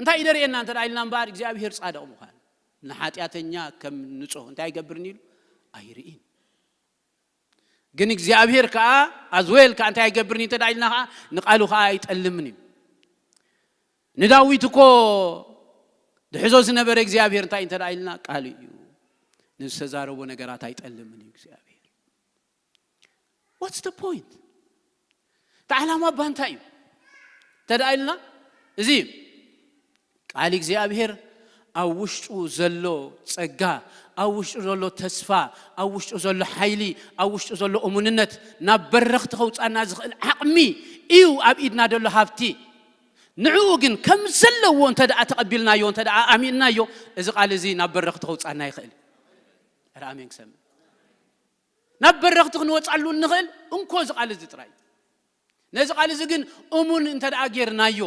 እንታይ እዩ ደርእየና እንተ ደኣ ኢልና እምበኣር እግዚኣብሔር ጻድቕ ምዃኑ ንሓጢኣተኛ ከም ንጹህ እንታይ ኣይገብርን ኢሉ ኣይርእን። ግን እግዚኣብሔር ከኣ ኣዝዌል ከኣ እንታይ ኣይገብርን እዩ እንተ ደኣ ኢልና ከኣ ንቃሉ ከኣ ኣይጠልምን እዩ። ንዳዊት እኮ ድሕዞ ዝነበረ እግዚኣብሔር እንታይ እንተ ደኣ ኢልና ቃሉ እዩ። ንዝተዛረቦ ነገራት ኣይጠልምን እዩ እግዚኣብሔር። What's the point? እቲ ዓላማ እባ እንታይ እዩ እንተ ደኣ ኢልና፣ እዚ እዩ። ቃል እግዚኣብሔር ኣብ ውሽጡ ዘሎ ጸጋ፣ ኣብ ውሽጡ ዘሎ ተስፋ፣ ኣብ ውሽጡ ዘሎ ሓይሊ፣ ኣብ ውሽጡ ዘሎ እሙንነት ናብ በረኽቲ ከውጻና ዝኽእል ዓቕሚ እዩ ኣብ ኢድና ዘሎ ሃብቲ። ንዕኡ ግን ከም ዘለዎ እንተ ደኣ ተቐቢልናዮ፣ እንተ ደኣ ኣሚንናዮ፣ እዚ ቃል እዚ ናብ በረኽቲ ከውጻና ይኽእል። ኧረ ኣሜን ክሰምዕ። ናብ በረኽቲ ክንወጻሉ እንኽእል እንኮ እዚ ቃል እዚ ጥራይ እዩ። ነዚ ቃል እዚ ግን እሙን እንተ ደኣ ጌርናዮ፣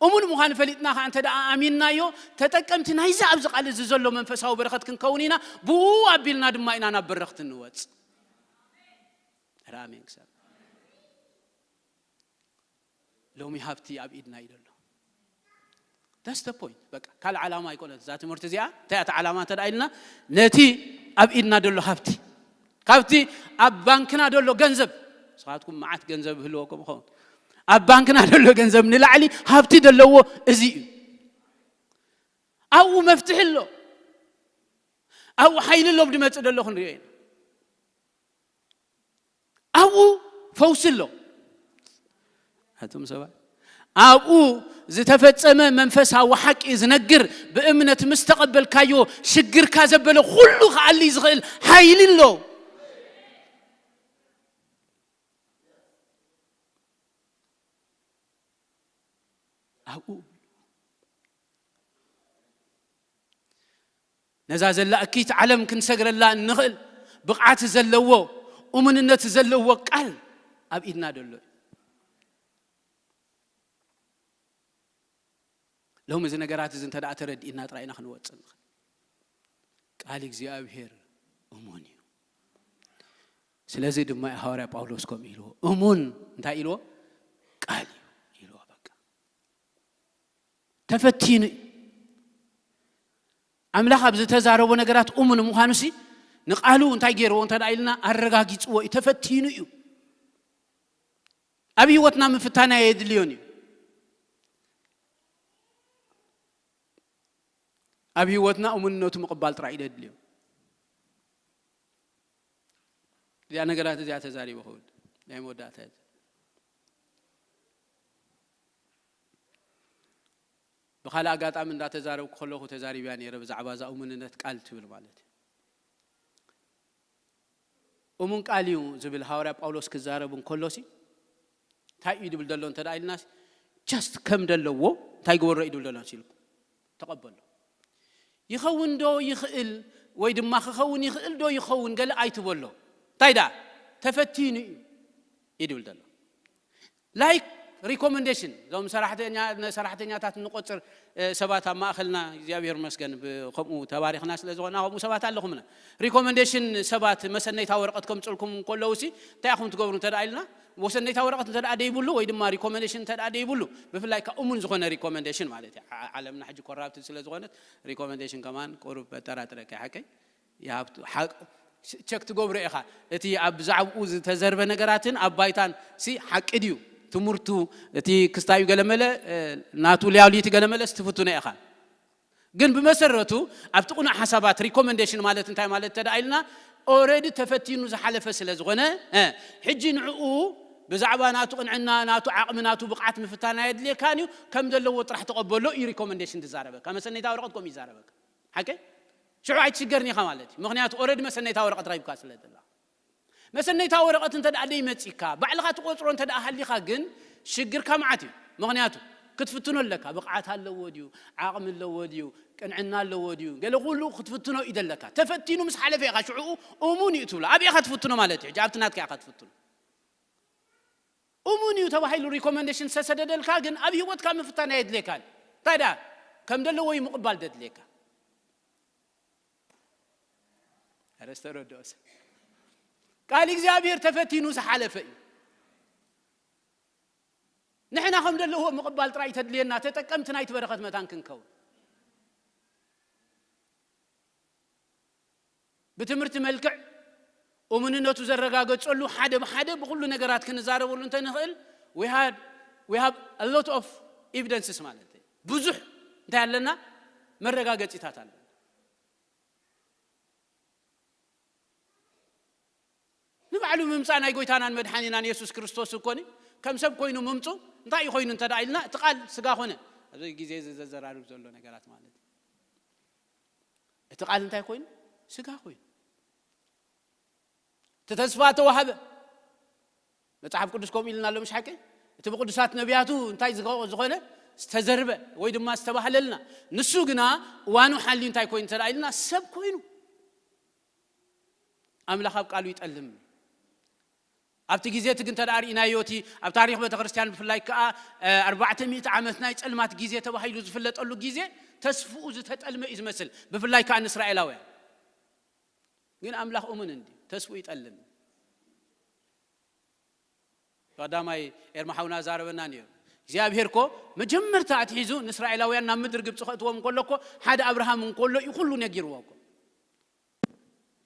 እሙን ምዃኑ ፈሊጥና ኸዓ እንተ ደኣ ኣሚንናዮ፣ ተጠቀምቲ ናይዚ ኣብዚ ቃል እዚ ዘሎ መንፈሳዊ በረኸት ክንከውን ኢና። ብኡ ኣቢልና ድማ ኢና ናብ በረኽቲ እንወጽእ። ኧረ ኣሜን ክሰምዕ። ሎሚ ሃብቲ ኣብ ኢድና እዩ ዘሎ። That's the point። በቃ ካልእ ዓላማ ኣይኮነን እዛ ትምህርቲ እዚኣ። እንታይ እያ እቲ ዓላማ እንተ ደኣ ኢልና፣ ነቲ ኣብ ኢድና ዘሎ ሃብቲ፣ ካብቲ ኣብ ባንክና ዘሎ ገንዘብ፣ ንስኻትኩም መዓት ገንዘብ ይህልወኩም ይኸውን፣ ኣብ ባንክና ዘሎ ገንዘብ ንላዕሊ ሃብቲ ዘለዎ እዚ እዩ። ኣብኡ መፍትሒ ኣሎ። ኣብኡ ሓይሊ ኣሎ፣ ዝመጽእ ዘሎ ክንሪኦ ኢና። ኣብኡ ፈውሲ ኣሎ። ኣቱም ሰባት፣ ኣብኡ ዝተፈጸመ መንፈሳዊ ሓቂ ዝነግር፣ ብእምነት ምስ ተቐበልካዮ ሽግርካ ዘበለ ኩሉ ክኣሊ ዝኽእል ሓይሊ ኣሎ። ኣብኡ ነዛ ዘላ እኪት ዓለም ክንሰግረላ እንኽእል ብቕዓት ዘለዎ፣ እሙንነት ዘለዎ ቃል ኣብ ኢድና ደሎ እዩ። ሎሚ እዚ ነገራት እዚ እንተ ደኣ ተረዲእና ጥራይ ኢና ክንወጽእ ንኽእል። ቃል እግዚኣብሔር እሙን እዩ። ስለዚ ድማ እዩ ሃዋርያ ጳውሎስ ከምኡ ኢልዎ። እሙን እንታይ ኢልዎ? ቃል እዩ ኢልዎ። በቃ ተፈቲኑ እዩ። ኣምላኽ ኣብ ዝተዛረቦ ነገራት እሙን ምዃኑሲ ንቃሉ እንታይ ገይርዎ እንተ ደኣ ኢልና ኣረጋጊጽዎ እዩ። ተፈቲኑ እዩ። ኣብ ህይወትና ምፍታን ኣየድልዮን እዩ። ኣብ ህይወትና እሙንነቱ ምቕባል ጥራይ እዩ ዘድልዮ። እዚኣ ነገራት እዚኣ ተዛሪበ ክብል ናይ መወዳእታ እያ። ብኻልእ ኣጋጣሚ እንዳተዛረብኩ ከለኹ ተዛሪብያ ነይረ ብዛዕባ እዛ እሙንነት ቃል ትብል ማለት እዩ። እሙን ቃል እዩ ዝብል ሃዋርያ ጳውሎስ ክዛረብ እንከሎሲ እንታይ እዩ ድብል ዘሎ እንተ ደኣ ኢልናሲ፣ just ከም ደለዎ እንታይ ግበሮ እዩ ድብል ዘሎ ሲልኩ ተቐበሎ። ይኸውን ዶ ይኽእል ወይ ድማ ክኸውን ይኽእል ዶ ይኸውን ገለ ኣይትበሎ። እንታይ ደኣ ተፈቲኑ እዩ እዩ ድብል ዘሎ። ላይክ ሪኮመንዴሽን እዞም ሰራሕተኛ ሰራሕተኛታት እንቆጽር እ፣ ሰባት ኣብ ማእኸልና እግዚኣብሔር መስገን ብ- ከምኡ ተባሪኽና ስለ ዝኾና ከምኡ ሰባት ኣለኹምና። ሪኮመንዴሽን ሰባት መሰነይታ ወረቐት ከምጽልኩም እንከለውሲ እንታይ ኢኹም ትገብሩ እንተ ደኣ ኢልና፣ መሰነይታ ወረቐት እንተ ደኣ ደይብሉ ወይ ድማ ሪኮመንዴሽን እንተ ደኣ ደይብሉ፣ ብፍላይ ካብ እሙን ዝኾነ ሪኮመንዴሽን ማለት እዩ። ዓ- ዓለምና ሕጂ ኮራፕትድ ስለ ዝኾነት ሪኮመንዴሽን ከማን ቁሩብ በጠራጥረካ ሓቀይ ይሃብቱ ሓቅ ቸክ ትገብሮ ኢኻ። እቲ ኣብ ብዛዕባኡ ዝተዘርበ ነገራትን ኣብ ባይታን ሲ ሓቂ ድዩ ትምህርቱ፣ እቲ ክስታዩ ገለመለ እ፣ ናቱ ሊያውሊቲ ገለመለስ ትፍትኖ ኢኻ። ግን ብመሰረቱ ኣብቲ ቁኑዕ ሓሳባት ሪኮመንዴሽን ማለት እንታይ ማለት እንተ ደኣ ኢልና ኦረዲ ተፈቲኑ ዝሓለፈ ስለ ዝኾነ እ፣ ሕጂ ንዕኡ ብዛዕባ ናቱ ቅንዕና ናቱ ዓቕሚ ናቱ ብቕዓት ምፍታን ኣየድልየካን እዩ። ከም ዘለዎ ጥራሕ ተቐበሎ እዩ ሪኮመንዴሽን ትዛረበካ። መሰነይታ ወረቐት ከምኡ ይዛረበካ። ሓቀይ ሽዑ ኣይትሽገርን ኢኻ ማለት እዩ። ምኽንያቱ ኦረዲ መሰነይታ ወረቐት ረኺብካ ስለ ዘለኻ። መሰነይታ ወረቐት እንተ ደኣ ደይመጺካ ባዕልኻ ትቆጽሮ እንተ ደኣ ሃሊኻ ግን ሽግርካ መዓት እዩ። ምኽንያቱ ክትፍትኖ ኣለካ። ብቕዓት ኣለዎ ድዩ? ዓቕሚ ኣለዎ ድዩ? ቅንዕና ኣለዎ ድዩ? ገለ ኩሉ ክትፍትኖ እዩ ዘለካ። ተፈቲኑ ምስ ሓለፈ ኢኻ ሽዑኡ እሙን እዩ ትብሎ። ኣብ ኢኻ ትፍትኖ ማለት እዩ። ሕጂ ኣብቲ ናትካ ኢኻ ትፍትኖ። እሙን እዩ ተባሂሉ ሪኮመንዴሽን ዝተሰደደልካ ግን ኣብ ህይወትካ ምፍታን ኣየድልየካን። እንታይ ደኣ ከም ደለዎ እዩ ምቕባል ደድልየካ። ኣረስተረዶስ ቃል እግዚኣብሔር ተፈቲኑ ዝሓለፈ እዩ። ንሕና ከም ዘለዎ ምቕባል ጥራይ ተድልየና ተጠቀምቲ ናይቲ በረኸት መታን ክንከውን። ብትምህርቲ መልክዕ እሙንነቱ ዘረጋገጸሉ ሓደ ብሓደ ብኹሉ ነገራት ክንዛረበሉ እንተ ንኽእል we had we have a lot of evidences ማለት እዩ። ብዙሕ እንታይ ኣለና? መረጋገጺታት ኣለና። ንባዕሉ ምምጻእ ናይ ጎይታናን መድሓኒናን የሱስ ክርስቶስ እኮኒ ከም ሰብ ኮይኑ ምምጹ እንታይ እዩ ኮይኑ እንተ ደኣ ኢልና፣ እቲ ቃል ስጋ ኮነ። ኣብዚ ግዜ እዚ ዘዘራርብ ዘሎ ነገራት ማለት እዩ። እቲ ቃል እንታይ ኮይኑ? ስጋ ኮይኑ። እቲ ተስፋ ተዋህበ። መጽሓፍ ቅዱስ ከምኡ ኢልና ኣሎ፣ ምሽ ሓቂ? እቲ ብቅዱሳት ነቢያቱ እንታይ ዝኸ-፣ ዝኾነ ዝተዘርበ ወይ ድማ ዝተባህለልና፣ ንሱ ግና እዋኑ ሓልዩ እንታይ ኮይኑ እንተ ደኣ ኢልና፣ ሰብ ኮይኑ። ኣምላኽ ኣብ ቃሉ ይጠልም። ኣብቲ ግዜ እቲ ግን እንተ ደኣ ርኢናዮ፣ እቲ ኣብ ታሪኽ ቤተ ክርስቲያን ብፍላይ ከኣ፣ እ፣ ኣርባዕተ ሚእቲ ዓመት ናይ ጸልማት ግዜ ተባሂሉ ዝፍለጠሉ ግዜ ተስፍኡ ዝተጠልመ እዩ ዝመስል፣ ብፍላይ ከኣ ንእስራኤላውያን። ግን ኣምላኽ እሙን እንዲ ተስፍኡ ይጠልም። ቀዳማይ ኤርማ ሓውና ዛረበና ነይሩ። እግዚኣብሔር እኮ መጀመርታ ኣትሒዙ ንእስራኤላውያን ናብ ምድሪ ግብፂ ከእትዎም እንከሎ እኮ ሓደ ኣብርሃም እንከሎ እዩ ኩሉ ነጊርዎ እኮ።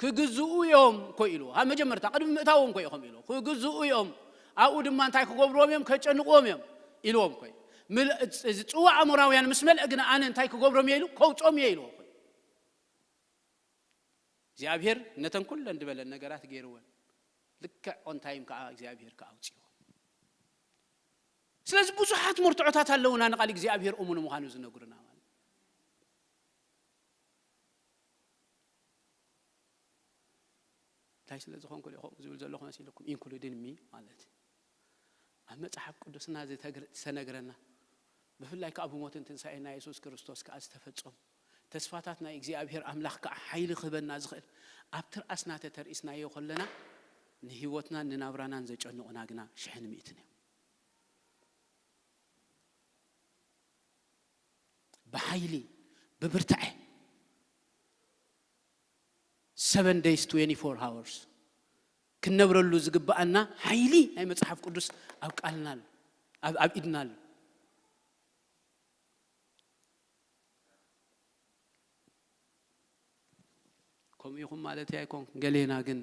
ክግዝኡ እዮም እኮ ኢልዎ። ኣብ መጀመርታ ቅድሚ ምእታዎም እኮ እዩ ከምኡ ኢልዎ። ክግዝኡ እዮም፣ ኣብኡ ድማ እንታይ ክገብርዎም እዮም? ከጨንቕዎም እዮም ኢልዎም እኮ እዩ። ምል-፣ እዚ ጽዋ ኣሞራውያን ምስ መልአ ግና ኣነ እንታይ ክገብሮም እየ ኢሉ? ከውጾም እየ ኢልዎ እኮ እዩ። እግዚኣብሔር ነተን ኩለን ዝበለን ነገራት ገይርወን። ልክዕ ኦን ታይም ከዓ እግዚኣብሔር ከዓ ኣውፅዎ። ስለዚ ብዙሓት መርትዖታት ኣለውና ንቃል እግዚኣብሔር እሙን ምዃኑ ዝነግሩና ማለት እዩ። እንታይ ስለ ዝኾንኩ ድዩ ከምኡ ዝብል ዘለኹ መሲልኩም? ኢንክሉድን ሚ ማለት እዩ። ኣብ መጽሓፍ ቅዱስና ዝተግር-፣ ዝተነግረና፣ ብፍላይ ከኣ ብሞትን ትንሳኤን ናይ የሱስ ክርስቶስ ከኣ ዝተፈጸሙ ተስፋታት ናይ እግዚኣብሔር ኣምላኽ ከኣ ሓይሊ ክህበና ዝኽእል፣ ኣብ ትርኣስና ተተርኢስናዮ ከለና፣ ንህይወትናን ንናብራናን ዘጨንቑና ግና ሽሕን ሚእትን እዮም። ብሓይሊ፣ ብብርታዐ፣ seven days, twenty-four hours ክንነብረሉ ዝግብኣና ሓይሊ ናይ መጽሓፍ ቅዱስ ኣብ ቃልና ኣሎ፣ ኣብ፣ ኣብ ኢድና ኣሎ። ከምኡ ኢኹም ማለት ኣይኮን፣ ገሌና ግን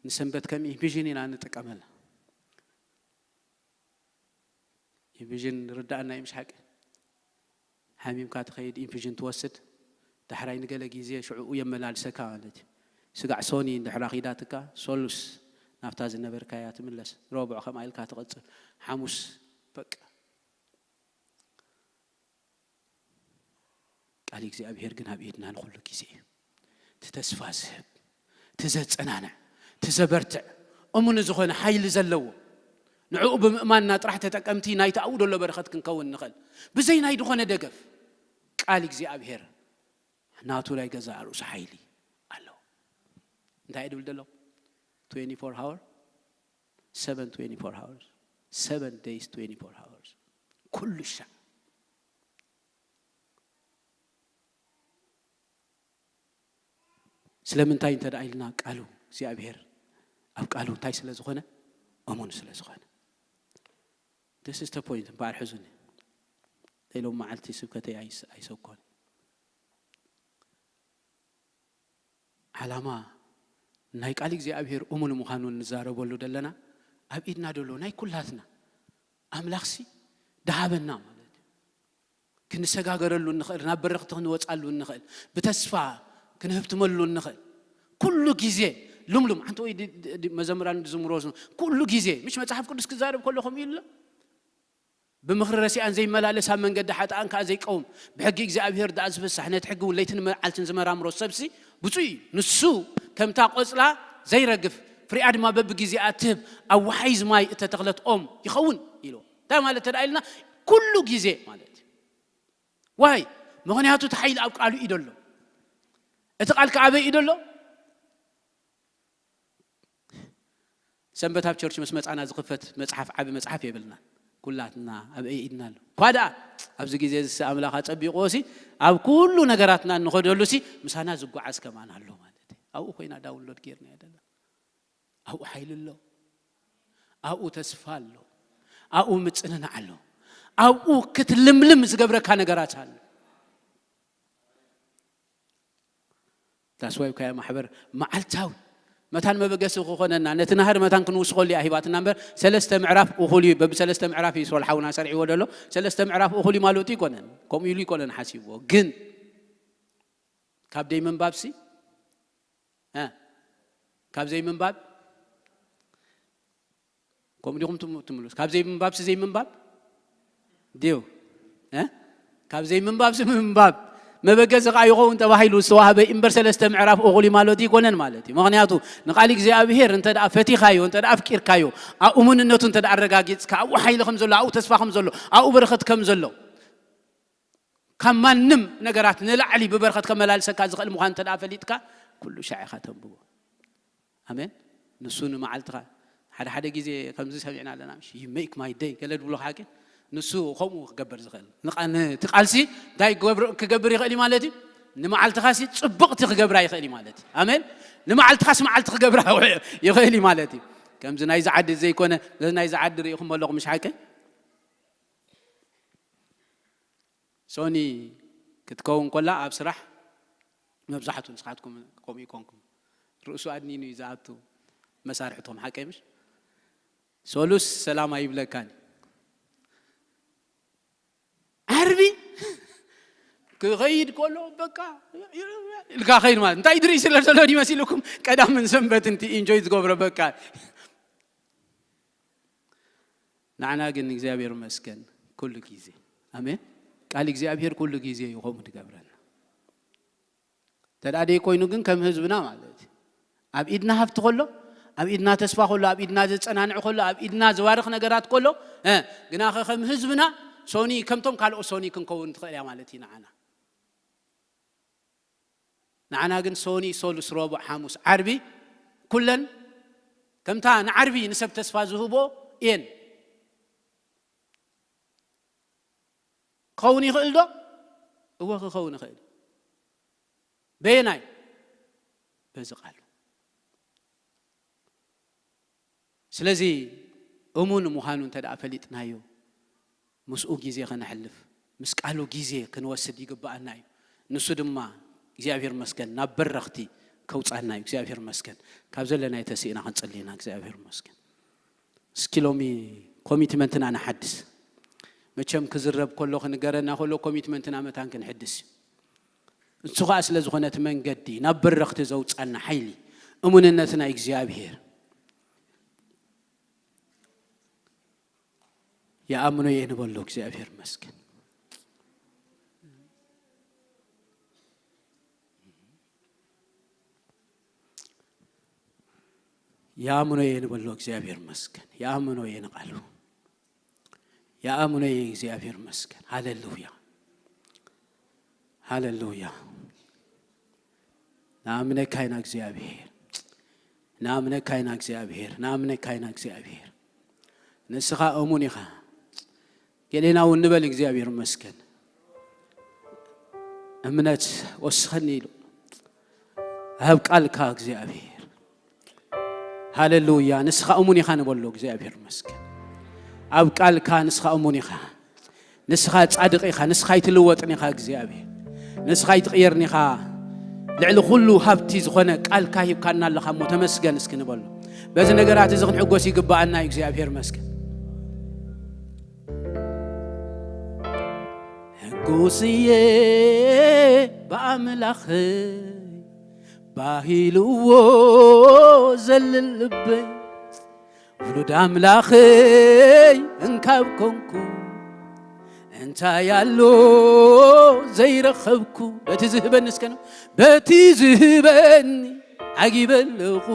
ንሰንበት ከም ኢንፊዥን ኢና ንጥቀመላ። ኢንፊዥን ርዳእና እዩ፣ ምሽ ሓቂ? ሓሚምካ ትኸይድ፣ ኢንፊዥን ትወስድ፣ ዳሕራይ ንገለ ግዜ ሽዕኡ የመላልሰካ ማለት እዩ። ስጋዕ ሶኒ እንድሕር ኣኺዳትካ፣ ሶሉስ ናብታ ዝነበርካያ ትምለስ። ረቡዕ ከምኣ ኢልካ ትቕጽል። ሓሙስ በቃ። ቃል እግዚኣብሔር ግን ኣብ ኢድና ንኹሉ ግዜ እዩ። እቲ ተስፋ ዝህብ፣ እቲ ዘጸናንዕ፣ እቲ ዘበርትዕ፣ እሙን ዝኾነ ሓይሊ ዘለዎ፣ ንዕኡ ብምእማንና ጥራሕ ተጠቀምቲ ናይቲ ኣብኡ ዘሎ በረኸት ክንከውን ንኽእል። ብዘይ ናይ ዝኾነ ደገፍ፣ ቃል እግዚኣብሔር ናቱ ናይ ገዛእ ርእሱ ሓይሊ ኣለዎ። እንታይ እዩ ድብል ዘሎ? Twenty-four hour፣ seven twenty-four hours፣ seven days twenty-four hours፣ ኩሉ ሻዕ። ስለምንታይ እንተ ደኣ ኢልና፣ ቃሉ እግዚኣብሔር ኣብ ቃሉ እንታይ ስለ ዝኾነ? እሙን ስለ ዝኾነ። This is the point እምበኣር፣ ሕዙኒ። ናይ ሎም መዓልቲ ስብከተይ ኣይስ-፣ ኣይሰብኮን። ዓላማ ናይ ቃል እግዚኣብሔር እሙን ምዃኑ እንዛረበሉ ደለና፣ ኣብ ኢድና ደሎ ናይ ኩላትና ኣምላኽሲ ደሃበና ማለት እዩ። ክንሰጋገረሉ እንኽእል፣ ናብ በረኽቲ ክንወጻሉ እንኽእል፣ ብተስፋ ክንህብትመሉ እንኽእል። ኩሉ ግዜ ልምሉም፣ ሓንቲ ወይ ድ-፣ ድ-፣ ድ-፣ መዘምራን ዝዝምሮ ዝኑ-፣ ኩሉ ግዜ፣ ምሽ መጽሓፍ ቅዱስ ክዛረብ ከሎ ከምኡ ኢሉ ኣሎ። ብምኽሪ ረሲኣን ዘይመላለስ፣ ኣብ መንገዲ ሓጥኣን ከኣ ዘይቀውም፣ ብሕጊ እግዚኣብሔር ደኣ ዝፍሳሕ፣ ነቲ ሕጊ እውን ለይትን መዓልትን ዝመራምሮ ሰብሲ ብፁዕ እዩ። ንሱ ከምታ ቆጽላ ዘይረግፍ፣ ፍሪኣ ድማ በብግዜኣ እትህብ፣ ኣብ ወሓይዝ ማይ እተተኽለት ኦም ይኸውን ኢልዎ። እንታይ ማለት ተደኣ ኢልና? ኩሉ ግዜ ማለት እዩ። ዋይ? ምኽንያቱ እቲ ሓይሊ ኣብ ቃሉ እዩ ደሎ። እቲ ቃል ከ ኣበይ እዩ ደሎ? ሰንበት ኣብ ቸርች ምስ መጻና ዝኽፈት መጽሓፍ፣ ዓቢ መጽሓፍ የብልና። ኩላትና ኣብ ኢድና ኣሎ። እኳ ደኣ ኣብዚ ግዜ እዚ ኣምላኽ ኣጸቢቕዎ ሲ ኣብ ኩሉ ነገራትና እንኸደሉ ሲ ምሳና ዝጓዓዝ ከማን ኣሎ ማለት እዩ። ኣብኡ ኮይና ዳውንሎድ ጌርና ደለና። ኣብኡ ሓይሊ ኣሎ። ኣብኡ ተስፋ ኣሎ። ኣብኡ ምጽንናዕ ኣሎ። ኣብኡ ክትልምልም ዝገብረካ ነገራት ኣሎ። ዳስዋይ ካያ ማሕበር መዓልታዊ መታን መበገሲ ክኾነና፣ ነቲ ናህሪ መታን ክንውስኸሉ እያ ሂባትና እምበር፣ ሰለስተ ምዕራፍ እኹል እዩ፣ በብሰለስተ ምዕራፍ እዩ ሶል ሓውና ሰሪዕዎ ደሎ። ሰለስተ ምዕራፍ እኹል እዩ ማለቱ ይኮነን፣ ከምኡ ኢሉ ይኮነን ሓሲብዎ። ግን ካብ ደይ ምንባብሲ፣ እ፣ ካብ ዘይ ምንባብ፣ ከምኡ ዲኹም ትም-፣ ትምሉስ? ካብ ዘይምንባብሲ ዘይምንባብ ድዩ? እ? ካብ ዘይምንባብሲ ምንባብ። መበገሲ ኸዓ ይኸውን ተባሂሉ ዝተዋህበ እምበር፣ ሰለስተ ምዕራፍ እኹል እዩ ማለት ይኮነን ማለት እዩ። ምኽንያቱ ንቃል እግዚኣብሔር እንተ ደኣ ፈቲኻዮ፣ እንተ ደኣ ኣፍቂርካዮ፣ ኣብኡ መንነቱ እንተ ደኣ ኣረጋጊጽካ፣ ኣብኡ ሓይሊ ከም ዘሎ፣ ኣብኡ ተስፋ ከም ዘሎ፣ ኣብኡ በረኸት ከም ዘሎ፣ ካብ ማንም ነገራት ንላዕሊ ብበረኸት ከመላልሰካ ዝኽእል ምዃን እንተ ደኣ ፈሊጥካ፣ ኩሉ ሻዕ ኢኻ ተንብቦ። ኣሜን። ንሱ ንመዓልትኻ፣ ሓደ ሓደ ግዜ ከምዚ ሰሚዕና ኣለና፣ ምሽ? You make my day ገለ ድብሎ ሓቂ። ንሱ ከምኡ ክገብር ዝኽእል። ንቓ-፣ ን-፣ እቲ ቃልሲ እንታይ ክገብር፣ ክገብር ይኽእል እዩ ማለት እዩ? ንመዓልትኻሲ ጽብቕቲ ክገብራ ይኽእል እዩ ማለት እዩ። ኣሜን። ንመዓልትኻስ መዓልቲ ክገብራ ይኽእል እዩ ማለት እዩ። ከምዚ ናይዚ ዓዲ ዘይኮነ፣ ነዚ ናይዚ ዓዲ ርኢኹም ኣለኹም፣ ምሽ ሓቂ? ሶኒ ክትከውን ከላ ኣብ ስራሕ መብዛሕቱ ንስኻትኩም ከምኡ ይኮንኩም። ርእሱ ኣድኒኑ እዩ ዝኣቱ መሳርሕትኹም፣ ሓቀይ ምሽ? ሶሉስ ሰላም ኣይብለካን። ዓርቢ ክኸይድ ከሎ በቃ ኢልካ ኸይድ ማለት እንታይ ድርኢ ስለ ዘሎ ድዩ መሲልኩም? ቀዳምን ሰንበትን እቲ ኢንጆይ ዝገብሮ በቃ። ንዓና ግን እግዚኣብሔር ይመስገን ኩሉ ግዜ። ኣሜን። ቃል እግዚኣብሔር ኩሉ ግዜ እዩ ከምኡ ዝገብረና። እንተ ደኣ ደይ ኮይኑ ግን ከም ህዝብና ማለት እዩ። ኣብ ኢድና ሃብቲ ከሎ፣ ኣብ ኢድና ተስፋ ከሎ፣ ኣብ ኢድና ዘጸናንዕ ከሎ፣ ኣብ ኢድና ዝባርኽ ነገራት ከሎ፣ እ፣ ግናኸ ከም ህዝብና ሶኒ ከምቶም ካልኦት ሶኒ ክንከውን ትኽእል እያ ማለት እዩ ንዓና። ንዓና ግን ሶኒ፣ ሶሉስ፣ ረቡዕ፣ ሓሙስ፣ ዓርቢ ኩለን ከምታ ንዓርቢ ንሰብ ተስፋ ዝህቦ እየን። ክኸውን ይኽእል ዶ? እወ ክኸውን ይኽእል። በየናይ? በዚ ቃል። ስለዚ እሙን ምዃኑ እንተ ደኣ ፈሊጥናዮ፣ ምስኡ ግዜ ከነሕልፍ፣ ምስ ቃሉ ግዜ ክንወስድ ይግብኣና እዩ። ንሱ ድማ እግዚኣብሔር መስገን ናብ በረኽቲ ከውጻና እዩ። እግዚኣብሔር መስገን። ካብ ዘለናዮ ተሲእና ክንጽሊ ኢና። እግዚኣብሔር መስገን። እስኪ ሎሚ ኮሚትመንትና ንሓድስ። መቸም ክዝረብ ከሎ ክንገረና ከሎ ኮሚትመንትና መታን ክንሕድስ እዩ። እሱ ኸኣ ስለ ዝኾነ እቲ መንገዲ ናብ በረኽቲ ዘውጻና ሓይሊ እሙንነትና እግዚኣብሔር። ይኣምኖ እየ ንበሎ እግዚኣብሔር መስገን። ይኣምኖ እየ ንበሎ እግዚኣብሔር መስገን። ይኣምኖ እየ ንቓሉ። ይኣምኖ እየ እግዚኣብሔር መስገን። ሃሌሉያ። ሃሌሉያ። ንኣምነካ ኢና እግዚኣብሔር። ንኣምነካ ኢና እግዚኣብሔር። ንኣምነካ ኢና እግዚኣብሔር። ንስኻ እሙን ኢኻ። ገሌና እውን ንበል እግዚኣብሔር መስገን። እምነት ወስኸኒ ኢሉ። ኣብ ቃልካ እግዚኣብሔር። ሃሌሉያ። ንስኻ እሙን ኢኻ ንበሎ እግዚኣብሔር መስገን። ኣብ ቃልካ ንስኻ እሙን ኢኻ። ንስኻ ጻድቕ ኢኻ። ንስኻ ኣይትልወጥን ኢኻ እግዚኣብሔር። ንስኻ ኣይትቕየርን ኢኻ። ልዕሊ ኩሉ ሃብቲ ዝኾነ ቃልካ ሂብካና ኣለኻ እሞ ተመስገን እስኪ ንበሎ። በዚ ነገራት እዚ ክንሕጎስ ይግብኣና እዩ እግዚኣብሔር መስገን። ሕጉስየ ብኣምላኸይ ባሂልዎ ዘልል ልበይ ውሉድ ኣምላኸይ እንካብ ኮንኩ እንታይ ኣሎ ዘይረኸብኩ በቲ ዝህበኒ እስከ ነው በቲ ዝህበኒ ዓጊበ ኣለኹ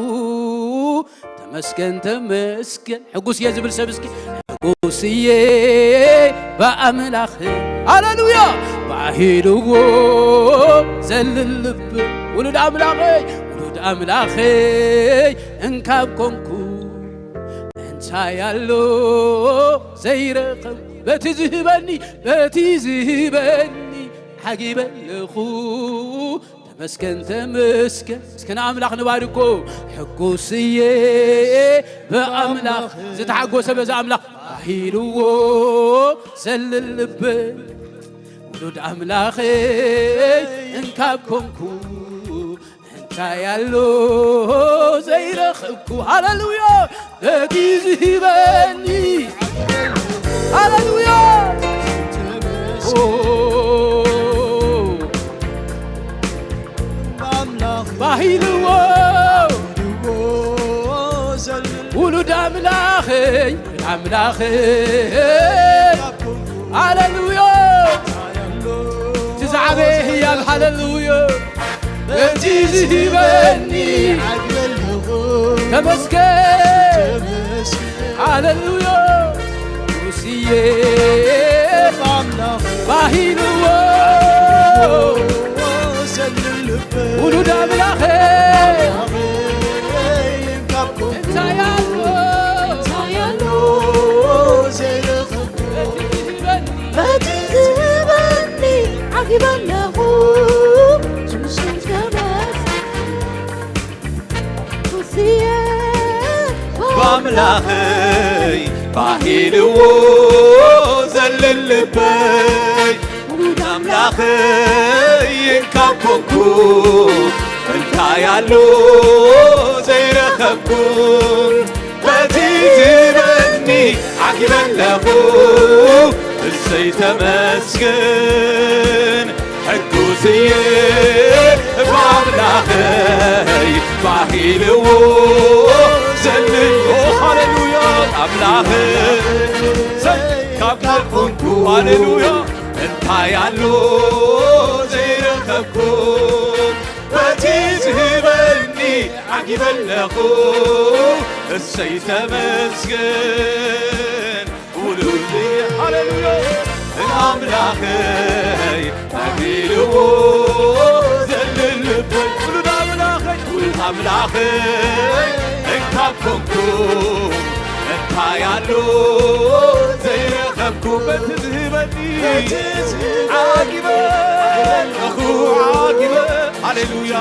ተመስገን ተመስገን ሕጉስ እየ ዝብል ሰብ እስኪ ሕጉስ እየ ብኣምላኽ ሃሌሉያ ባሂልዎ ዘልልብ ውሉድ ኣምላኸይ ውሉድ ኣምላኸይ እንካብ ኮንኩ እንታይ ኣሎ ዘይረኸብ በቲ ዝህበኒ በቲ ዝህበኒ ዓጊበ ኣለኹ ተመስገን ተመስገን እስከ ንኣምላኽ ንባርኮ ሕጉስ እየ ብኣምላኽ ዝተሓጎሰ በዚ ኣምላኽ ባሂልዎ ዘልልብ ውሉድ ኣምላኸይ እንካብ ኮንኩ እንታይ ኣሎ ዘይረኸብኩ? ሃሌሉያ! በቲ ዝህበኒ፣ ሃሌሉያ! ኦ፣ ባሂልዎ ውሉድ ኣምላኸይ፣ ኣምላኸይ፣ ሃሌሉያ! እቲ ዝዓበየ ህያብ፣ ሃሌሉያ! በቲ ዝህበኒ ተመስገን፣ ሃሌሉያ! ንጉስየ ባሂልዎ ውሉድ ኣምላኸ እንታይ ኣሎ፣ እንታይ ኣሎ በቲ ዝህበኒ፣ በቲ ዝህበኒ ዓጊበ ኣለኹ። ሽምሽም ተመስገን ንጉስየ ብኣምላኸይ ባሂልዎ ዘልል ልበይ። ውሉድ ኣምላኸይ እንካብ ኮንኩ እንታይ ኣሎ ዘይረኸብኩ? በቲ ዝህበኒ ዓጊበ ኣለኹ። እሰይ ተመስገን ሕጉስ እየ ብኣምላኸይ ባሂልዎ ዘልል። ኦ፣ ሃሌሉያ ኣምላኸይ። እሰይ ካብ ካልኩንኩ፣ ሃሌሉያ፣ እንታይ ኣሎ ዘይረኸብኩ? በቲ ዝህበኒ ዓጊበ ኣለኹ። እሰይ ተመስገን ውሉድ፣ ሃሌሉያ፣ ኣምላኸይ ኣቢልዎ ዘልል ልበይ። ውሉድ ኣምላኸይ፣ ውሉድ ኣምላኸይ እንካብ ኮንኩ እንታይ ኣሎ ዘይረኸብኩ? በቲ ዝህበኒ ዓጊበ ኣለኹ፣ ዓጊበ። ሃሌሉያ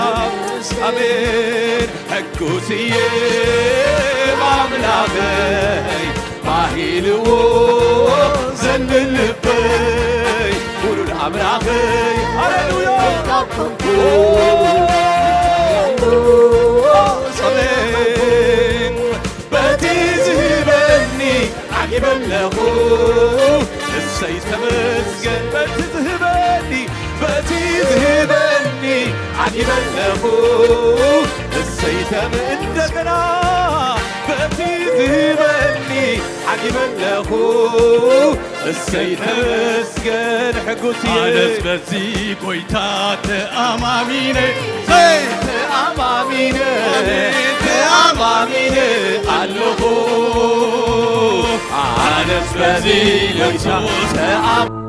ኣሜን። ሕጉስ እየ ብኣምላኸይ ባሂልዎ ዘልል ልበይ። ውሉድ ኣምላኸይ፣ ሃሌሉያ፣ ኣሜን። በቲ ዝህበኒ ዓጊበ ኣለኹ። እሰይ ተመስገን በቲ ዝህበኒ፣ በቲ ዝህበኒ ዓጊበ ኣለኹ። እሰይ ተመ-፣ እንደገና በቲ ዝህበኒ ዓጊበ ኣለኹ። እሰይ ተመስገን ሕጉስ እየ። ኣነስ በዚ ጎይታ ተኣማሚነ፣ ዘይ ተኣማሚነ፣ ተኣማሚነ ኣለኹ። ኣነስ በዚ ጎይታ ተኣማሚነ